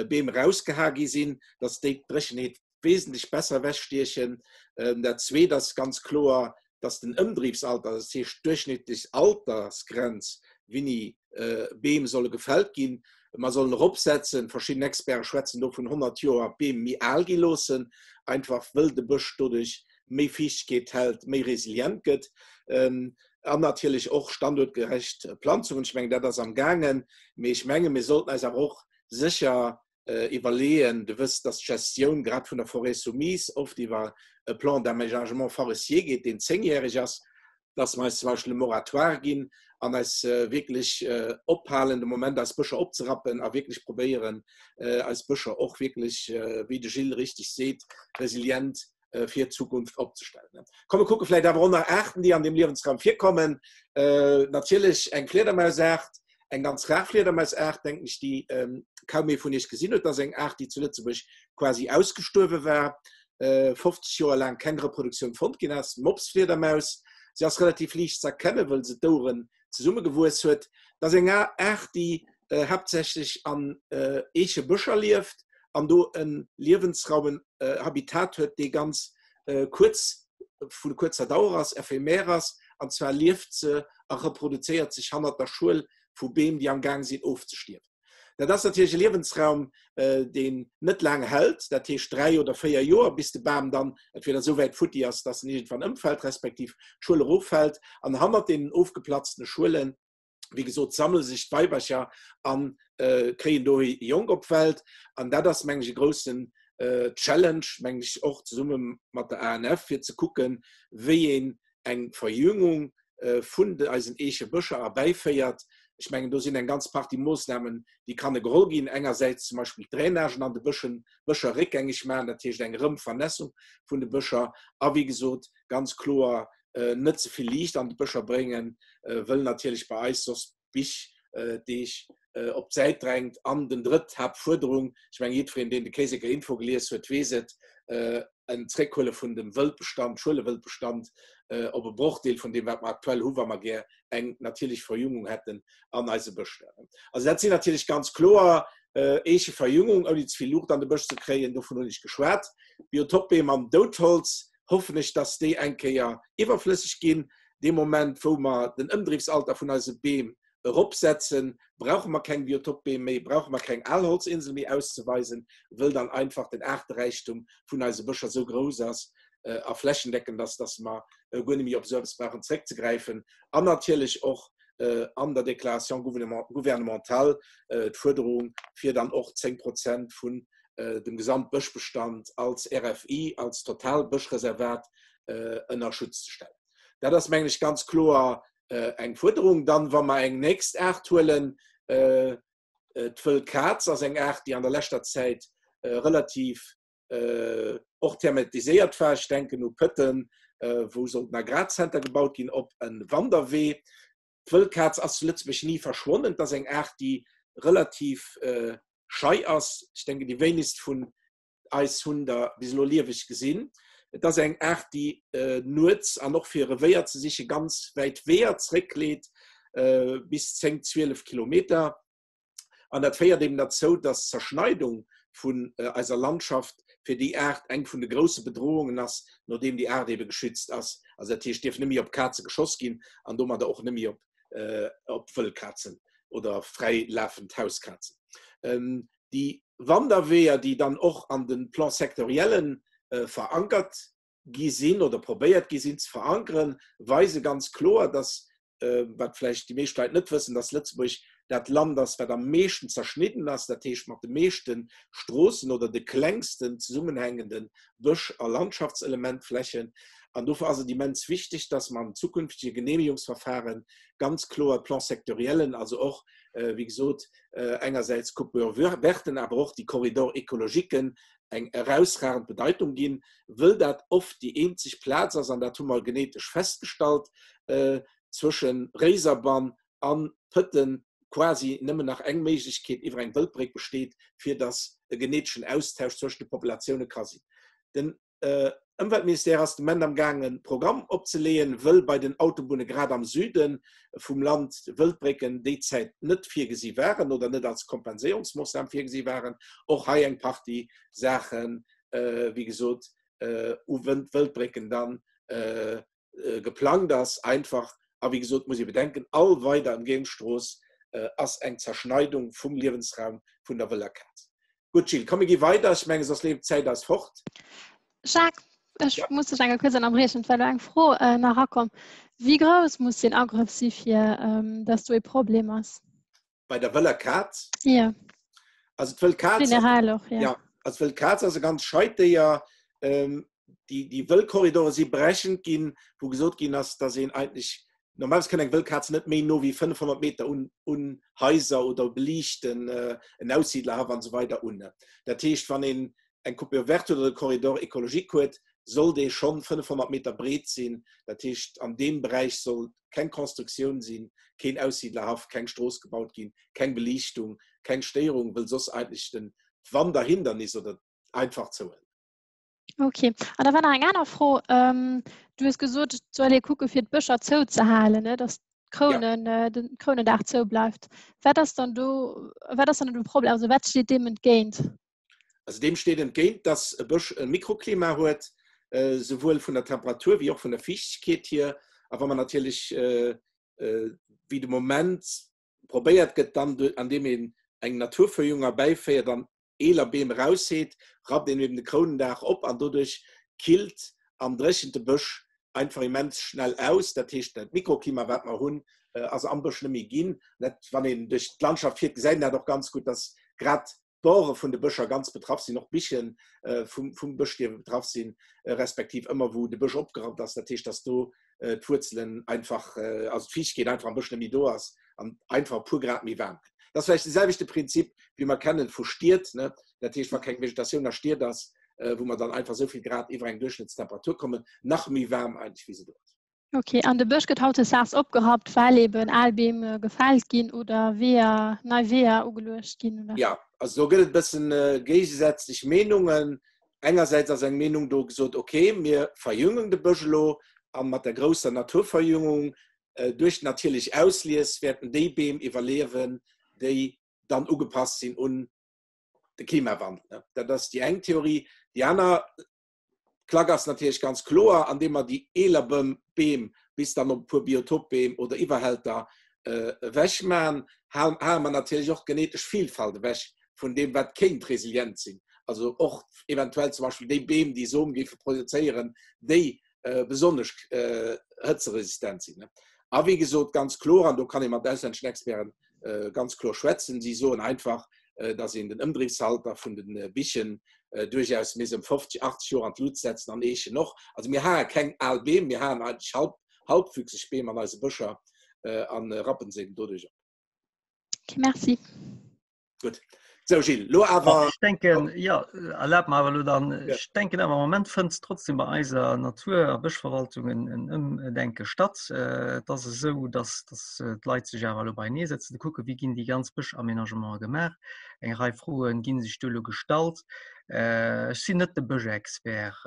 Beem erausgeha gi sinn, datt déi d'Dréchenheet wesentlech besser ewechstiechen. Dat Zweet ass ganz kloer, dass den Ëmdriffsalter, dat heescht d'duerchschnittlech Altersgrenz, wéini Beem solle gefällt ginn, mer sollen eropsetzen. Verschidden Experte schwätzen do vun 100 Joer, Beem méi al gi loossen, einfach wëll de Bësch doduerch méi Fiichtegkeet hält, méi resilient gëtt. An natierlech och standuertgerecht Planzungen. Ech mengen, dat ass am gaangen. Mee ech menge mir sollten eis awer och sécher iwwerleeën. Du wëss, dass d'Gestioun grad vun der Forêt soumise oft iwwer e Plan d'aménagement forestier geet, deen zéngjäreg ass, dass mer eis zum Beispill e Moratoire ginn an eis wierklech ophalen, de Moment eis Bëscher opzerappen a wierklech probéieren, eis Bëscher och wierklech, wéi de Gilles richtig seet, resilient fir d'Zukunft opzestellen. Komm mir kucke vläicht awer och nach Aarten, déi an deem Liewensraum virkommen. Natierlech eng Fliedermausaart, eng ganz rar Fliedermausaart, denken ech, déi kaum ee vun Iech gesinn huet. Dat ass eng Aart, déi zu Lëtzebuerg quasi ausgestuerwe war, 50 Joer laang keng Reproduktioun fonnt ginn ass, d'Mopsfliedermaus. Si ass relativ liicht ze erkennen, wëll se d'Oueren zesummegewuess huet. Dat ass eng Aart, déi haaptsächlech an Eechebëscher lieft an do e Liewensraum, en Habitat huet, dee ganz kuerz, vu kuerzer Dauer ass, éphémère ass. An zwar lieft se a reproduzéiert sech hannert der Schuel vu Beem, déi am Gaang sinn ofzestierwen. Dat ass natierlech e Liewensraum, deen net laang hält, dat heescht 3 oder 4 Joer, bis de Bam dann entweder esou wäit futti ass, dass en iergendwann ëmfält, respektiv d'Schuel eroffält. An hannert deenen ofgeplatztene Schuelen, wéi gesot, sammele sech d'Weibercher a kréien do hir Jonk op d'Welt. An dat ass, mengen ech, e groussen Challenge, mengen ech, och zesumme mat der ANF, fir ze kucken, wéi een eng Verjüngung vun eisen Eechebëscher erbäiféiert. Ech mengen, do sinn eng ganz Partie Moossnamen, déi kanne geholl ginn. Engersäits zum Beispill d'Drainagen an de Bëschen, Bëscher réckgängeg maachen, dat heescht eng Erëmvernässung vun de Bëscher a wéi gesot ganz kloer net ze vill Liicht an d'Bëscher bréngen, wëll natierlech bei eis soss d'Bich d'Eech op d'Säit drängt. An den drëtt Haaptfuerderung, ech mengen jiddwereen, deen de Kéiseker Info gelies huet, weess et, en Zréckhuele vun dem Wëldbestand, Schuelewëldbestand op e Brochdeel vun deem, wat mer aktuell hu wa mer gär eng natierlech Verjüngung hätten an eise Bësch. Also dat sinn natierlech ganz kloer Eecheverjüngung, ouni ze vill Luucht an de Bësch ze kréien, dovun hunn ech geschwat. Biotopbeem am Doudholz, hoffen ech, dass déi eng Kéier iwwerflësseg ginn. Dee Moment, wou mer den Ëmdriffsalter vun eise Beem eropsetzen, brauche mer keng Biotopbeem méi, brauche mer keng Alholzinsel méi auszeweisen, wëll dann einfach den Aarteräichtum vun eise Bëscher esou grouss ass a flächendeckend ass, dass mer guer net méi op esou eppes brauchen zréckzegräifen. An natierlech och an der Déclaration gouvernementale d'Fuerderung, fir dann och 10 Prozent vun dem Gesamtbëschbestand als RFI, als Totalbëschreservat ënner Schutz ze stellen. Dat ass, mengen ech, ganz kloer eng Fuerderung. Dann, wa mer eng nächst Aart huelen, d'wëll Kaz ass eng Aart, déi an der leschter Zäit relativ och thematiséiert war. Ech denken u Pëtten, wou sollt en Agrarzenter gebaut ginn op e Wanderwee. D'Wëllkaz ass zu Lëtzebuerg ni verschwonnen. Et ass eng Aart, déi relativ schei ass. Ech denken, déi wéinegst vun eis hunn der bis elo lieweg gesinn. Et ass eng Aart, déi nuets an och fir Revéier ze siche ganz wäit Weeër zréckleet, bis 10, 12 Kilometer. An dat féiert eben derzou, dass d'Zerschneidung vun eiser Landschaft fir déi Aart eng vun de grousse Bedrohungen ass, nodeem déi Aart ebe geschützt ass. Also dat heescht, dierf net méi op Kaze geschoss ginn an domadder och net méi op, op Wëllkazen oder fräi lafend Hauskazen. Déi Wanderweeër, déi dann och an de Plan-sectoriellen verankert gi sinn oder probéiert gi sinn ze verankeren, weise ganz kloer, dass, wat vläicht déi meescht Leit net wëssen, dass Lëtzebuerg dat Land ass, wat am meeschten zerschnidden ass, dat heescht mat de meeschte Stroossen oder de klengsten zesummenhängende Bësch a Landschaftselementflächen. An dofir ass et immens wichteg, dass mer am zukünftege Genehmigungsverfahren ganz kloer d'Plan-sectoriellen, also och, wéi gesot, engersäits Coupure verten, awer och déi Corridors écologiquen eng erausragend Bedeitung ginn, wëll dat oft déi eenzeg Plaz ass, an dat hu mer genetesch festgestallt, zwësche Réiserbann a Pëtten quasi nëmmen nach eng Méiglechkeet iwwer eng Wëldbréck besteet, fir datt e geneteschen Austausch zwëschen de Populatioune ka sinn. Den. Ëmweltministère ass de Moment am gaang e Programm opzeleeën, wëll bei den Autobunne grad am Süde vum Land Wëldbrécken déi Zäit net virgesi waren oder net als Kompenséierungsmoossnam virgesi waren, och hei eng Partie Saachen, wéi gesot, u Wëldbrécken dann geplangt ass. Einfach, a wéi gesot, muss ee bedenken, all weider Ëmgéiungsstrooss ass eng Zerschneidung vum Liewensraum vun der wëller Kaz. Gutt Jill, komm mir gi weider, ech menge soss leeft d'Zäit eis fort. Jacques, ech ja. muss dech eng kuerz ënnerbriechen, well do eng Fro äh, nach rakomm. Wéi grouss muss den Agrëff si fir ähm, dass do e Problem ass? Bei der wëller Kaz? Ja. Also d'wëll Kaz Generell och, ja. ja. Also d'wëll Kaz ass e ganz scheit Déier. Ähm, déi, déi wëll Korridore si berechent ginn, wou gesot ginn ass, dass een eigentlech Normalerweis kënnt eng Wëllkaz net méi no wéi 500 Meter un, un Haiser oder beliichten äh, en Aussiedlerhaff an esou weider un. Dat heescht, wann een eng Coupure verte oder e Corridor écologique huet, soll dee schonn 500 Meter breet sinn. Dat heescht, an deem Beräich soll keng Constructioun sinn, keen Aussiedlerhaff, keng Strooss gebaut ginn, keng Beliichtung, keng Stéierung, wëll soss eigentlech den d'Wanderhindernis oder einfach zouhëlt. Okay. An da war nach eng aner Fro. Ähm, du hues gesot, et soll ee kucke fir d'Bëscher zouzehalen, ne? dass d'Krounen, ja. äh, den Krounendaach zou bleift. Wat ass dann do, wat ass dann de Problem? Also wat steet deem entgéint? Also deem steet entgéint, dass e Bësch e Mikroklima huet, äh, souwuel vun der Temperatur wéi och vun der Fiichtegkeet hier. A wa man natierlech äh, äh, wéi de Moment probéiert gëtt, dann an deem een eng Naturverjüngung erbäiféiert, dann eeler Beem erausheet, rappt een eben de Krounendaach op an doduerch killt an dréchent de Bësch einfach immens schnell aus. Dat heescht, dat Mikroklima, wat mer hunn, ass am Bësch net méi ginn. Dat, wann een duerch d'Landschaft fiert, gesäit een dat och ganz gutt, dass grad d'Borde vun de Bëscher ganz betraff sinn, och d'Biche vum, vum Bëschstierwe betraff sinn, respektiv ëmmer wou de Bësch opgerappt ass. Dat heescht, dass do d'Wuerzelen einfach, also d'Fiichtegkeet einfach am Bësch net méi do ass an einfach e puer Grad méi waarm gëtt. Dat ass vläicht de selwechte Prinzip, wéi mer kennen vu Stied, ne? Dat heescht, wa keng Vegetatioun a Stied ass, wou mer dann einfach esou vill Grad iwwer eng Duerchschnëttstemperatur kommen, nach méi waarm eigentlech, wéi se do ass. Ok, an de Bësch gëtt hautdesdaags opgerappt, well eben al Beem gefält ginn oder Weeër, nei Weeër ugeluecht ginn, oder? Ja, also do gëtt et e bëssen géigesätzlech Meenungen. Engersäits ass eng Meenung do gesot, ok, mir verjüngen de Bësch elo a mat der grousser Naturverjüngung duerch d'natierlech Auslies wäerten déi Beem iwwerliewen, déi dann ugepasst sinn un de Klimawandel. Dat ass déi eng Theorie. Déi aner Klack ass natierlech ganz kloer, andeem mer déi eeler Beem bis dann op e puer Biotopbeem oder Iwwerhälter ewechmaen, hae mer natierlech och d'genetesch Vilfalt ewech vun deem, wat kéint resilient sinn. Also och eventuell zum Beispill déi Beem, déi Som géife produzéieren, déi besonnesch hëtzeresistent sinn. A wéi gesot, ganz kloer, an do kann ee mat auslänneschen Experten ganz kloer schwätzen, si soen einfach, datt een den Ëmdriffsalter vun de Bichen duerchaus misst ëm 50, 80 Joer an d'Lut setzen an Eechen och. Also mir hae keng al Beem, mir haen eigentlech halb, halbwüchseg Beem an eise Bëscher a rappen se eben doduerch op. Okay, merci. Gut. So Gilles, lo awer. Ech denken, ja, erlaabt mer awer lo dann, ech denken awer am Moment fënnt trotzdem bei eiser Natur a Bëschverwaltung en, en Ëmdenke statt. Et ass esou, dass, dass d'Leit sech awer elo beienee sëtzen, kucken, wéi ginn déi ganz Bëschaménagementen gemaach. Eng Rei Froen gi sech do elo gestallt. Ech sinn net de Bëschexpert.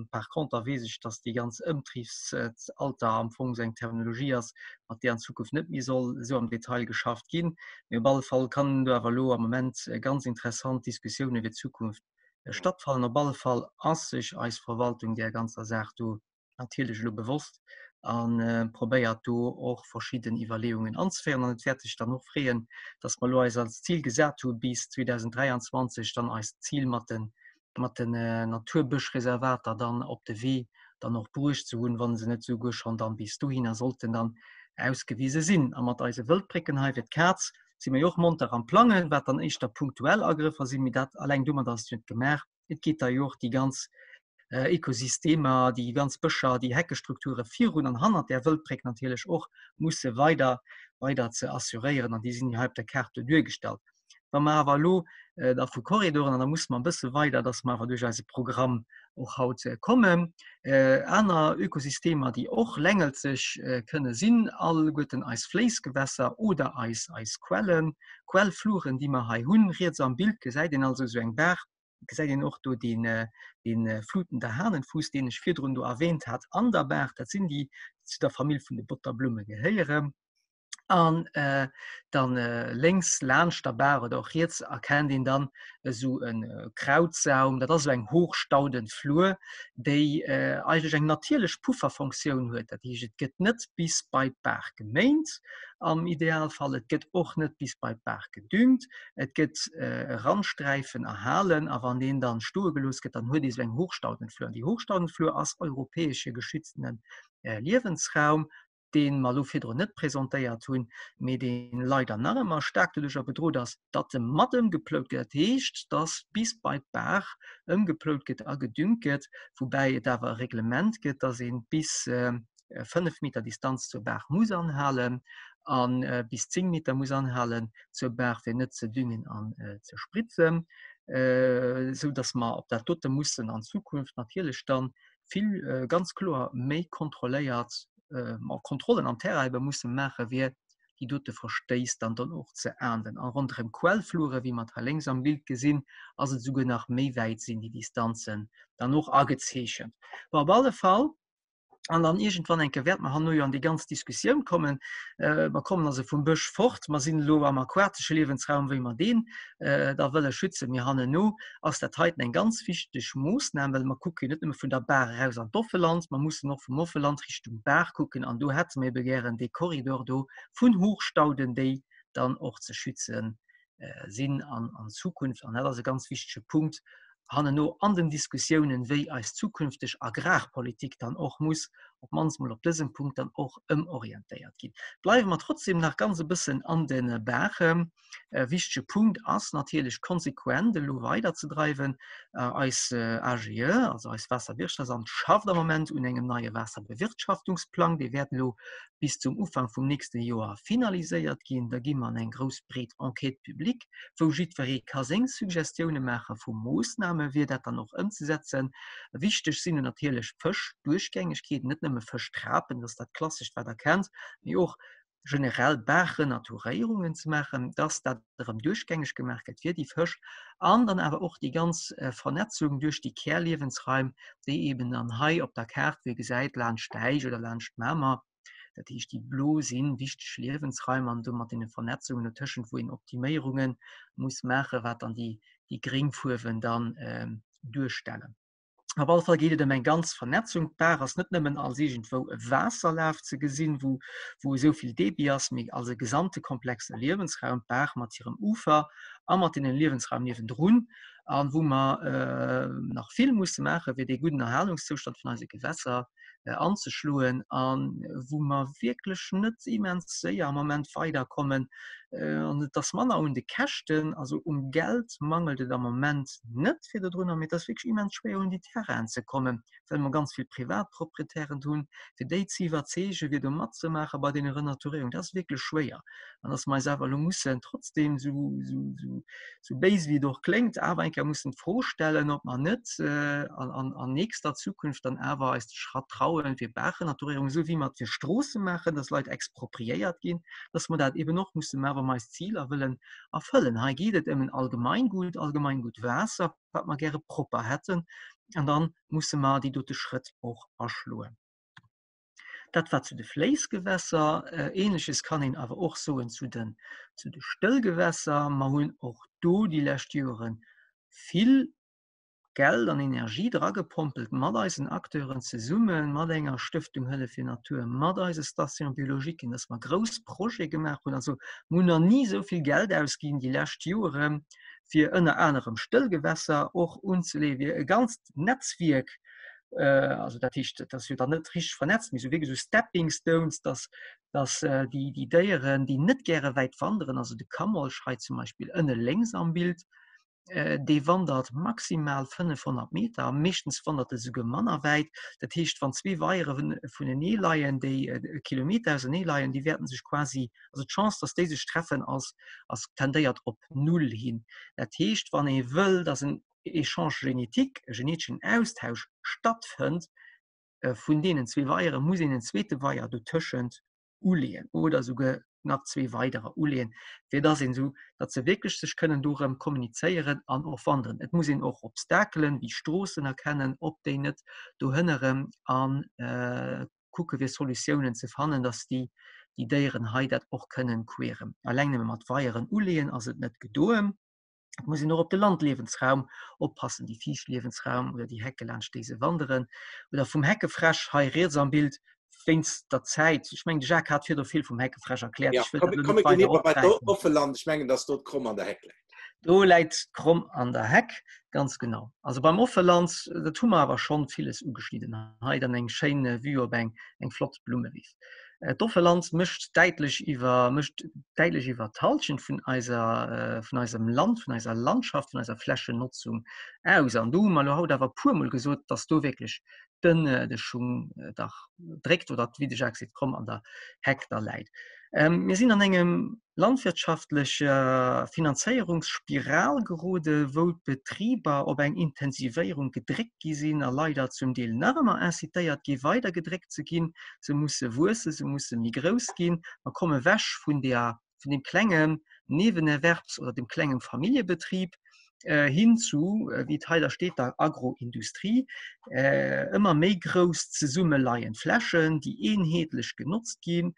Par conter weess ech, dass déi ganz Ëmtriebsalter am Fong esou eng Terminologie ass, mat där an Zukunft net méi soll esou am Detail geschafft ginn. Mee op alle Fall kann do awer elo am Moment ganz interessant Diskussioune fir d'Zukunft stattfannen. Op alle Fall ass sech eis Verwaltung där ganzer Saach do natierlech elo bewosst a probéiert do och verschidden Iwwerleeungen anzeféieren. An et wäert sech dann och freeën, dass mer elo eis als Zil gesat hu bis 2023 dann eist Zil mat den mat den Naturbëschreservater dann op de Wee dann och bruecht ze hunn, wa se net souguer schonn dann bis dohinner sollten dann ausgewise sinn. A mat eise Wëldbrécken hei fir d'Kaz si mer jo och monter am Plangen, wat dann éischter punktuell Agrëffer sinn, mee dat alleng domat ass et jo net gemaach. Et geet da jo och déi ganz Ekosystemer, déi ganz Bëscher, déi Heckestrukture virun an hannert där Wëldbréck natierlech och musse weider weider ze assuréieren an déi sinn jo hei op der Kaart do duergestallt. Wa mer awer elo da vu Korridoren, an da musse mer e bësse weider, dass mer awer duerch eise Programm och haut kommen, aner Ökosystemer, déi och längelzeg kënne sinn, alleguerten eis Fléissgewässer oder eis, eis Quellen, Quellfluren, déi mer hei hunn. Riets am Bild gesäit een also esou eng Baach. Gesäit een och do den, den flutender Hahnenfuß, deen ech virdrun do erwähnt hat, an der Baach. Dat sinn déi, déi zu der Famill vun de Botterblumme gehéieren. An äh, dann äh, lénks laanscht der Baach oder och riets erkennt een dann esou e Krautsaum. Dat ass esou eng Hochstaudenflur, déi äh, eigentlech eng natierlech Pufferfonktioun huet. Dat heescht, et gëtt net bis bei d'Baach geméint am Idealfall, et gëtt och net bis bei d'Baach gedüngt, et gëtt äh, Randsträifen erhalen a wann deen dann stoe gelooss gëtt, dann huet ee sou eng Hochstaudenflur. An déi Hochstaudenflur ass europäesche geschütztene äh, Liewensraum dee mer elo virdrun net presentéiert hunn, mee dee leider nach ëmmer staark doduercher bedrot ass, datt e mat ëmgeplout gëtt. Dat heescht, datt bis bei d'Baach ëmgeplout gëtt a gedüngt gëtt, woubäi et awer e Reglement gëtt, datt ee bis 5 Meter Distanz zur Baach muss anhalen a bis 10 Meter muss anhalen zur Baach, fir net ze düngen an ze spritzen, esou datt mer op dat dote mussen an Zukunft natierlech dann vill ganz kloer méi kontrolléiert Kontrollen am Terrain ebe musse maache fir déi dote Verstéiss dann dann och ze ahnden. A ronderëm Quellflure, wéi mer et hei lénks am Bild gesinn, ass et esouguer nach méi wäit, sinn déi Distanzen dann och agezeechent. Bon, op alle Fall, an dann iergendwann eng Kéier wäerte mer herno jo an déi ganz Diskussioun kommen, mer kommen also vum Bësch fort, mer sinn elo am aquatesche Liewensraum, wéi mer deen da wëlle schützen, mee hanneno ass dat heiten eng ganz wichteg Moossnam, well mer kucke jo net nëmme vun der Baach eraus an d'Offeland, mer mussen och vum Offeland Richtung Baach kucken an do hätte mer ebe gären dee Korridor do vun Hochstauden, déi dann och ze schütze sinn an an Zukunft. An dat ass e ganz wichtege Punkt hanneno an den Diskussiounen, wéi eis zukünfteg Agrarpolitik dann och muss op d'mannst mol op dësem Punkt dann och ëmorientéiert ginn. Bleiwe mer trotzdem nach ganz e bëssen an de Baachen. E wichtege Punkt ass natierlech konsequent elo weiderzedreiwen. Eis AGE, also eis Waasserwirtschaftsamt, schafft am Moment un engem neie Waasserbewirtschaftungsplang. Dee wäert elo bis zum Ufank vum nächste Joer finaliséiert ginn. Da gi mer an eng grouss breet Enquête publique, wou jiddweree ka seng Suggestioune maache vu Moossname fir dat dann och ëmzesetzen. Wichteg sinn do natierlech d'Fëschduerchgängegkeeten, net nëmme Fëschtrapen, dat ass dat Klassescht wat Der kennt, mee och generell Baachrenaturéierungen ze maachen, dass dat erëm duerchgängeg gemaach gëtt fir déi Fësch an dann awer och déi ganz Vernetzung duerch déi Kärliewensraim, déi eben dann hei op der Kaart, wéi gesäit, laanscht d'Äisch oder laanscht d'Mamer, dat heescht déi blo sinn wichteg Liewensraim an do mat deene Vernetzungen dotëschent, wou een Optiméierunge muss maachen, wat dann déi gréng Fuerwen dann duerstellen. Op alle Fall geet et ëm eng ganz Vernetzung. D'Baach ass net nëmmen als iergendwou e Waasserlaf ze gesinn, wou, wou esou vill Débit ass, mee als e gesamte komplexe Liewensraum, d'Baach mat hirem Ufer a mat deene Liewensraum niewendrun, a wou mer nach vill musse maachen, fir dee gudden Erhalungszoustand vun eise Gewässer anzeschloen a wou mer wierklech net immens séier am Moment weiderkommen. An et ass manner un de Käschten, also um Geld mangelt et am Moment net fir dodrunner, mee et ass wierklech immens schwéier un déi Terrainen ze kommen, well mer ganz vill Privatproprietären hunn, fir déi ze iwwerzeegen, fir do matzemaache bei deene Renaturéierungen. Dat ass wierklech schwéier. An dass mer eis awer elo mussen trotzdem, esou, esou, esou béis wéi et och kléngt, awer eng Kéier mussen d'Fro stellen, ob mer net an, an nächster Zukunft dann awer eis de Schratt trauen, fir Baachrenaturierung, esou wéi mer et fir Stroosse maachen, dass Leit expropriéiert ginn, dass mer dat eben och musse maachen, wa mer eis Ziler wëllen erfëllen. Hei geet et ëm en Allgemeingut, Allgemeingut Waasser, wat mer gäre propper hätten, an da musse mer déi dote Schrëtt och aschloen. Dat war zu de Fléissgewässer. Ähnleches kann een awer och soen zu den, zu de Stëllgewässer. Mer hunn och do déi lescht Joren vill Geld an Energie dragepompelt mat eisen Acteuren zesummen, mat enger Stëftung Hëllef fir Natur, mat eise Stations biologiques, dass mer grouss Projete gemaach hunn. Also mer hunn nach ni esou vill Geld ausginn déi lescht Joren, fir ënner anerem Stëllgewässer och unzeleeën, fir e ganzt Netzwierk, also dat heescht, dat ass jo dann net richteg vernetzt, mee esou wierklech esou Stepping Stones, dass, dass déi, déi Déieren, déi net gäre wäit wanderen, also de Kammolch hei zum Beispill ënne lénks am Bild, dee wandert maximal 500 Meter, meeschtens wandert e souguer manner wäit. Dat heescht, wann zwee Weiere vunenee leien, déi e Kilometer ausernee leien, déi wäerten sech quasi, also d'Chance, dass déi sech treffen, ass, ass tendéiert op null hin. Dat heescht, wann ee wëll, dass en Échange génétique, e geneteschen Austausch stattfënnt vun deenen zwee Weieren, muss een en zweete Weier dotëschent uleeën oder souguer. nach zwee weiderer uleeën, fir dass een esou, datt se wierklech sech kënnen do erëm kommunizéieren an och wanderen. Et muss een och Obstakelen wéi Stroossen erkennen, ob déi net do hënneren an kucke fir Solutiounen ze fannen, dass déi déi Déieren hei dat och kënnen queren. Alleng nëmme mat Weieren uleeën ass et net gedoen. Et muss een och op de Landliewensraum oppassen, déi Fiichtliewensraum oder déi Hecke laanscht déi se wanderen. Oder vum Heckefräsch hei riets am Bild wéinst der Zäit. Ech mengen, de Jacques hat virdru vill vum Heckefräsch erkläert. Ja, Ech wëll dat komm, elo komm, net mir ginn weider iwwer bei opgräifen. d'Offeland. Ech mengen, dass do d'Kromm an der Heck läit. Do läit d'Kromm an der Heck, ganz genau. Also beim Offeland, dat hu mer awer schonn villes ugeschnidden. Hei dann eng schéin Vue op eng, eng flott Blummewiss. D'Offeland mécht däitlech iwwer, mécht däitlech iwwer d'Hallschent vun eiser, vun eisem Land, vun eiser Landschaft, vun eiser Flächennotzung aus. An do hu mer elo haut awer e puermol gesot, dass do wierklech den, de Schung dach dréckt oder, wéi de Jacques seet, d'Kromm an der Heck da läit. Mir sinn an engem landwirtschaftlecher Finanzéierungsspiral gerode wou d'Betriber op eng Intensivéierung gedréckt gi sinn a leider zum Deel nach ëmmer incitéiert gi weider gedréckt ze ginn. Se musse wuessen, se musse méi grouss ginn. Mer komme wech vun der, vun deem klengen Nebenerwerbs oder dem klengem Familljebetrib hin zu, wéi et hei da steet, der Agroindustrie, ëmmer méi grouss zesummeleiend Flächen, déi eenheetlech genotzt ginn,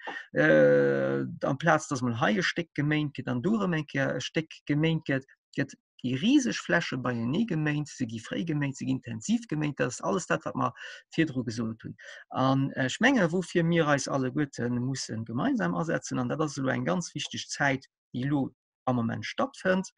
amplaz dass mol hei e Stéck geméint gëtt an do erëm eng Kéier e Stéck geméint gëtt, gëtt déi riseg Fläche beienee geméint, se gi fréi geméint, se ginn intensiv geméint. Dat ass alles dat, wat mer virdru gesot hunn. An ech menge woufir mir eis alleguerte musse gemeinsam asetzen, an dat ass elo eng ganz wichteg Zäit, déi elo am Moment stattfënnt,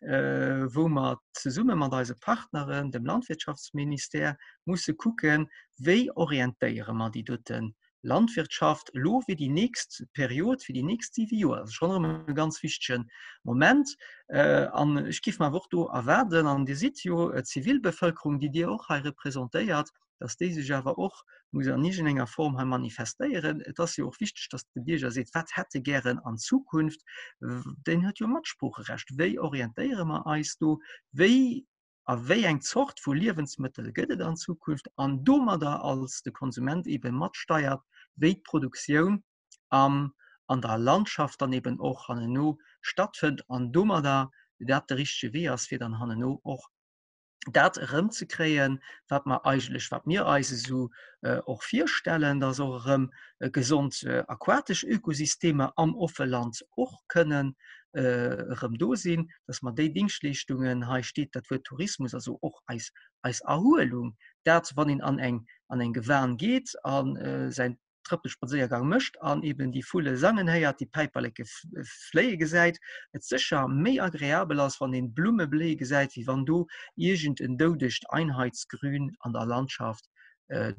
wou mer zesumme mat eise Partneren, dem Landwirtschaftsministère, musse kucken, wéi orientéiere mer déi dote Landwirtschaft elo fir déi nächst Period, fir déi nächst siwe Joer. Dat ass schonn erëm e ganz wichtege Moment. An ech géif mer awer och do erwaarden, an Dir sidd jo d'Zivilbevölkerung, déi Dir och hei representéiert, dass déi sech awer och muss an iergendenger Form hei manifestéieren. Et ass jo och wichteg, dass de Bierger seet, wat hätt e gären an Zukunft. Deen huet jo Matsproocherecht. Wéi orientéiere mer eis do? Wéi a wéi eng Zort vu Liewensmëttel gëtt et an Zukunft? An domadder als de Konsument ebe matsteiert, wéi d'Produktioun am an der Landschaft dann eben och hanneno stattfënnt an domadder dat de richtege Wee ass, fir dann hanneno och dat erëmzekréien, wat mer eigentlech, wat mir eis esou och virstellen, dass och erëm gesond aquatesch Ökosystemer am Offeland och kënnen erëm do sinn, dass mer déi Dingschtleeschtungen, hei steet dat Wuert Tourismus, also och eis, eis Erhuelung, dat wann een an eng, an eng Gewan geet a säin Trëppelspadséiergang mécht an eben déi Vulle sangen héiert, déi Päiperleke fléie gesäit, et sécher méi agreabel ass, wann een Blumme bléie gesäit, wéi wann do iergend en doudegt Einheitsgrün an der Landschaft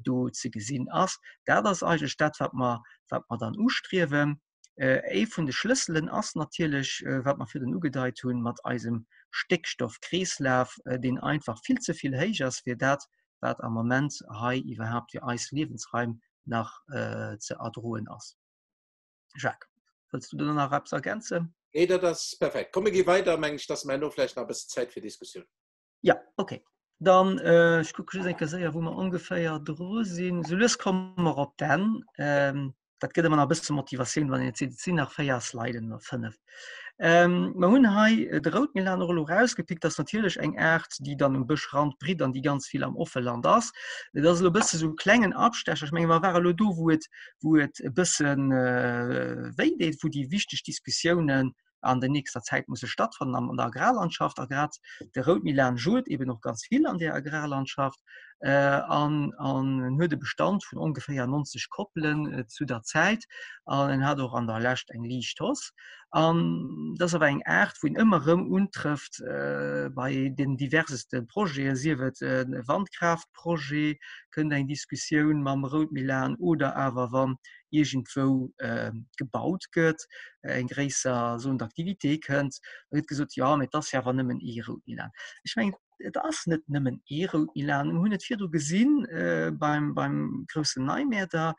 do ze gesinn ass. Dat ass eigentlech dat, wat mer, wat mer dann ustriewen. Ee vun de Schlësselen ass natierlech, wat mer virdrun ugedeit hunn, mat eisem Stéckstoffkreeslaf, deen einfach vill ze vill héich ass fir dat, wat am Moment hei iwwerhaapt fir eis Liewensraim nach ze erdroen ass. Jacques, wëlls du do nach eppes ergänzen? Nee, dat ass perfekt. Komm, mir gi weider, meng ech, dass mer herno vläicht nach e bëssen Zäit fir Diskussioun. Ja, okay. Dann äh, ech kucke just eng Kéier séier, wou mer ongeféier dru sinn. Sou lues komme mer op d'Enn. Ähm, dat gëtt ëmmer nach e bësse Motivatioun, wann een et seet, et sinn nach 4 Sliden oder 5. Ähm, mer hunn hei äh, de Routmilan och elo rausgepickt, dat ass natierlech eng Aart, déi dann um Bëschrand britt an déi ganz vill am Offeland ass. Et ass elo e bësse sou klengen Abstecher. Ech menge mer ware elo do, wou et, wou et e bëssen äh, wéi deet, wou déi wichteg Diskussiounen an der nächster Zäit musse stattfannen an der Agrarlandschaft a grad de Routmilan jot eben och ganz vill an der Agrarlandschaft äh, an an huet e Bestand vun ongeféier 90 Koppelen äh, zu der Zäit an en hat och an der Lescht eng liicht Hoss. An dat ass awer eng Aart, wou een ëmmer erëm untrëfft äh, bei den diverseste Projeten, sief et e Wandkraaftprojet, kënnt eng Diskussioun mam Routmilan oder awer wann iergendwou gebaut gëtt, eng gréisser Zone d'activité kënnt, da gëtt gesot, jo, mee et ass jo awer nëmmen ee Routmilan. Ech mengen, et ass net nëmmen ee Routmilan. Mir hunn et virdru gesinn beim, beim groussen Neimäerder.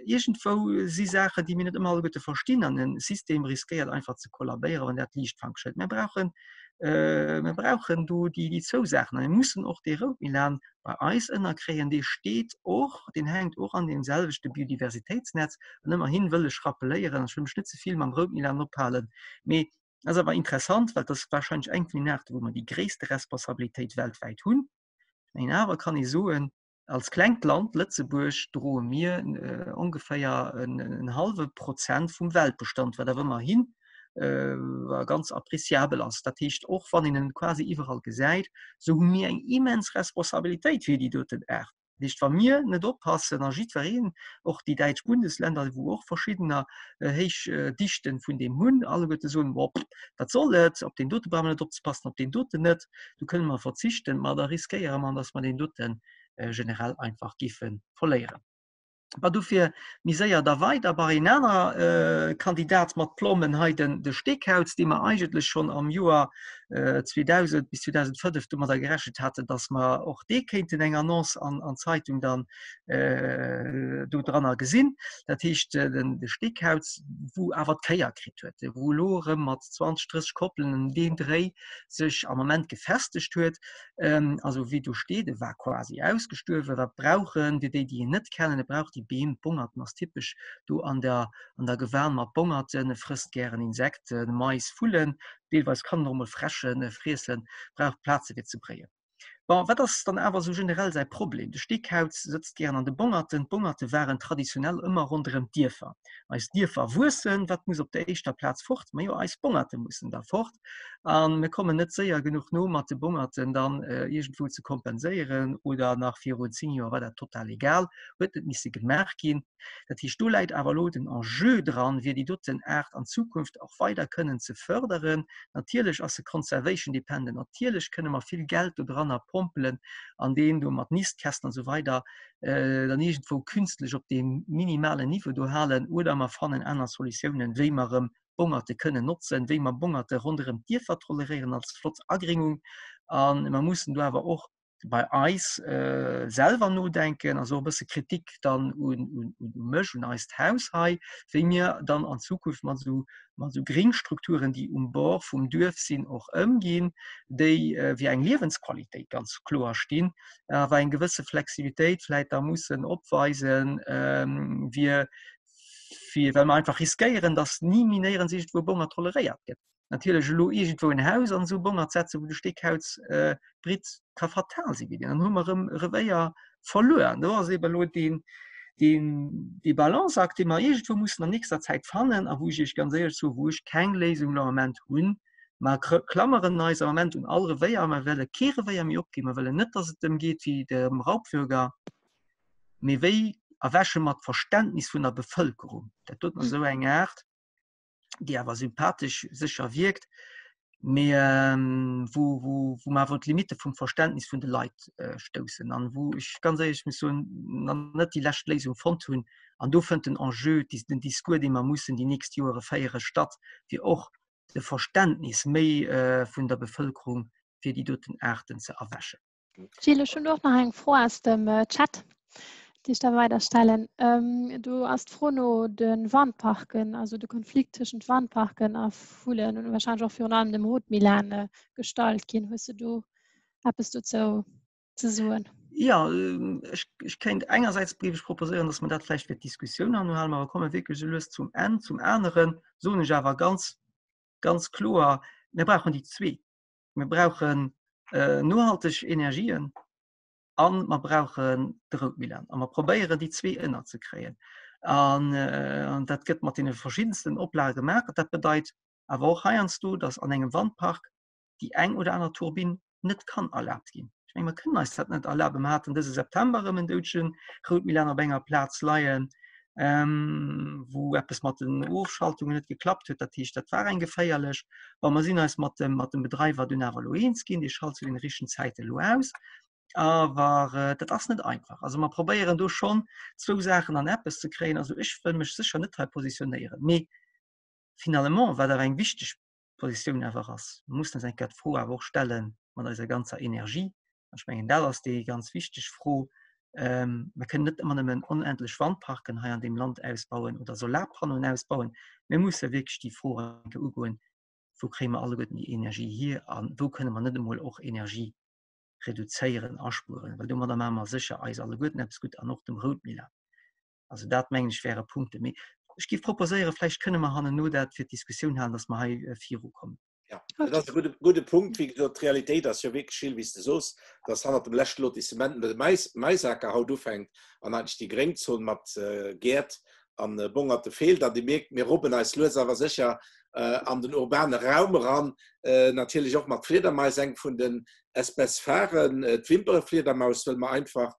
Iergendwou si Saachen, déi mir net ëmmer alleguerte verstinn an e System riskéiert einfach ze kollabéieren, wann dat liichtfankeg gëtt. Mir brauchen. Mir brauchen do déi, déi zwou Saachen. A mir mussen och dee Routmilan bei eis ënnerkréien. Dee steet och, deen hänkt och an deem selwechte Biodiversitéitsnetz. An ëmmerhin wëll ech rappeléieren, ech wëll mech net ze vill mam Routmilan ophalen, mee et ass awer interessant, well et ass warscheinlech eng vun den Aarten, wou mer déi gréisste Responsabilitéit weltwäit hunn. Ech mengen awer kann ee soen, Als klengt Land, Lëtzebuerg, droe mir ongeféier en hallwe Prozent vum Weltbestand, wat awer ëmmerhi ganz appréciabel ass. Dat heescht, och wann een en quasi iwwerall gesäit, esou hu mir eng immens Responsabilitéit fir déi doten Aart. Dat heescht, wa mir net oppassen a jiddwereen, och déi däitsch Bundesländer, wou och verschiddener héich Dichten vun deem hunn, alleguerte soen, Bon, wat soll et, op deen dote brauche mer net opzepassen, op deen doten net, do kënne mer verzichten, ma da riskéiere mer, dass mer deen dote generell einfach géife verléieren. Ma dofir méi séier da weider bei en aner Kandidat mat Plommen hei, den de Steekauz, dee mer eigentlech schonn am Joer 2000 bis 2005 domadder gerechent haten, dass mer och dee kéinten eng Annonce an an d'Zeitung dann do dranner gesinn. Dat heescht den de Steekauz, wou awer d'Kéier kritt huet, wou elo erëm mat 20, 30 Koppelen an deem Dréi sech am Ament gefestegt huet. Also wéi do steet, e war quasi ausgestuerwen. Wat brauch en? Fir déi, déi en net kennen, e brauch déi Beem, d'Bongerten ass typesch do an der, an der Gewan mat Bongerten. E frësst gären Insekten, Mais, Vullen, deelweis kann en och emol Fräsche friessen, brauch Plaze fir ze bréien. Bon, wat ass dann awer esou generell säi Problem? De Steekauz sëtzt gären an de Bongerten. D'Bongerte waren traditionell ëmmer ronderëm d'Dierfer. Eis Dierfer wuessen. Wat muss op der éischter Plaz fort? Majo, eis Bongerte mussen da fort. A mir kommen net séier genuch no mat de Bongerten dann iergendwou ze kompenséieren. Oder nach virun 10 Joer war dat total egal, huet net misse gemaach ginn. Dat heescht, do läit awer elo den Enjeu dran, fir déi doten Aart an Zukunft och weider kënnen ze förderen. Natierlech ass se conservation dependent, natierlech kënne mer vill Geld do dranner pompelen an deen do mat Nistkästen an esou weider dann iergendwou künstlech op deem minimalen Niveau do halen, oder mer fannen aner Solutiounen, wéi mer erëm Bongerte kënnen notzen, wéi mer Bongerte ronderëm d'Dierfer toleréieren als flott Agringung. A mer mussen do awer och bei eis äh, selwer nodenken, also e bësse Kritik dann un, un, un mech, un eist Haus hei, wéi mir dann an Zukunft mat so, mat so Gringstrukturen, déi um Bord vum Duerf sinn, och ëmginn, déi äh, wéi eng Liewensqualitéit ganz kloer stinn, awer eng gewësse Flexibilitéit vläit da mussen opweisen, ähm, wir, fir, well mer einfach riskéieren, dass ni méi néierens iergendwou Bonger toleréiert gëtt. Natierlech elo iergendwou en Haus an esou Bongert setzen, wou de Steekauz britt, ka fatal si fir deen. Dann hu mer erëm e Revéier verluer. An do ass eeben elo deen, deen, dee Balanceakt, dee mer iergendwou mussen an nächster Zäit fannen a wou ech Iech ganz éierlech soen, wou ech keng Léisung elo am Ament hunn. Mer klammeren eis am Ament un all Revéier. Mer wëlle kee Revéier méi opginn. Mer wëllen net, dass et ëm geet wéi dem Raubwürger. Mee wéi erwäche mer d'Verständnis vun der Bevëlkerung? Dat doten ass esou eng Aart, déi awer sympathesch sécher wierkt, mee wou, wou, wou mer awer un d'Limitte vum Verständnis vun de Leit stoussen an wou ech ganz éierlech muss soen, nach net déi lescht Léisung fonnt hunn. An do fënnt den Enjeu, den Discours, dee mer mussen déi nächst Joere féieren, statt, fir och de Verständnis méi vun der Bevëlkerung fir déi doten Aarten ze erwächen. Gilles, ech hunn och nach eng Fro aus dem äh, Chat, déi ech da weiderstellen. Ähm, du ass d'Fro no de Wandparken, also de Konflikt tëschent Wandparken a Vullen und wahrscheinlich och virun allem dem Rotmilan äh, gestallt ginn. Hues du do eppes dozou ze soen? Ja, ähm, ech, ech kéint engersäits géif ech proposéieren, dass mer dat vläicht fir d'Diskussioun anhalen, awer komme wierklech esou lues zum Enn. Zum aneren soen ech awer ganz, ganz kloer, mir brauchen déi zwee. Mir brauchen nohalteg Energien a mer brauchen de Routmilan. A mer probéieren déi zwee ënnerzekréien. An dat gëtt mat deene verschiddensten Oplage gemaach. Dat bedeit awer och heiansdo, datt an engem Wandpark déi eng oder aner Turbinn net kann erlaabt ginn. Ech menge mer kënnen eis dat net erlaben. Mer haten dëse September erëm en doudege Routmilan op enger Plaz leien. ähm, wou eppes mat den Ofschaltungen net geklappt huet. Dat heescht, dat war eng geféierlech. Wa mer sinn eis mat dem, mat dem Bedreiwer dunn awer elo eens ginn, dee schalt zu den richtegen Zäite elo aus. Awer äh, dat ass net einfach. Also mer probéieren do schonn zwou Saachen an eppes ze kréien. Also ech wëll mech sécher net hei positionéieren. Mee finalement, wat awer eng wichteg Positioun awer ass, mer mussen eis eng Kéier d'Fro awer och stelle mat eiser ganzer Energie. An ech mengen, dat ass déi ganz wichteg Fro. Mer kënnen net ëmmer nëmmen onendlech Wandparken hei an deem Land ausbauen oder Solarpannoen ausbauen. Mir musse wierklech déi Fro eng Kéier ugoen. Wou kréie mer alleguerten déi Energie hier a wou kënne mer net emol och Energie reduzéieren, aspueren? Well domadder maache mer sécher eis alleguerten eppes gutt an och dem Routmilan. Also dat mengen ech wäre Punkte. Mee ech géif proposéieren, vläicht kënne mer hannenno dat fir d'Diskussioun halen, datt mer hei virukommen. Ja, dat ass e gudde, gudde Punkt. Wéi gesot, d'Realitéit ass jo wierklech, Gilles, wéi s de soos, dass hannert dem leschte Lotissement de Mais, Maisaker haut ufänkt an eigentlech déi Gréngzon mat Gäert an Bongerte feelt. An Dir mierkt, mir robben eis lues awer sécher an den urbane Raum eran, natierlech och mat Fliedermais, eng vun den Espèces phares, d'Wimperefliedermaus, wëll mer einfach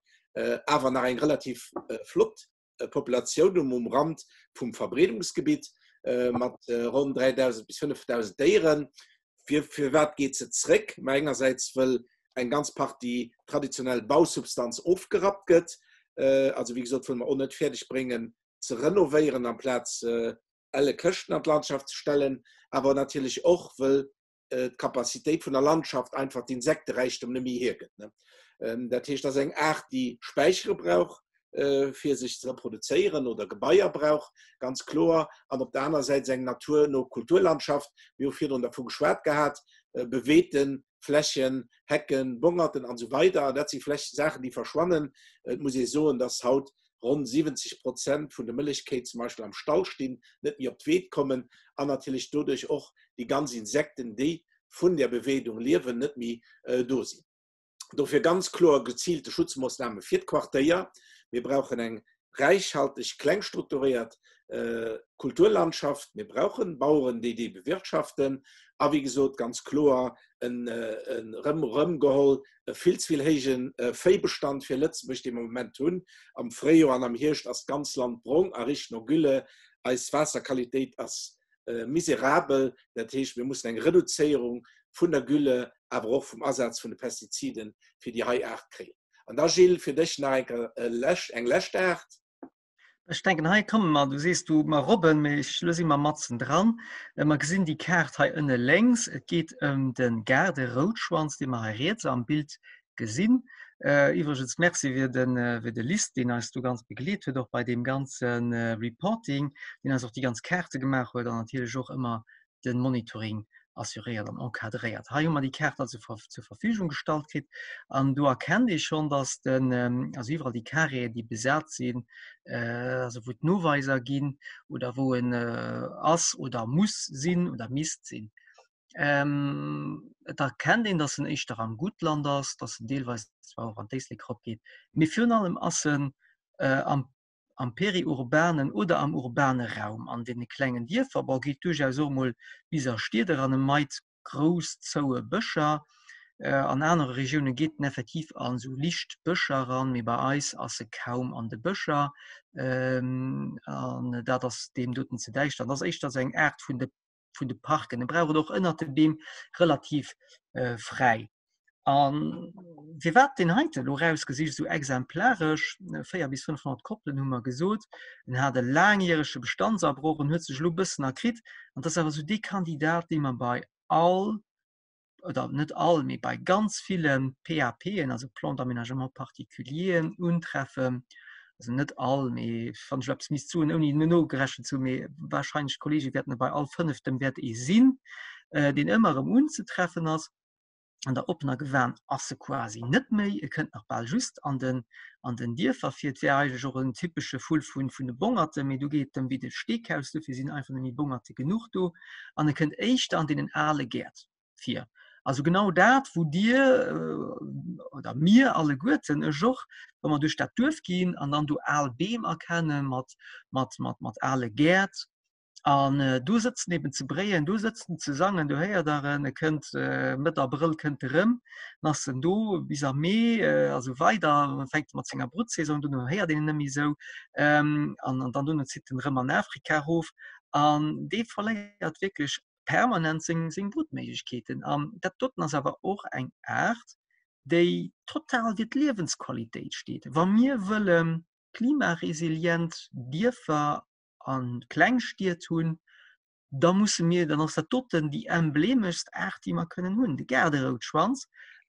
awer nach eng relativ flott Populatioun um um Rand vum Verbreedungsgebitt mat ronn 3.000 bis 5.000 Déieren. Fir firwat geet se zréck? Ma engersäits wëll eng ganz Partie traditionell Bausubstanz ofgerappt gëtt, also wéi gesot wëll mer och net fäerdeg bréngen ze renovéieren amplaz elle Këschten an d'Landschaft ze stellen, awer natierlech och wëll d'Capacitéit vun der Landschaft einfach d'Insekteräichtum net méi hiergëtt. Dat heescht, dat ass eng Aart, déi Späichere brauch, fir sech ze reproduzéieren oder Gebaier brauch, ganz kloer. An op der aner Säit eng naturno Kulturlandschaft, mir hu virdrun dervu geschwat gehat, beweete Flächen, Hecken, Bongerten an esou weider. An dat si Fläch Saachen, déi verschwannen. Et muss ee soen, dass haut ronn 70 Prozent vun de Mëllechkéi zum Beispill am Stall stinn, net méi op d'Weed kommen an natierlech doduerch och déi ganz Insekten, déi vun där Beweedung liewen, net méi do sinn. Dofir ganz kloer geziilte Schutzmoossname fir d'Quartéier. Mir brauchen eng räichhalteg, kleng strukturéiert Kulturlandschaft. Mir brauchen Baueren, déi déi bewirtschaften. A wéi gesot, ganz kloer en erëm erëmgeholl e vill ze vill héije Véibestand fir Lëtzebuerg, dee mer am Moment hunn. Am Fréijoer an am Hierscht ass d'ganz Land brong a richt no Gülle. Eis Waasserqualitéit ass miserabel. Dat heescht, mir mussen eng Reduzéierung vun der Gülle, awer och vum Asaz vun de Pestiziden fir déi hei Aart kréien. An da, Gilles, fir dech nach eng Kéier eng lescht Aart. Ech denken, hei komme mer, du sees du mer Robben, mee ech, lo si mer matzen dran. Mer gesinn déi Kaart hei ënne lénks. Et geet ëm de Gaarderoutschwanz, dee mer hei riets am Bild gesinn. Iwwregens Merci fir de, fir de List, deen eis do ganz begleet huet, och bei deem ganze Reporting, deen eis och déi ganz Kaarte gemaach huet an natierlech och ëmmer de Monitoring assuréiert an encadréiert. Hei hu mer déi Kaart also zur Verfügung gestallt kritt an do erkennt ee schonn, dass den, also iwwerall déi Carréen, déi besat sinn, also wou d'Noweiser ginn oder wou en ass oder muss sinn oder misst sinn. Et erkennt een, dass en éischter am Guttland ass, dass en deelweis zwar och an d'Éislek eropgeet, mee virun allem ass en am am periurbanen oder am urbane Raum, an deene klengen Dierfer, bon, geet duerchaus och emol bis a Stied eran, e meit grouss zoue Bëscher. An anere Regioune geet en effektiv an esou licht Bëscher eran, mee bei eis ass e kaum an de Bëscher, an dat ass deem doten ze däischter. An dat ass éischter esou eng Aart vun de vun de Parken. E brauch et och ënnert de Beem relativ fräi. A firwat deen heiten elo erausgesicht, esou exemplaresch, 4 bis 500 Koppelen hu mer gesot, en hat e laangjärege Bestandsabroch, en huet sech elo e bëssen erkritt an dat ass awer esou dee Kandidat, dee mer bei all oder net all, mee bei ganz ville PAPen, also Plans d'aménagement particulier, untreffen. Also net all, mee wann ech eppes misst soen, ouni nogerechent ze hunn, mee wahrscheinlech d'Kollege wäerten bei all fënneftem wäert ee sinn, äh, deen ëmmer erëm unzetreffen ass. An der oppener Gewan ass e quasi net méi. E kënnt nach bal just an den, an den Dierfer vir. Et wär eigentlech och en typesche Vull vun, vun de Bongerten, mee do geet et ëm wéi de Steekhaus, dofir sinn einfach net méi Bongerte genuch do. An e kënnt éischter an deenen ale Gäert vir. Also genau dat, wou Dir oder mir alleguerten, ech och, wa mer duerch dat Duerf ginn an dann do al Beem erkenne mat, mat, mat, mat ale Gäert, An do sëtzen eben ze bréien, do sëtzen ze sangen, do héiert der en, e kënnt Mëtt Abrëll kënnt e rëm, dann ass en do bis am Mee, also weider, dann fänkt e mat senger Bruttsaison, dono héiert een en net méi esou, an dann dono zitt en rëm an Afrika erof an dee verléiert wierklech permanent seng seng Bruttméiglechkeeten. An dat doten ass awer och eng Aart, déi total fir d'Liewensqualitéit steet. Wa mir wëlle klimaresilient Dierfer a Klengstied hunn, da musse mir, dann ass dat doten déi emblemeschst Aart, déi mer kënnen hunn, de Gaarderoutschwanz,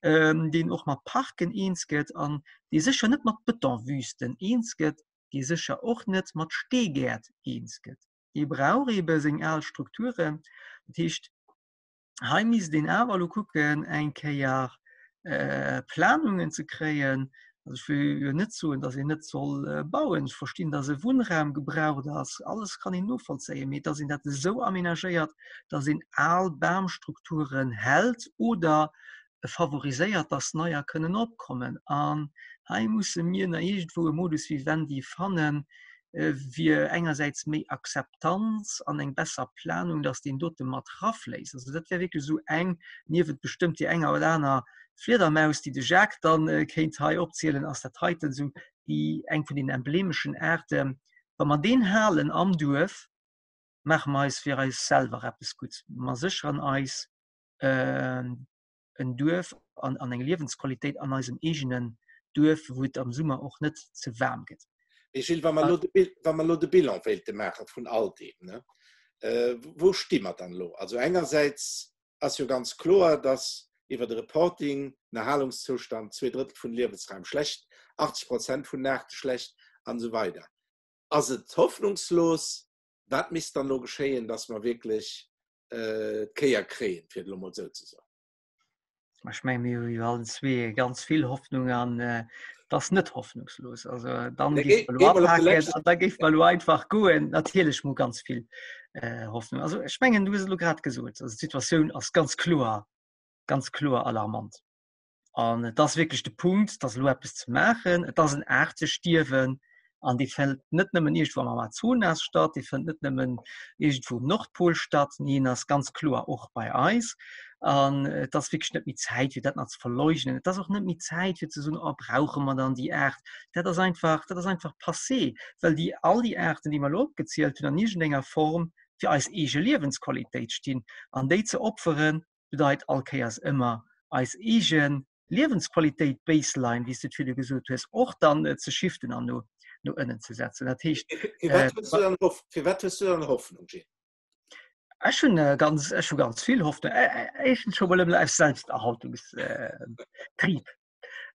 deen och mat Parken eens gëtt an dee sécher net mat Betonwüsten eens gëtt, dee sécher och net mat Steegäert eens gëtt. Dee brauch eebe seng al Strukturen. Dat heescht. Hei misst een awer elo kucken, eng Kéier Planungen ze kréien. Also ech wëll jo net soen, datt een net soll bauen. Ech verstinn, datt e Wunnraum gebraucht ass, alles kann een novollzéien, mee datt een dat esou amenagéiert, datt een al Bamstrukturen hält oder favoriséiert, datt neier kënnen opkommen. An hei musse mir nach iergendwou e Modus vivendi fannen, wier engersäits méi Akzeptanz an eng besser Planung, datt deen dote mat rafléisst. Also dat wär wierklech esou eng, niewent bestëmmt déi enger oder aner Fliedermaus, déi de Jacques dann kéint hei opzielen, ass dat heiten esou déi eng vun den emblemeschen Aarten. Wa mer deen halen am Duerf, maache mer eis fir eis selwer eppes Gutts. Mer sécheren eis en Duerf an, an eng Liewensqualitéit an eisem eegenen Duerf, wou et am Summer och net ze waarm gëtt. Mee Gilles, wa mer elo de, wa mer elo de Bilan wéilte maache vun all deem, ne, wou sti mer dann elo? Also engersäits ass jo ganz kloer, dass iwwer de Reporting den Erhalungszoustand 2/3 vun Liewensraim schlecht, 80 Prozent vun den Aarte schlecht an esou weider. Ass et hoffnungslos? Wat misst dann elo geschéien, dass mer wierklech d'Kéier kréien, fir et elo mol esou ze soen? Ech menge mir hu jo allen zwee ganz vill Hoffnung an äh, das net hoffnungslos. Also dann géif da géif man lo einfach goen. Natierlech mo ganz vill äh, Hoffnung. Also ech mengen du hues et lo grad gesot. Also d'Situatioun ass ganz kloer ganz kloer alarmant. An et ass wierklech de Punkt, dass elo eppes ze maachen. Et ass en Aartestierwen an dee fënnt net nëmmen iergendwou am Amazonas statt, dee fënnt net nëmmen iergendwou um Nordpol statt, nee en ass ganz kloer och bei eis. An et ass wierklech net méi Zäit, fir dat nach ze verleugnen. Et ass och net méi Zäit, fir ze soen, oh brauche mer dann déi Aart. Dat ass einfach, dat ass einfach passé, well déi all déi Aarten, déi mer elo opgezielt hunn, an iergendenger Form fir eis eege Liewensqualitéit stinn. An déi ze opferen, bedeit all Kéiers ëmmer eis eege Liewensqualitéit, Baseline, wéi s de et virdu gesot hues, och dann ze shiften an no, no ënnen ze setzen. Dat heescht, Firwat hues du dann Hoff-, firwat hues du dann Hoffnung, Gilles? Ech hunn ganz, ech hu ganz vill Hoffnung. Éischtens scho mol ëmmer aus Selbsterhaltungstrieb.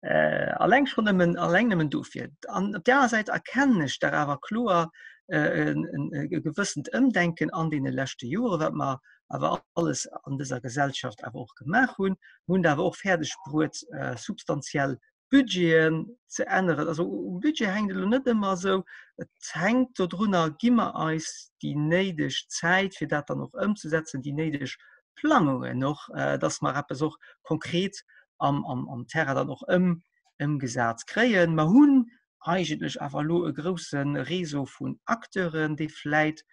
Äh, alleng schon nëmmen, alleng nëmmen dofir. An op der aner Säit erkennen ech dach awer kloer äh, en, en, e gewëssent Ëmdenken an deene leschte Jore, wat mer awer alles an dëser Gesellschaft awer och gemaach hunn. Mir hunn et awer och fäerdeg bruet, äh, substantiell Budgeten ze änneren. Also um Budget hänkt et elo net ëmmer esou. Et hänkt dodrunner, gi mer eis déi néideg Zäit, fir dat dann och ëmzesetzen, déi néideg Plangungen och, äh, dass mer eppes och konkret am, am, am Terrain dann och ëm, ëmgesat kréien. Mer hunn eigentlech awer elo e grouse Réseau vun Acteuren, dee vläit,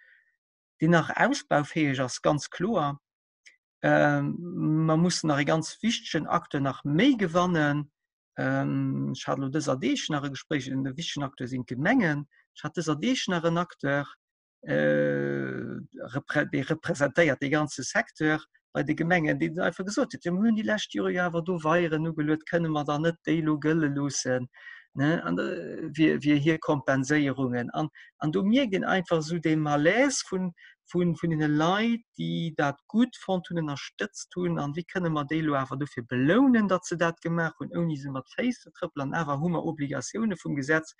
deen nach ausbaufäeg ass, ganz kloer. Ähm, mer mussen nach e ganz wichtegen Acteur nach méi gewannen. Ähm, ech hat elo dëser Deeg nach e Gespréich, en wichtegen Acteur sinn d'Gemengen. Ech hat dëser Deeg nach en Acteur, dee representéiert dee ganze Secteur bei de Gemengen, deen einfach gesot huet, jo mir hunn déi lescht Jore jo awer do Weieren ugeluet, kënne mer dann net déi elo gëlle loossen, ne, an fir, fir hir Kompenséierungen. An, an do mierkt een einfach esou dee Malaise vun, vun, vun deene Leit, déi dat gutt fonnt hunn, ënnerstëtzt hunn, an wéi kënne mer déi elo awer dofir belounen, datt se dat gemaach hunn, ouni se mat Féiss ze trëppelen. An awer hu mer Obligatioune vum Gesetz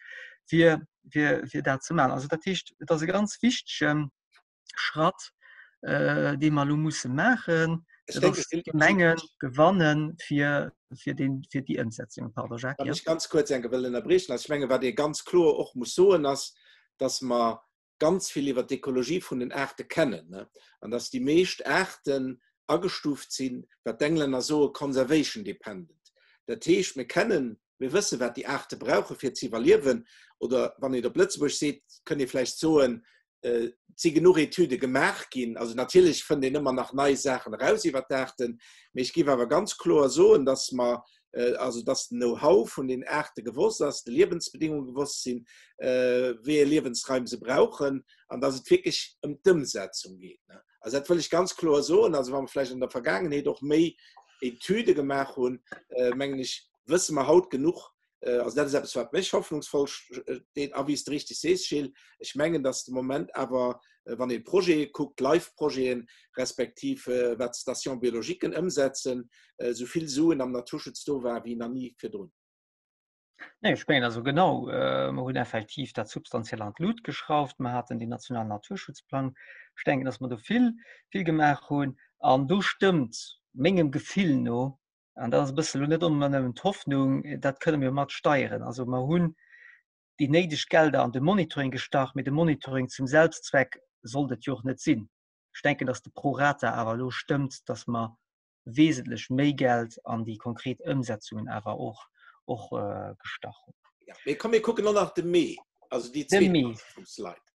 fir, fir, fir dat ze maachen. Also dat heescht, et ass e ganz wichtege Schratt, äh, dee mer elo musse maachen, Ech denke, dass d'Gemenge gewanne fir, fir, den, fir déi Ëmsetzung. Pardon, Jacques. Wann ech ganz kuerz enke wëll ënnerbriechen, also ech menge wat ee ganz kloer och muss soen ass, dass mer ganz vill iwwer d'Ekologie vun den Aarte kennen, ne, an dass déi meescht Aarten agestuuft sinn, wat d'Englänner soe conservation dependent. Dat heescht, mir kennen Mir wëssen, wat déi Aarte brauche fir ze iwwerliewen. Oder wann een et op Lëtzebuerg seet, kënnt ee vläicht soen, et si genuch Etüde gemaach ginn. Also natierlech fënnt een ëmmer nach nei Saachen eraus iwwer d'Aarten, mee ech géif awer ganz kloer soen, dass mer, also dass den Know-how vun den Aarte gewosst ass, de Liewensbedingunge gewosst sinn, wéi ee Liewensraim se brauchen an dass et wierklech ëm d'Ëmsetzung geet. Also dat wëll ech ganz kloer soen. Also wa mer vläicht an der Vergaangenheet och méi Etüde gemaach hunn, mengen ech, wësse mer haut genuch, also dat ass eppes, wat mech hoffnungsvoll deet. A wéi s de richteg sees, Gilles, ech mengen, datt de Moment awer, wann ee Projete kuckt, Life-Projeten, respektiv wat d'Station-biologiquen ëmsetzen, esou vill Suen am Naturschutz do war wéi nach ni virdrun. Nee, ech mengen also genau, mer hunn effektiv dat substantiell an d'Lut geschrauft. Mer haten deen nationalen Naturschutzplang. Ech denken, datt mer do vill, vill gemaach hunn. An do stëmmt mengem Gefill no, an dat ass e bësse lo net ëmmer nëmmen d'Hoffnung, dat kënne mir mat steieren. Also mer hunn déi néideg Gelder an de Monitoring gestach, mee de Monitoring zum Selbstzweck sollt et jo och net sinn. Ech denken, datt de Prorata awer elo stëmmt, datt mer wesentlech méi Geld an déi konkret Ëmsetzungen awer och, och gestach hunn. Ja, mee komm, mir kucken och nach de Mee, also déi zweet Partie vum Slide.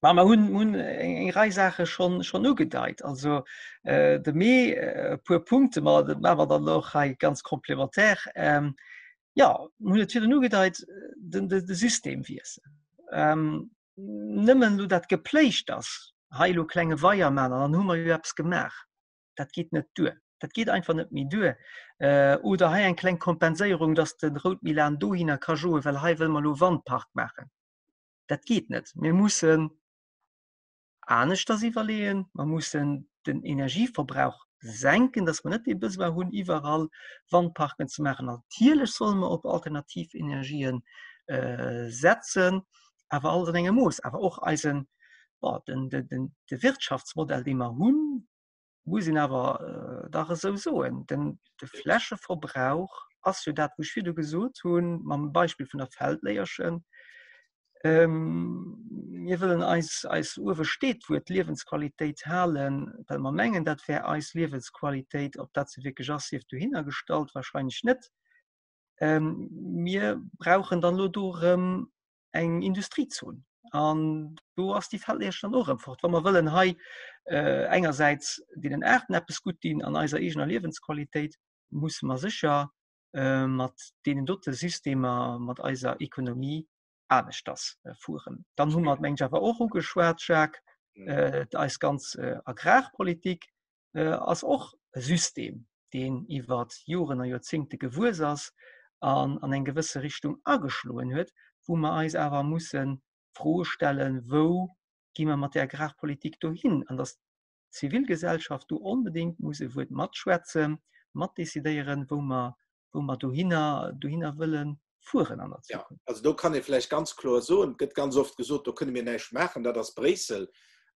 Ma mer hunn hunn eng Rei Saache schonn schonn ugedeit. Also äh, de Mee e puer Punkte, ma dat maache mer dann och hei ganz komplementär. Ähm, ja, mir hunn et virdrun ugedeit, den, de, de Systemwiessel. Ähm, nëmmen elo dat gepléicht ass, hei elo klenge Weier maachen an dann hu mer jo eppes gemaach. Dat geet net duer. Dat geet einfach net méi duer. Äh, oder hei eng kleng Kompenséierung, dass de Routmilan dohinner ka joen, well hei wëlle mer elo Wandpark maachen. Dat geet net. Mir mussen aneschters iwwerleeën. Mer mussen den Energieverbrauch senken, dass mer net dee Besoin hunn, iwwerall Wandparken ze maachen. Natierlech solle mer op alternativ Energien setzen, awer alles an engem Mooss. Awer och eisen, bon, den, den, de Wirtschaftsmodell, dee mer hunn, muss een awer dach esou soen, den de Flächeverbrauch ass jo dat, wou ech virdu gesot hunn, mam Beispill vun der Feldléierchen. Mir wëllen eis, eis uewe steet d'Wuert Liewensqualitéit halen, well mer mengen, dat wär eis Liewensqualitéit. Ob dat se wierklech ass, sief dohinner gestallt, wahrscheinlech net. Mir brauchen dann elo do erëm eng Industriezon. An do ass déi Feldleesch dann och erëm fort. Wa mer wëllen hei äh, engersäits deenen Aarten eppes gutt dinn an eiser eegener Liewensqualitéit, musse mer sécher äh, mat deenen dote Systemer, mat eiser Ekonomie aneschters äh, fueren. Dann hu mer, meng ech, awer och ugeschwat, Jacques, äh, eis ganz äh, Agrarpolitik ass och e System, deen iwwer Joren a Joerzéngte gewuess ass an an eng gewësse Richtung ageschloen huet, wou mer eis awer musse Froe stellen, Wou gi mer mat där Agrarpolitik dohin? An datt d'Zivilgesellschaft do onbedéngt muss e Wuert matschwätzen, matdecidéieren, wou mer wou mer dohinner, dohinner wëlle fueren an der Zukunft. Ja, also do kann ee vläicht ganz kloer soen, et gëtt ganz oft gesot, do kënne mir näischt maachen, dat ass Bréissel.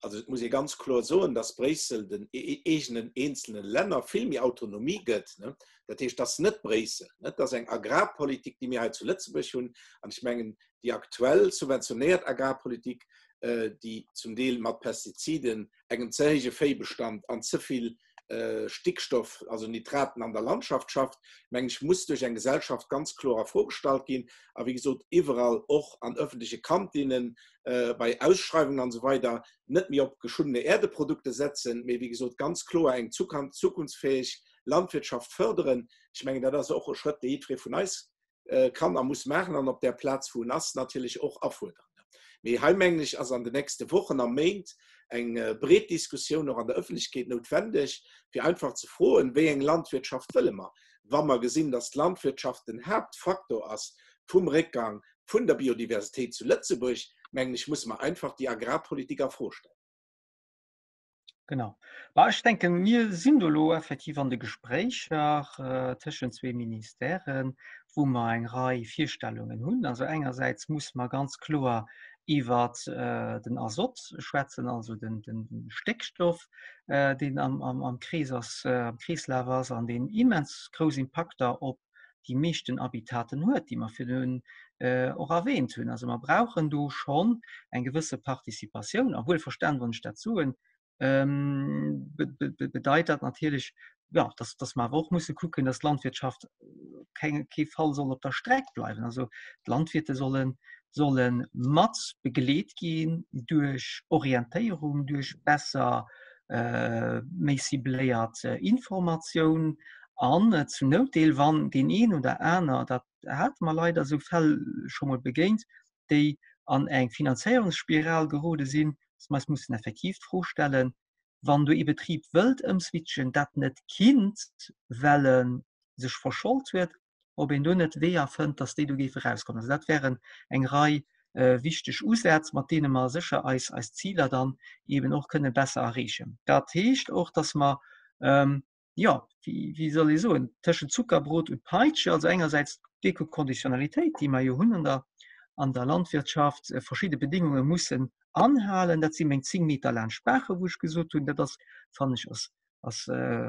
Also et muss ee ganz kloer soen, datt Bréissel den e-, eegenen eenzelne Länner vill méi Autonomie gëtt. Ne? Dat heescht, dat ass net Bréissel, ne? Dat ass eng Agrarpolitik, déi mir hei zu Lëtzebuerg hunn. An ech mengen, déi aktuell subventionéiert Agrarpolitik, äh, déi zum Deel mat Pestiziden, engem ze héije Véibestand an ze vill Stickstoff, also Nitraten an der Landschaft schafft, mengen ech, muss duerch eng Gesellschaft ganz kloer a Fro gestallt ginn. A wéi gesot, iwwerall, och an öffentleche Kantinnen, bei Ausschreiwungen an esou weider, net méi op geschundene Äerdeprodukte setzen, mee wéi gesot ganz kloer eng zukunftsfäeg Landwirtschaft förderen. Ech mengen, dat ass och e Schrëtt, dee jiddweree vun eis kann a muss maachen an op där Plaz, wou en ass, natierlech och afuerderen. Mee hei, mengen ech, ass an den nächste Wochen a Méint eng breet Diskussioun och an der Ëffentlechkeet noutwendeg, fir einfach ze froen, Wéi eng Landwirtschaft wëlle mer? Wa mer gesinn, dass d'Landwirtschaft den Haaptfaktor ass vum Réckgang vun der Biodiversitéit zu Lëtzebuerg, mengen ech, musse mer einfach déi Agrarpolitik a Fro stellen. Genau. Bah, ech denken, mir sinn do elo effektiv an de Gespréicher äh, tëschent zwee Ministèren, wou mer eng Rei Virstellungen hunn. Also engersäits muss mer ganz kloer iwwer äh, den Azot schwätzen, also den, den, den Stéckstoff, äh, deen am, am, am, Krees ass, äh, am Kreeslaf ass an deen immens grouss Impakter op déi meeschten Habitaten huet, déi mer virdrun och erwähnt hunn. Also mer brauchen do schonn eng gewësse Participatioun. A wuelverstan, wann ech dat soen, bedeit dat natierlech, jo, dass, dass mer awer och musse kucken, dass d'Landwirtschaft keng, kee Fall soll op der Streck bleiwen. Also d'Landwirte sollen, solle mat begleet ginn duerch Orientéierung, duerch besser, méi cibléiert Informatioun an zum Noutdeel, wann deen een oder aner, dat hate mer leider esou Fäll scho mol begéint, déi an eng Finanzéierungsspiral gerode sinn, dass mer eis mussen effektiv d'Fro stellen, wann do ee Betrib wëllt ëmswitchen, dat net kinnt, well e sech verschold huet, ob een do net Weeër fënnt, dass déi do géife erauskommen. Also dat wären eng Rei wichteg Usätz, mat deene mer sécher eis, eis Ziler dann eben och kënne besser erreechen. Dat heescht och, dass mer, jo, wéi, wéi soll ee soen, tëschent Zuckerbrot und Peitsche, also engersäits d'Ekokonditionalitéit, déi mer jo hunn an der, an der Landwirtschaft, verschidde Bedingunge mussen anhalen, dat si meng 10 Meter laanscht d'Baache, wou ech gesot hunn, dat ass, fannen ech, ass. Ass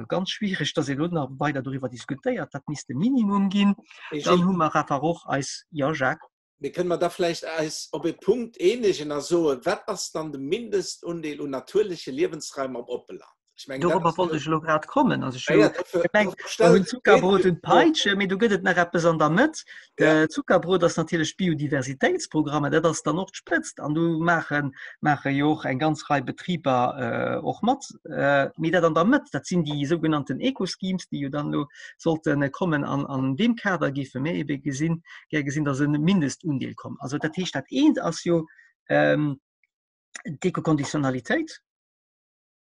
ganz schwiereg, dass ee lo nach weider doriwwer diskutéiert. Dat misst de Minimum ginn. Dann hu mer awer och eis, jo Jacques? Mee kënne mer da vläicht eis op e Punkt eenegen a soen, wat ass dann de Mindestundeel un natierleche Liewensraim am oppe Land? Ech mengen, dat Dorobber wollt ech elo grad kommen. Also ech hu gemengt, mer hunn Zuckerbrot und Peitsche, mee do gëtt et nach eppes an der Mëtt. De Zuckerbrot ass natierlech d'Biodiversitéitsprogrammer, dat ass dann och d'Spëtzt. An do maache maache jo och eng ganz Rei Betriber och mat. Mee dat an der Mëtt, dat sinn déi sougenannten Eco-Schemes, déi jo dann elo sollte kommen. An an deem Kader géife mir ebe gesinn, gär gesinn, dass e Mindestundeel komm. Also dat heescht, dat eent ass jo d'Ecoconditionalitéit,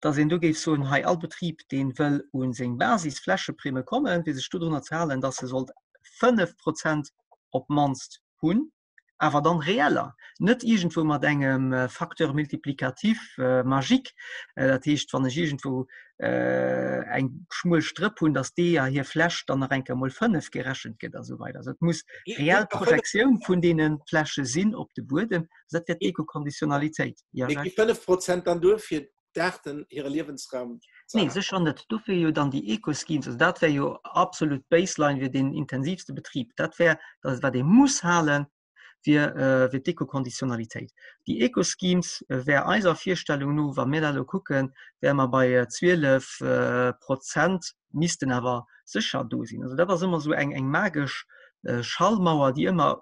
dass een do géif soen, hei all Betrib, dee wëll u seng Basisflächeprimme kommen, fir sech dodrunner ze halen, dass e sollt 5 Prozent op d'mannst hunn. awer dann reeller, net iergendwou mat engem Facteur multiplicatif magique, dat heescht wann ech iergendwou eng schmuel Strëpp hunn, datt deeër hir Fläch dann nach eng Kéier mol 5 gerechent gëtt a sou weider. Also et muss reell Projektioun vun deene Fläche sinn op de Buedem. Also dat wär d'Ecoconditionalitéit. Jo, Mee gi Jacques? 5 Prozent dann duer fir d'Aarten hire Liewensraum ze Nee, erhalen? sécher net. Dofir jo dann déi Eco-Schemes. Also dat wär jo absolut d'Baseline, wier deen intensivste Betrib. Dat wär dat, wat ee muss halen, wier, wier d'Ecoconditionalitéit. Déi Eco-Schemes wär eiser Virstellung no, wa mir dat elo kucken, wäre mer bei 12 Prozent, missten awer sécher do sinn. Also dat ass ëmmer esou eng, eng magesch Schallmauer, déi ëmmer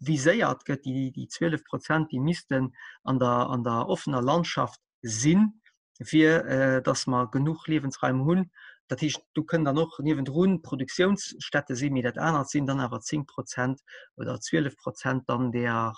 viséiert gëtt, déi, déi 12 Prozent, déi missten an der, an der offener Landschaft sinn, fir dass mer genuch Liewensraim hunn. Dat heescht, do kënnen dann och niewendrun Produktiounsstätte sinn, mee dat anert sinn dann awer 10 Prozent oder 12 Prozent dann där,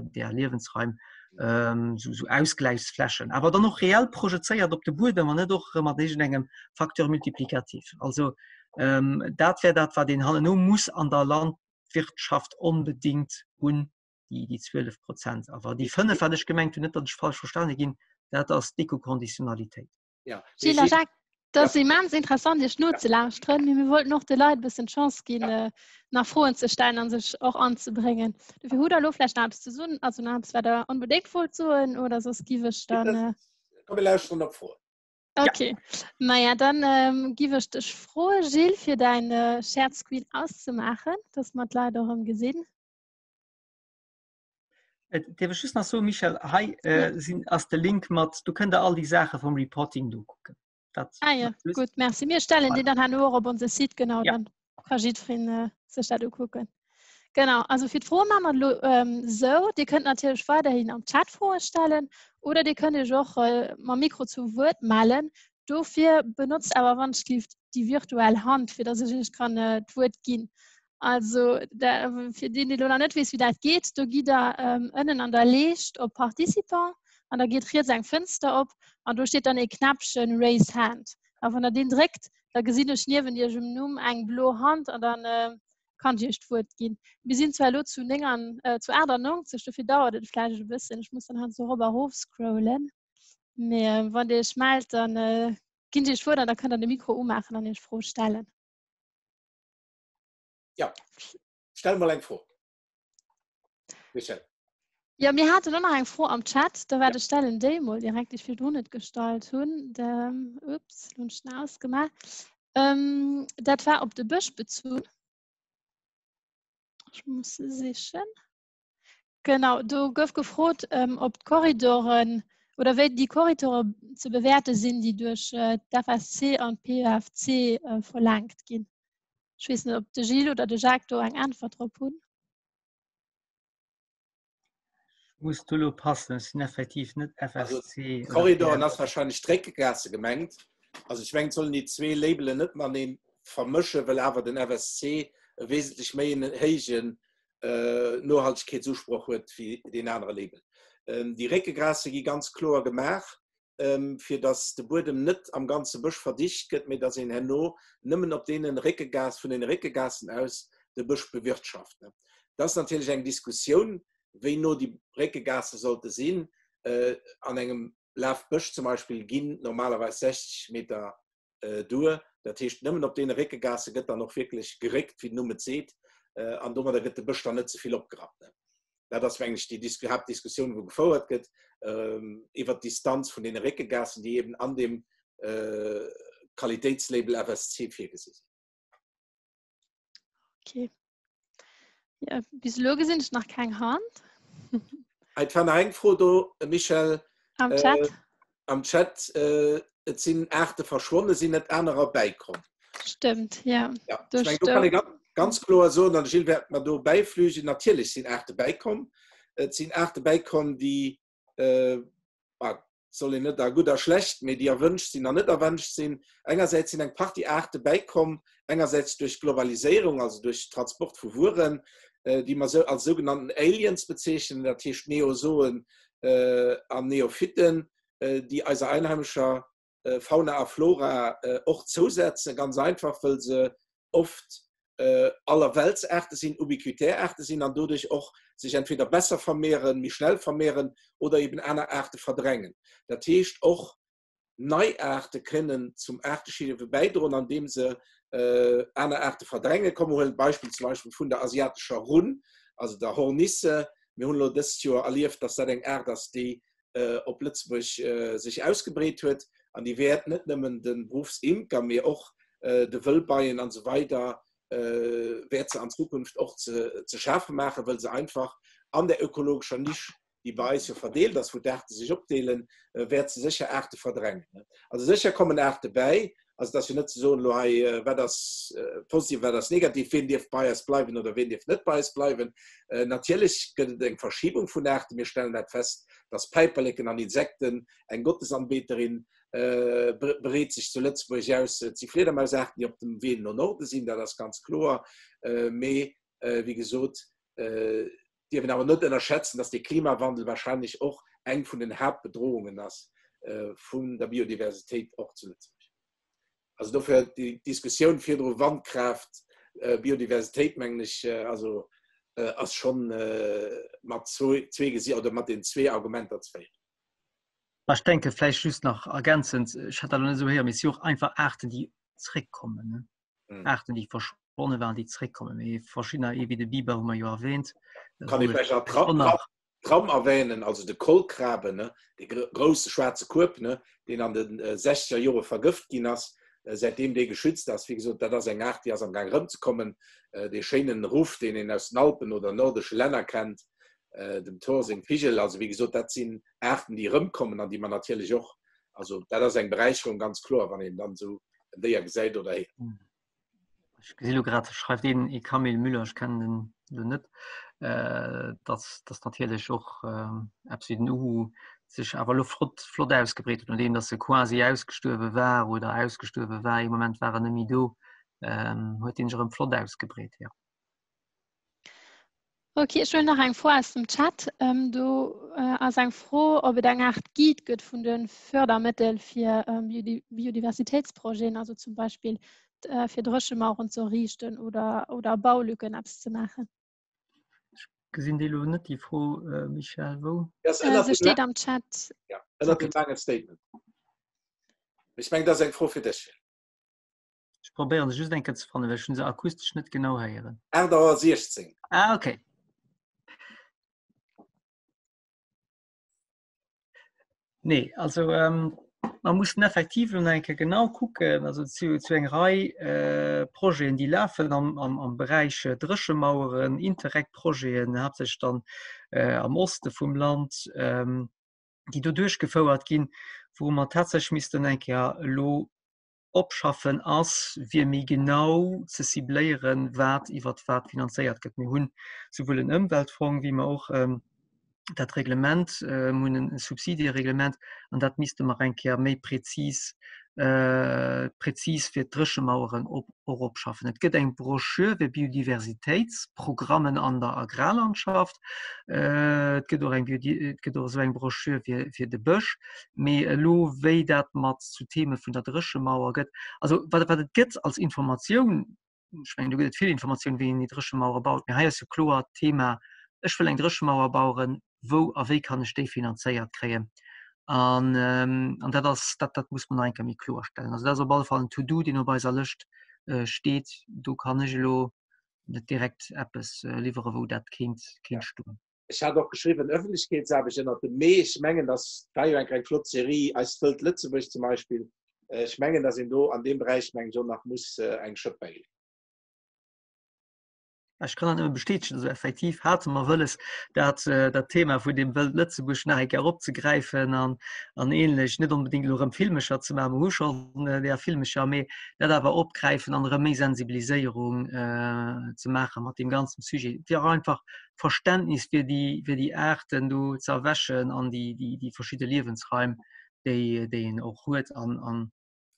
där Liewensraim, esou, esou Ausgläichsflächen, awer dann och reell projezéiert op de Buedem an net och erëm mat iergendengem Facteur multiplicatif. Also dat wär dat, wat een hanneno muss an der Land Wirtschaft onbedingt hunn, déi, déi 12 Prozent. Awer déi 5, wat ech gemengt hunn, net datt ech falsch verstane ginn, dat ass d'Ecoconditionalitéit. Ja. Gilles a Jacques, dat ass immens interessant, Iech nozelauschteren, mee mir wollten och de Leit e bëssen d'Chance ginn, ja. Äh, nach Froen ze stellen an sech och anzebréngen. Dofir hutt Der elo vläicht nach eppes ze soen, also nach eppes, wat Der onbedéngt wollt soen, oder soss giff ech dann. Äh, Komm, mir lauschteren op Froen. Okay. Maja, dann ähm, giff ech dech froe Gilles, fir däin äh, Shared Screen auszemaachen, dass mer d'Leit och erëm gesinn. Et dierf ech just nach soen, Michèle, hei äh, sinn, ass de Link mat, do kënnt der all déi Saache vum Reporting nokucken. Dat Ah ja, just. gutt, merci. Mir stellen déi dann herno och op onse Site, genau, Ja. dann ka jiddwereen äh, sech dat ukucken. Genau, also fir d'Froe maache mer elo ähm, sou. Dir kënnt natierlech weiderhin am Chat Froe stellen oder Dir kënnt Iech och äh, mam Mikro zu Wuert mellen. Dofir benotzt awer wannschlift déi virtuell Hand, fir dass ech Iech kann äh, d'Wuert ginn. Also da, fir deen, dee lo nach net weess, wéi dat geet, do gitt der ähm, ënnen an der Leescht op Participant an da geet riets eng Fënster op an do steet dann ee Knäppchen Raise Hand. A wann der deen dréckt, da gesinn ech niewent Iech um Numm eng blo Hand an dann äh, kann ech Iech d'Wuert ginn. Mir sinn zwar elo zu 9 an, äh, zu 98, dofir dauert et vläicht e bëssen. Ech muss dann halt so erop a rof scrollen. Mee äh, wann Dir Iech mellt, dann äh, ginn ech Iech d'Wuert an da kënnt der de Mikro umaachen an Iech Fro stellen. Ja, stell mal eng Fro. Michel. Ja, mir haten och nach eng Fro am Chat, da waart ech stellen déi mol direkt, déi ech virdrun net gestallt hunn. De, ups, lo hunn ech den ausgemaach. Ähm, dat war op de Bësch bezunn. Ech muss se sichen. Genau, do gouf gefrot, ähm, ob d'Korridoren oder wéi déi Korridore ze bewäerte sinn, déi duerch äh, d'FSC an d'PEFC äh, verlaangt ginn. Ech weess net, ob de Gilles oder de Jacques do eng Äntwert drop hunn. Muss du lo passen, ech sinn effektiv net FSC. Korridoren ass wahrscheinlech d'Réckegaasse gemengt. Also ech mengen, et sollen déi zwee Labelen net matenee vermëschen, well awer den FSC e wesentlech méi en héijen Nohaltegkeetsusproch huet wéi deen anere Label. Déi Réckegraasse gi ganz kloer gemaach, fir datt de Buedem net am ganze Bësch verdicht gëtt, mee datt een herno nëmmen op deene Réckegaass, vun deene Réckegaassen aus de Bësch bewirtschaft. Dat ass natierlech eng Diskussioun, wéi no déi Réckegaasse sollte sinn. An engem Lafbësch zum Beispill ginn normalerweis 60 Meter duer. Dat heescht, nëmmen op deene Réckegaasse gëtt dann och wierklech geréckt, wéi den Numm et seet, an domadder gëtt de Bësch dann net ze vill opgerappt. Dat ass, mengen ech, déi Haaptdiskussioun, wou gefouert gëtt iwwert d'Distanz vun deene Réckegaassen, déi eben an deem. Qualitéitslabel FSC virgesi sinn. Okay. Ja, bis elo gesinn ech nach keng Hand. Et war nach eng Fro do, Michèle. Am Chat. Äh, am Chat, äh, et sinn Aarte verschwonnen, sinn net anerer bäikomm. Stëmmt, ja. Ja, ich mein, do kann ich ganz, ganz kloer soen, an de Gilles wäert mer do bäiflügen, natierlech sinn Aarte bäikomm. Et sinn Aarte bäikomm, déi äh, soll een net a gutt a schlecht, mee déi erwënscht sinn an net erwënscht sinn. Engersäits sinn eng Partie Aarte bäikomm, engersäits duerch d'Globaliséierung, also duerch Transport vu Wueren, déi mer sou als sougenannten Aliens bezeechnen, dat heescht Neozoen an Neophyten, déi eiser einheimescher Fauna a Flora och zousetzen, ganz einfach wëll se oft Allerweltsaarte sinn, ubiquitär Aarte sinn an doduerch och sech entweder besser vermehren, méi schnell vermehren oder eben aner Aarte verdrängen. Dat heescht och nei Aarte kënnen zum Aartestierwe bäidroen, andeem se aner Aarte verdrängen. Komm mer huelen d'Beispill zum Beispill vun der asiatescher Runn, also der Hornisse. Mir hunn elo dëst Joer erlieft, dass dat eng Aart ass, déi op Lëtzebuerg sech ausgebreet huet an déi wäert net nëmmen de Berufsimker, mee och de Wëllbeien an esou weider wäert se an Zukunft och ze schafe maachen, wëll se einfach an der ökologescher Nisch, déi bei eis jo verdeelt ass, wou d'Aarte sech opdeelen, wäert se sécher Aarte verdrängen. Also sécher kommen Aarte bäi, Also et ass jo net ze soen elo hei, wat ass positiv, wat ass negativ, wien dierf bei eis bleiwen oder wien dierf net bei eis bleiwen. Natierlech gëtt et eng Verschibung vun Aarten. Mir stellen dat fest, dass Päiperleken an Insekten, eng Gottesanbeterin breet sech zu Lëtzebuerg aus. Et si Fliedermausaarten, déi op dem Wee no Norde sinn, dat ass ganz kloer. Mee wéi gesot, dierf een awer net ënnerschätzen, dass de Klimawandel wahrscheinlech och eng vun den Haaptbedrohungen ass vun der Biodiversitéit och zu Lëtzebuerg. Also dofir déi Diskussioun virdru Wandkraaft, Biodiversitéit, mengen ech, also ass schonn mat zwee gesi oder mat den zwee Argumenter ze féieren. Ech denke vläicht just nach ergänzend, ech hat dat elo net esou héieren, mee et si och einfach Aarten, déi zréckkommen. mm. Arten déi verschwonne waren, déi zréckkommen. Mee verschiddener ee wéi de Biber hu mer jo erwähnt. Kann ee vläicht nach Tram, Tram erwähnen, also de Kolkrabe, ne, de grousse schwaarze Kueb, ne, deen an den 60er äh, Jore vergëft ginn ass, äh, säitdeem dee geschützt ass. Wéi gesot, dat ass eng Aart, déi ass am Gang erëmzekommen. Äh, dee schéinen Ruff, deen een aus den Alpen oder nordesche Länner kennt, dem Thor seng Vigel, also wéi gesot, dat sinn Aarten, déi erëmkommen an déi man natierlech och, also dat ass eng Beräicherung ganz kloer, wann een dann esou en Déier gesäit oder héiert. Hm. Ech gesi lo grad schreift een e Camille Müller, ech kennen den lo net, äh, dass dass natierlech och äh, eppes wéi den Uhu sech awer lo flott flott ausgebreet huet, nodeem dass se quasi ausgestuerwe war oder ausgestuerwe war, ee Moment war en net méi do, ähm, huet deen sech erëm flott ausgebreet, ja. Ok, ech huelen nach eng Fro aus dem Chat. Ähm, do äh, ass eng Fro, ob et eng Art Guide gëtt vun de Fördermëttel fir ähm, Biodiversitéitsprojeten, also zum Beispill äh, fir Dréchemaueren ze erriichten oder, oder Baulücken eppes ze maachen. Ech gesinn déi lo net, déi Fro, äh, Michèle, wou? Äh, se steet am Chat. Ja, ënnert dem laange Statement. Ech meng, dat ass eng Fro fir dech. Ech probéieren se just eng Kéier ze fannen, well ech hunn se akustesch net genau héieren. 8 Auer 16. Ah, okay. Nee, also ähm, man muss effektiv lo eng Kéier genau kucken, also zu, zu eng Rei äh, Projeten, déi lafen am, am, am Beräich äh, Dréchemaueren, Interreg-Projeten, haaptsächlech dann äh, am Oste vum Land, ähm, déi do duerchgefouert ginn, wou mer tatsächlech missten eng Kéier elo opschaffen ass, wier méi genau ze cibléieren, wat iwwert wat finanzéiert gëtt. Mir hunn souwuel en Ëmweltfong wéi mer och dat Reglement hunn, e Subsidiereglement, an dat misste mer eng Kéier méi prezis prezis fir d'Dréchemaueren op och opschaffen. Et gëtt eng Broschür fir Biodiversitéitsprogrammen an der Agrarlandschaft. Et gëtt och eng et gëtt och esou eng Broschür fir fir de Bësch. Mee elo wéi dat mat zu Theme vun der Dréchemauer gëtt, also wat wat et gëtt als Informatioun, ech mengen do gëtt et vill Informatioun wéi een déi Dréchemauere baut, mee hei ass jo kloer d'Thema, ech wëll eng Dréchemauer baueren, wou a wéi kann ech déi finanzéiert kréien? An an dat ass dat dat muss mer nach eng Kéier méi kloer stellen. Also dat ass op alle Fall en To-do deen op eiser Lëscht steet. Do kann ech elo net direkt eppes liwwere wou dat kéint kéint stoen. Ech hat och geschriwwen, Öffentlichkeetsaarbecht ënnert dem Mee. Ech mengen, dass war jo eng eng flott Serie, Eist wëllt Lëtzebuerg zum Beispill. Ech mengen, dass een do an deem Beräich, mengen ech, och nach muss eng Schëpp bäileeën. Ech kann dat nëmme bestätegen. Also effektiv hate mer wëlles, dat, dat Thema vun deem Wëld Lëtzebuerg nach eng Kéier opzegräifen an, an Ähnlech. Net onbedéngt elo erëm Filmecher ze maachen, mer hu schonn där Filmecher, mee dat awer opgräifen an erëm méi Sensibiliséierung ze maache mat deem ganzen Sujet, fir einfach Verständnis fir déi, fir déi Aarten do ze erwächen an déi, déi, déi verschidde Liewensraim, déi, déi een och huet an, an,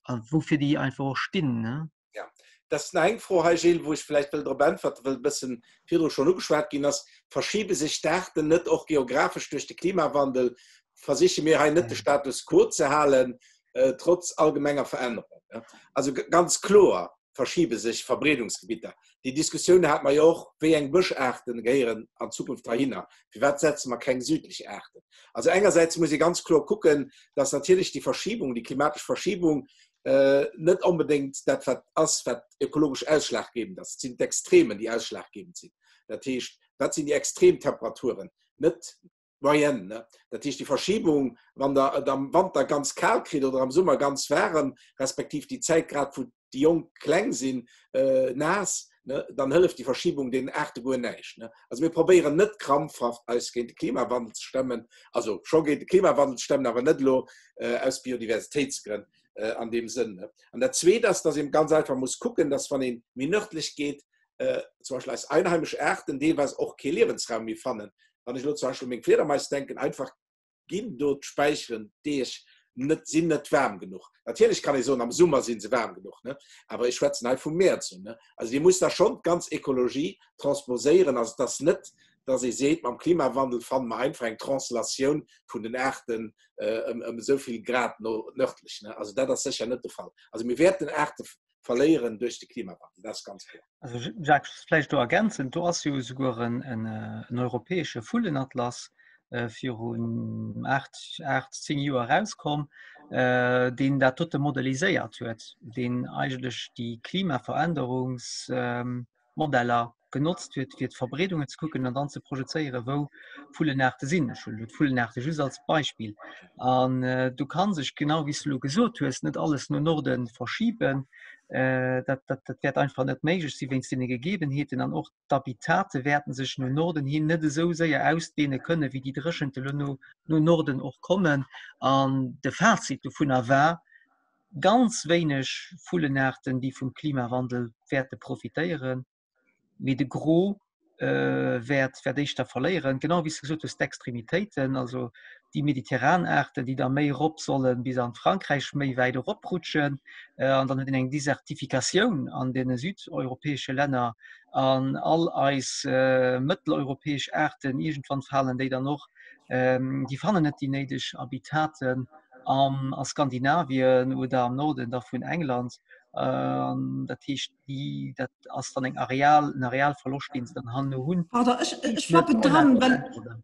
a woufir déi einfach och stinn. Ne? Ja, dat ass nach eng Fro hei, Gilles, wou ech vläicht wëll drop äntwerten, well e bëssen virdru schonn ugeschwat ginn ass. Verschibe sech d'Aarten net och geographesch duerch de Klimawandel? Versiche mir hei net de Status quo ze halen, äh, trotz allgemenger Verännerung? Also ganz kloer verschibe sech Verbreedungsgebitter. Déi Diskussioun hat mer jo och, wéi eng Bëschaarten gehéieren an Zukunft heihinner? Firwat setze mer keng südlech Aarten? Also engersäits muss ee ganz kloer kucken, dass natierlech déi Verschiebung, déi klimatesch Verschiebung net onbedéngt dat wat ass, wat ökologesch ausschlaggebend ass. Et sinn d'Extremen, déi ausschlaggebend sinn. Dat heescht, wat sinn déi Extremtemperaturen? Net d'Moyenne, ne? Dat heescht, déi Verschiebung, wann Der et am Wanter ganz kal kritt oder am Summer ganz waarem, respektiv déi Zäit grad, wou déi Jonk kleng sinn, naass, ne, dann hëlleft déi Verschiebung deenen Aarte guer näischt, ne? Also mir probéieren net krampfhaft eis géint de Klimawandel ze stemmen, also scho géint de Klimawandel ze stemmen, awer net elo aus Biodiversitéitsgrënn an deem Sënn, ne? An dat Zweet ass, dass ee ganz einfach muss kucken, dass wann ee méi nërdlech geet, zum Beispill eis einheimesch Aarten deelweis och kee Liewensraum méi fannen. Wann ech elo zum Beispill u meng Fliedermais denken, einfach ginn do d'Späicheren Deeg net, sinn net waarm genuch. Natierlech kann ee soen, am Summer si se waarm genuch, ne? Awer ech schwätzen hei vum Mäerz un, ne? Also Dir musst da schonn d'ganz Ekologie transposéieren. Also et ass net, dass ee seet, mam Klimawandel fanne mer einfach eng Translatioun vun den Aarten ëm ëm esou vill Grad no nërdlech, ne? Also dat ass sécher net de Fall. Also mir wäerten Aarte verléieren duerch de Klimawandel, dat ass ganz kloer. Also Jacques, vläicht do ergänzend, do ass jo esouguer en, en, en europäesche Vullenatlas äh, virun 8, 8, 10 Joer erauskomm, äh, deen dat dote modelliséiert huet, deen eigentlech déi Klimaveränderungs ähm, Modeller genotzt huet, fir d'Verbreedungen ze kucken an dann ze projezéieren, wou Vullenaarte sinn. Ech hunn elo d'Vullenaarte just als Beispill. An do ka sech, genau wéi s de elo gesot hues, net alles no Norde verschiben. Dat, dat, dat wäert einfach net méiglech si wéinst deene Gegebenheeten. An och d'Habitate wäerten sech no Norden hin net esou séier ausdehne kënnen, wéi déi Dréchente elo no, no Norden och kommen. An de Fazit dovunner war, ganz wéineg Vullenaarten, déi vum Klimawandel wäerte profitéieren, mee de Gros wäert wäert éischter verléieren. Genau wéi s de gesot hues, d'Extremitéiten, also déi mediterran Aarten, déi da méi erop sollen, bis an Frankräich méi wäit eroprutschen. An dann huet een eng Desertifikatioun an deene südeuropäesche Länner an all eis mëtteleuropäesch Aarten, iergendwann falen déi dann och, déi fannen net déi néideg Habitaten am a Skandinavien oder am Norden da vun England. An dat heescht, déi dat ass dann eng Areal en Arealverloscht, deen se dann hanno hunn. Pardon, ech, ech flappen dran, well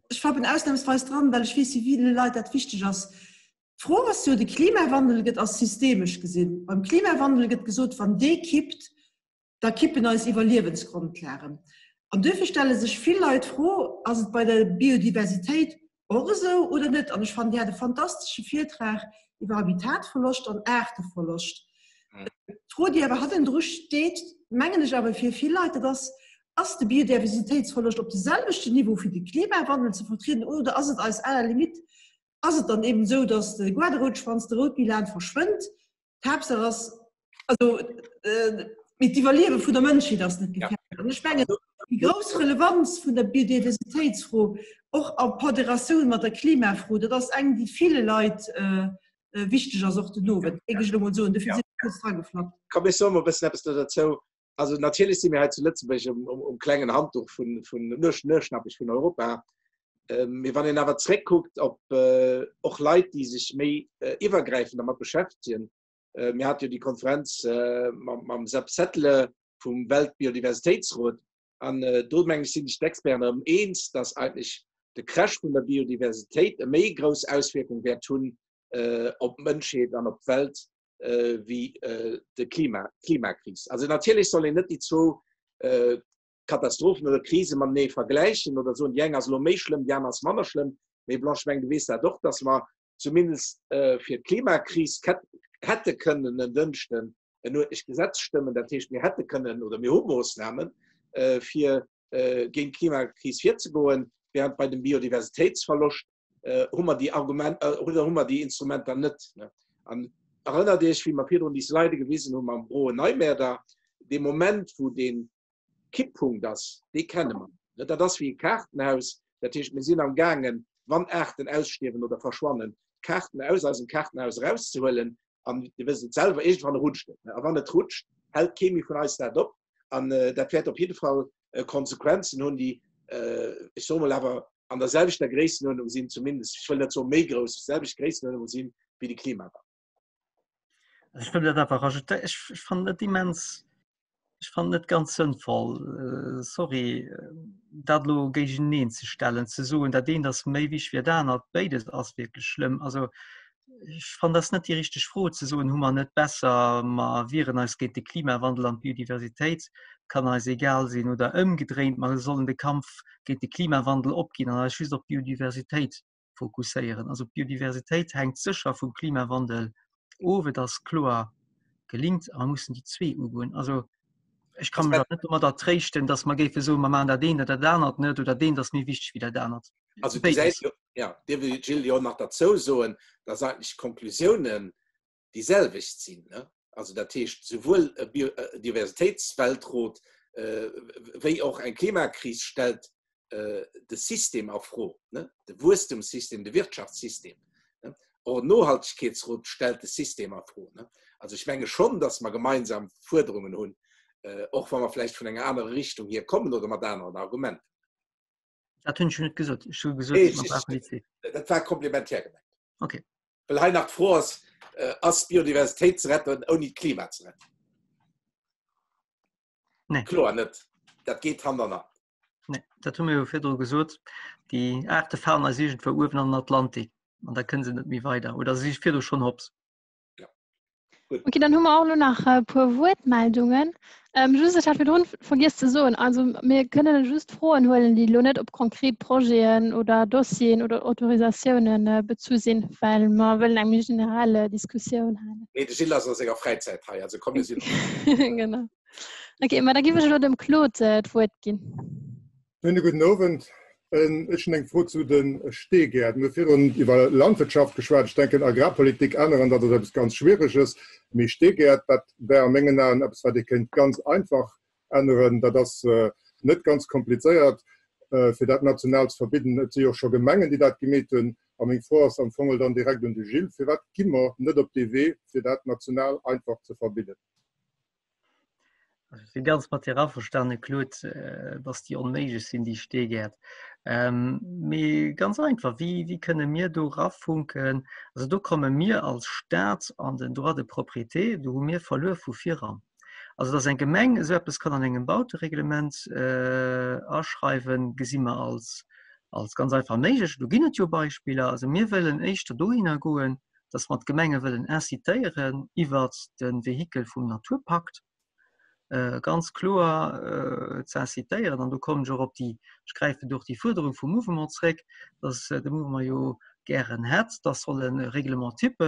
ech flappen ausnahmsweis dran, well ech weess, wéi ville Leit dat wichteg ass. D'Fro ass jo, de Klimawandel gëtt als systemesch gesinn. Beim Klimawandel gëtt gesot, wann dee kippt, da kippen eis Iwwerliewensgrondlagen. An duerfir stelle sech vill Leit d'Fro, Ass et bei der Biodiversitéit och esou oder net? An ech fannen, Dir hat e fantastesche Virtrag iwwer Habitatverloscht an Aarteverloscht. D'Fro, déi awer hannendru steet, mengen ech awer fir vill Leit, dat ass, Ass de Biodiversitéitsverloscht op de selwechten Niveau fir de Klimawandel ze vertrieden oder ass et eis à la limite, ass et dann eben esou, datt de Goarderoutschwanz, de Routmilan verschwënnt? D'Haaptsaach ass, also mee d'Iwwerliewe vun der Mënschheet ass net gefährdet. An ech mengen, déi grouss Relevanz vun der Biodiversitéitsfro, och a Ponderatioun mat der Klimafro, dat ass eng, déi ville Leit wichteg ass, och den Owend, géing ech elo mol soen. Dofir sinn ech kuerz drageflappt. Komm, ech soe mol e bëssen eppes do derzou. Also natierlech si mir hei zu Lëtzebuerg um, um, um klengen Handduch vun, vun Nueschnappech vun Europa. Ähm, mee wann een awer zréckkuckt op äh, och Leit, déi sech méi äh, iwwergräifend dermat beschäftegen, äh, mir hat jo déi Konferenz äh, mam, mam Sepp Settele vum Weltbiodiversitéitsrot, an äh, do meng ech sinn sech d'Experten erëm eens, dass eigentlech de Crash vun der Biodiversitéit e méi grouss Auswierkung wäert hunn äh, op d'Mënschheet an op d'Welt wéi de Klima, d'Klimakris. Also natierlech soll een net déi zwou Katastrophen oder Krise matenee vergläichen oder soen, déi eng ass elo méi schlëmm, déi aner ass manner schlëmm. Mee Blanche, ech mengen, du weess dat och, dass mer zumindest fir d'Klimakris. hätte kënnen en Dënschden en uertlecht Gesetz stëmmen. Dat heescht, mir hätte kënnen oder mir hu Moossnamen, fir géint d'Klimakris virzegoen, während bei dem Biodiversitéitsverloscht hu mer déi Argument oder hu mer déi Instrumenter net. An erënnert Iech, wéi mer virdrun déi Slide gewisen hu mam Groen Neumäerder, dee Moment, wou dee Kipppunkt ass, dee kenne mer. Dat ass wéi e Kaartenhaus. Dat heescht, mir sinn am gaangen, wann Aarten ausstierwen oder verschwannen, d'Kaarten aus eisem Kaartenhaus erauszehuelen. An Dir wësst et selwer, iergendwann rutscht et. A wann et rutscht, hält kee méi vun eis dat op. An dat wäert op jidde Fall Konsequenzen hunn, déi, ech soe mol, awer an der selwechter Gréissenuerdnung sinn, zumindest, ech wëll net soe méi grouss, selwecht Gréissenuerdnung sinn wéi de Klimawandel. Also ech wëll dat einfach rajoutéieren. Ech, ech fannen et immens, ech fannen net ganz sënnvoll, äh, sorry, dat elo géigeneen ze stellen, ze soen, dat eent ass méi wichteg wéi dat anert. Béides ass wierklech schlëmm. Also ech fannen, dat ass net déi richteg Fro, ze soen, hu mer net besser, mer wieren eis géint de Klimawandel an d'Biodiversitéit kann eis egal sinn, oder ëmgedréint, mer sollen de Kampf géint de Klimawandel opginn an eis just op d'Biodiversitéit fokusséieren. Also d'Biodiversitéit hänkt sécher vum Klimawandel of, et ass kloer gelinkt a mer mussen déi zwee ugoen. Also ech kann mech net domadder tréischten, datt mer géife soen, mer maachen dat eent oder dat anert net oder deent ass méi wichteg wéi dat anert. Also du säis jo, ja, Dir wëllt Gilles jo nach derzou soen, datt eigentlech d'Konklusiounen déi selwecht sinn. Also dat heescht souwuel e Biodiversitéitsweltrot wéi och eng Klimakris stellt de System a Fro, de Wuesstemssystem, de Wirtschaftssystem. Och en Nohaltegkeetsrot stellt de System a Fro. Also ech menge schonn, datt mer gemeinsam Fuerderungen hunn, och wa mer vläicht vun enger anerer Richtung hier kommen oder mat aneren Argumenter. Dat hunn ech jo net gesot. Ech hu gesot, mer brauchen déi zwee. Dat war komplementär gemengt. Okay. Well hei nach d'Fro ass, Ass d'Biodiversitéit ze retten, ouni d'Klima ze retten? Nee. Kloer net. Dat geet Hand an Hand. Nee, dat hu mir jo virdru gesot. Déi Aarte falen eis iergendwou uewen an den Atlantik an da kënne se net méi weider oder si virdu schonn hops. Gut. Okay, dann hu mer och lo nach e puer Wuertmeldungen. Ähm, just, ech hat virdrun vergiess ze soen, also mir kënnen just Froen huelen, déi lo net op konkret Projeten oder Dossieren oder Autorisatiounen äh, bezu sinn, well mer wëllen eng méi generell äh, Diskussioun halen. Nee, de Gilles ass a senger Fräizäit hei, also komm, mir sinn. Genau. Okay, ma da giff ech elo dem Claude äh, d'Wuert ginn. Schöne guten Owend. Ech hunn eng Fro zu de Steegäerten. Mir hu virdrun iwwer Landwirtschaft geschwat. Ech denken, Agrarpolitik änneren, dat ass eppes ganz Schwiereges. Mee Steegäert, dat wär a mengen Aen eppes, wat ee kéint ganz einfach änneren. Dat ass net ganz komplizéiert, fir dat national ze verbidden. Et si jo och scho Gemengen, déi dat gemeet hunn. A meng Fro ass am Fong dann direkt un de Gilles, Firwat gi mer net op dee Wee, fir dat national einfach ze verbidden? Ech si ganz mat dir averstane Claude, äh, dass déi onméiglech sinn, déi Steegäert. Ähm, mee ganz einfach, wéi, wéi kënne mir do rafunken? Also do komme mir als Staat an den Droit de propriété, do hu mir verluer vu viran. Also dass eng Gemeng esou eppes kann an engem Bautereglement äh, aschreiwen, gesi mer als, als ganz einfach méiglech. Do ginn et jo Beispiller. Also mir wëllen éischter dohinner goen, dass mer d'Gemenge wëllen incitéieren, iwwert de Vehikel vum Naturpakt ganz kloer ze incitéieren. An do kommen ech och op déi, ech gräifen do och déi Fuerderung vum Mouvement zréck, dass de Mouvement jo gären hätt, dass solle Règlement type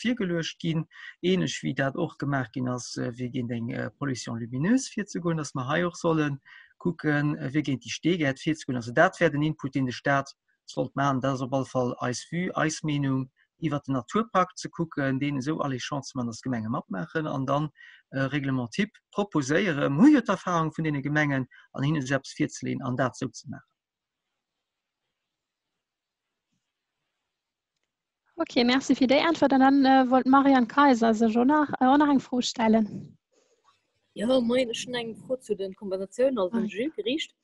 virgeluecht ginn, ähnlech wéi dat och gemaach ginn ass, fir géint eng Pollution lumineuse virzegoen, dass mer hei och solle kucken, fir géint déi Steegäert virzegoen. Also dat wär den Input, deen de Stat sollt maachen. Dat ass op alle Fall eis Vue, eis Meenung iwwert den Naturpakt ze kucken, deen esou alléchant ze maachen, dass d'Gemenge matmaachen an dann e Règlement type proposéieren. Mir hu jo d'Erfahrung vun deene Gemengen an hinne sou eppes virzeleeën an dat esou ze maachen. Okay, merci fir déi Äntwert. An dann äh, wollt d'Marianne Kayser sech och nach, äh, och nach eng Fro stellen. Ja, moien, ech hunn eng Fro zu den Kompensatiounen, also un Gilles geriicht.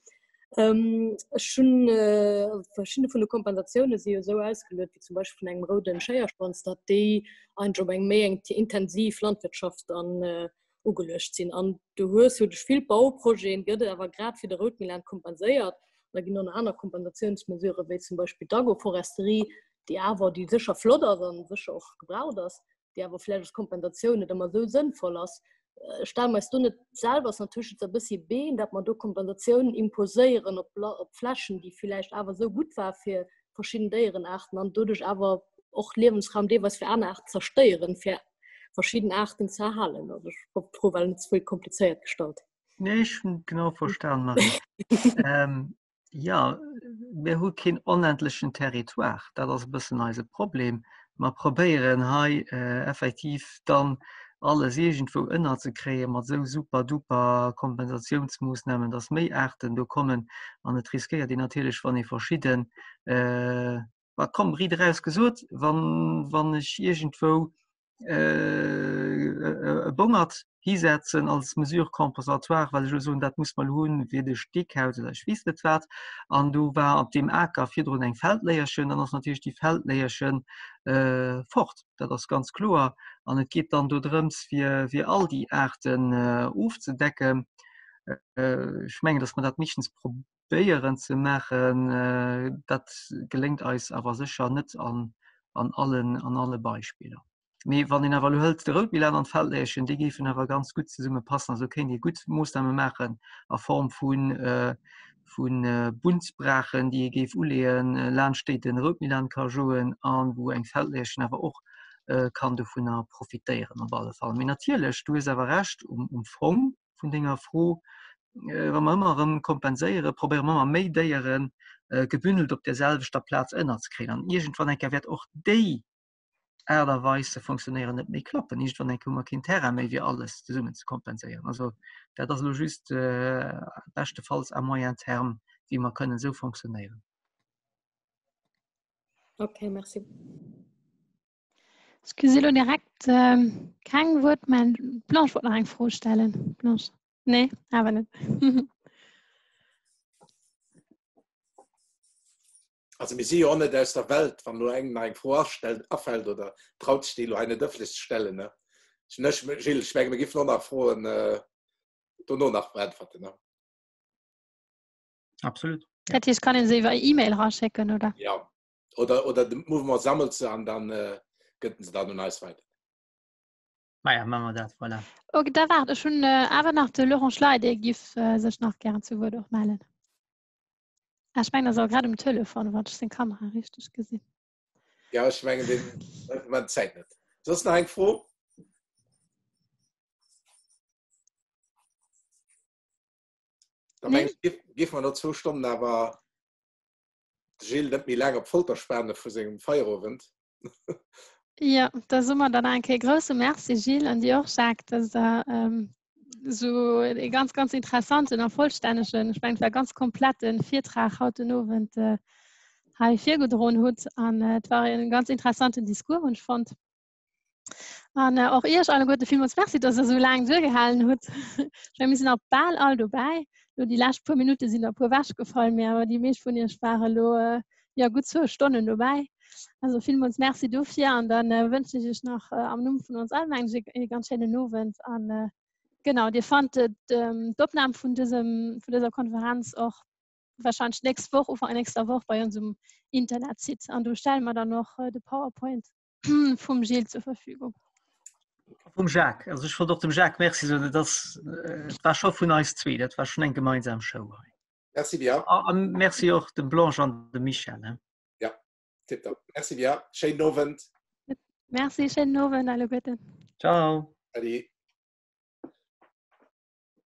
Ähm, ech hunn äh, verschidde vun de Kompensatioune si jo esou ausgeluet, wéi zum Beispill vun engem rouden Schéierschwanz, datt déi eigentlech op eng méi eng intensiv Landwirtschaft an äh, ugeluecht sinn. An du hues jo duerch vill Bauprojeten, gëtt et awer grad fir de Routmilan kompenséiert. Da ginn och nach aner Kompensatiounsmesurë wéi zum Beispill d'Agroforesterie, déi awer, déi sécher flott ass an sécher och gebraucht ass, déi awer vläicht als Kompensatioun net ëmmer esou sënnvoll ass. Stelle mer eis do net selwer ass natierlech jetzt e bëssi Been, datt mer do Kompensatiounen imposéieren op, op Flächen, déi vläicht awer esou gutt war fir verschidden Déierenaarten an doduerch awer och Liewensraum deelweis fir aner Aarten zerstéieren, fir. verschidden Aarten ze erhalen. Also ech hoff d'Fro war net ze vill komplizéiert gestallt. Nee, ech hunn genau verstan, Marie. ähm, ja, mir hu keen onendlechen Territoire. Dat ass e bëssen eise Problem. Mer probéieren hei äh, effektiv dann alles iergendwou ënnerzekréie mat esou super duper Kompensatiounsmoossnamen, dass méi Aarten do kommen. An et riskéiert een natierlech, wann ee verschidden äh, Ma komm, riit eraus gesot, wann, wann ech iergendwou äh, e Bongert hisetzen als Mesure compensatoire, well ech elo soen, dat muss mer elo hunn, fir de Steekhaus oder ech weess net wat, an do war op deem Aker virdrun eng Feldléierchen, dann ass natierlech déi Feldléierchen äh, fort. Dat ass ganz kloer. An et geet dann do drëms, fir, fir all déi Aarten äh, ofzedecken. Äh, ech mengen, datt mer dat meeschtens Béieren ze maachen, dat geléngt eis awer sécher net an an allen an alle Beispiller. Mee wann een awer elo hëlt de Routmilan an d'Feldléierchen, déi géifen awer ganz gutt zesumme passen. Also kéint ee gutt Moossname maachen a Form vu vu Bundsbrachen, déi ee géif uleeën laanscht déi de Routmilan ka joen a wou eng Feldléierchen awer och kann dovunner profitéieren op alle Fall. Mee natierlech, du hues awer Recht um um Fong vun denger Fro, wa mer ëmmer erëm kompenséieren, probéiere mer ëmmer méi Déiere gebündelt op der selwechter Plaz ënnerzekréien. An iergendwann eng Kéier wäert och déi Aart a Weis ze fonctionnéieren net méi klappen. Iergendwann eng Kéier hu mer keen Terrain méi, fir alles zesummen ze kompenséieren. Also dat ass elo just beschtefalls à moyen terme, wéi mer kënnen esou fonctionnéieren. Okay, merci. Ech gesi lo direkt ähm, keng Wuertmeldung. Blanche wollt nach eng Fro stellen. Blanche. Nee, awer net. Also mir si jo och net aus der Welt, wann elo engem nach eng Fro astellt, afält oder traut sech déi elo hei net ëffentlech ze stellen. Ne? Ech, Gilles, ech menge mir giffen och nach Froen äh, dono nach beäntwerten. Ne? Absolut. Dat heescht, kann een se iwwer E-Mail raschécken, oder? Ja. Oder, oder de Mouvement sammelt se an dann äh, gëtt se dann un eis weiter. Maja, machen wir dat, voilà. Ok, da waart, ech hunn äh, awer nach de Laurent Schley, dee giff äh, sech nach gären zu Wuert och mellen. Ah, ech mengen, ass awer grad um Telefon, wann ech seng Kamera richteg gesinn. Ja, ech mengen, den huet man Zäit net. Soss nach eng Fro? Da Nee. meng ich, gif, gif mer no zwou Stonnen awer de Gilles net méi laang op d'Folter spane vu sengem Feierowend. Ja, da soe mer dann eng Kéier grousse Merci Gilles an dir och Jacques, dass der ähm, so e ganz ganz interessanten a vollstännegen, ech mengen et war ganz kompletten Virtrag haut den Owend äh, hei virgedroen hutt an äh, et war en ganz interessanten Discours hunn ech fonnt. An äh, och Iech alleguerte villmools Merci, dass der sou laang duergehalen hutt. Ech meng, mir sinn nach bal all dobäi. Lo déi lescht puer Minutte sinn der puer wechgefall, mee awer déi meescht vun Iech ware lo äh, ja, gutt zwou Stonnen dobäi. Also villmools Merci dofir an dann äh, wënschen ech Iech nach äh, am Numm vun ons all mengen ech e ganz schéinen Owend an äh, genau, Dir fannt ähm, d'Opnam vun dësem vun dëser Konferenz och wahrscheinlich nächst Woch, Ufank nächster Woch bei ons um Internetsite an do stelle mer dann och äh, de PowerPoint vum Gilles zur Verfügung. Vum Jacques. Also ech wollt och dem Jacques Merci soen, dat äh, war scho vun eis zwee, dat war schon eng gemeinsam Show hei. Merci bien. A, a Merci och dem Blanche an dem Michel. He? Ja, tipptopp. Merci bien. Schéinen Owend. Merci, schéinen Owend alleguerten. Ciao. Adi.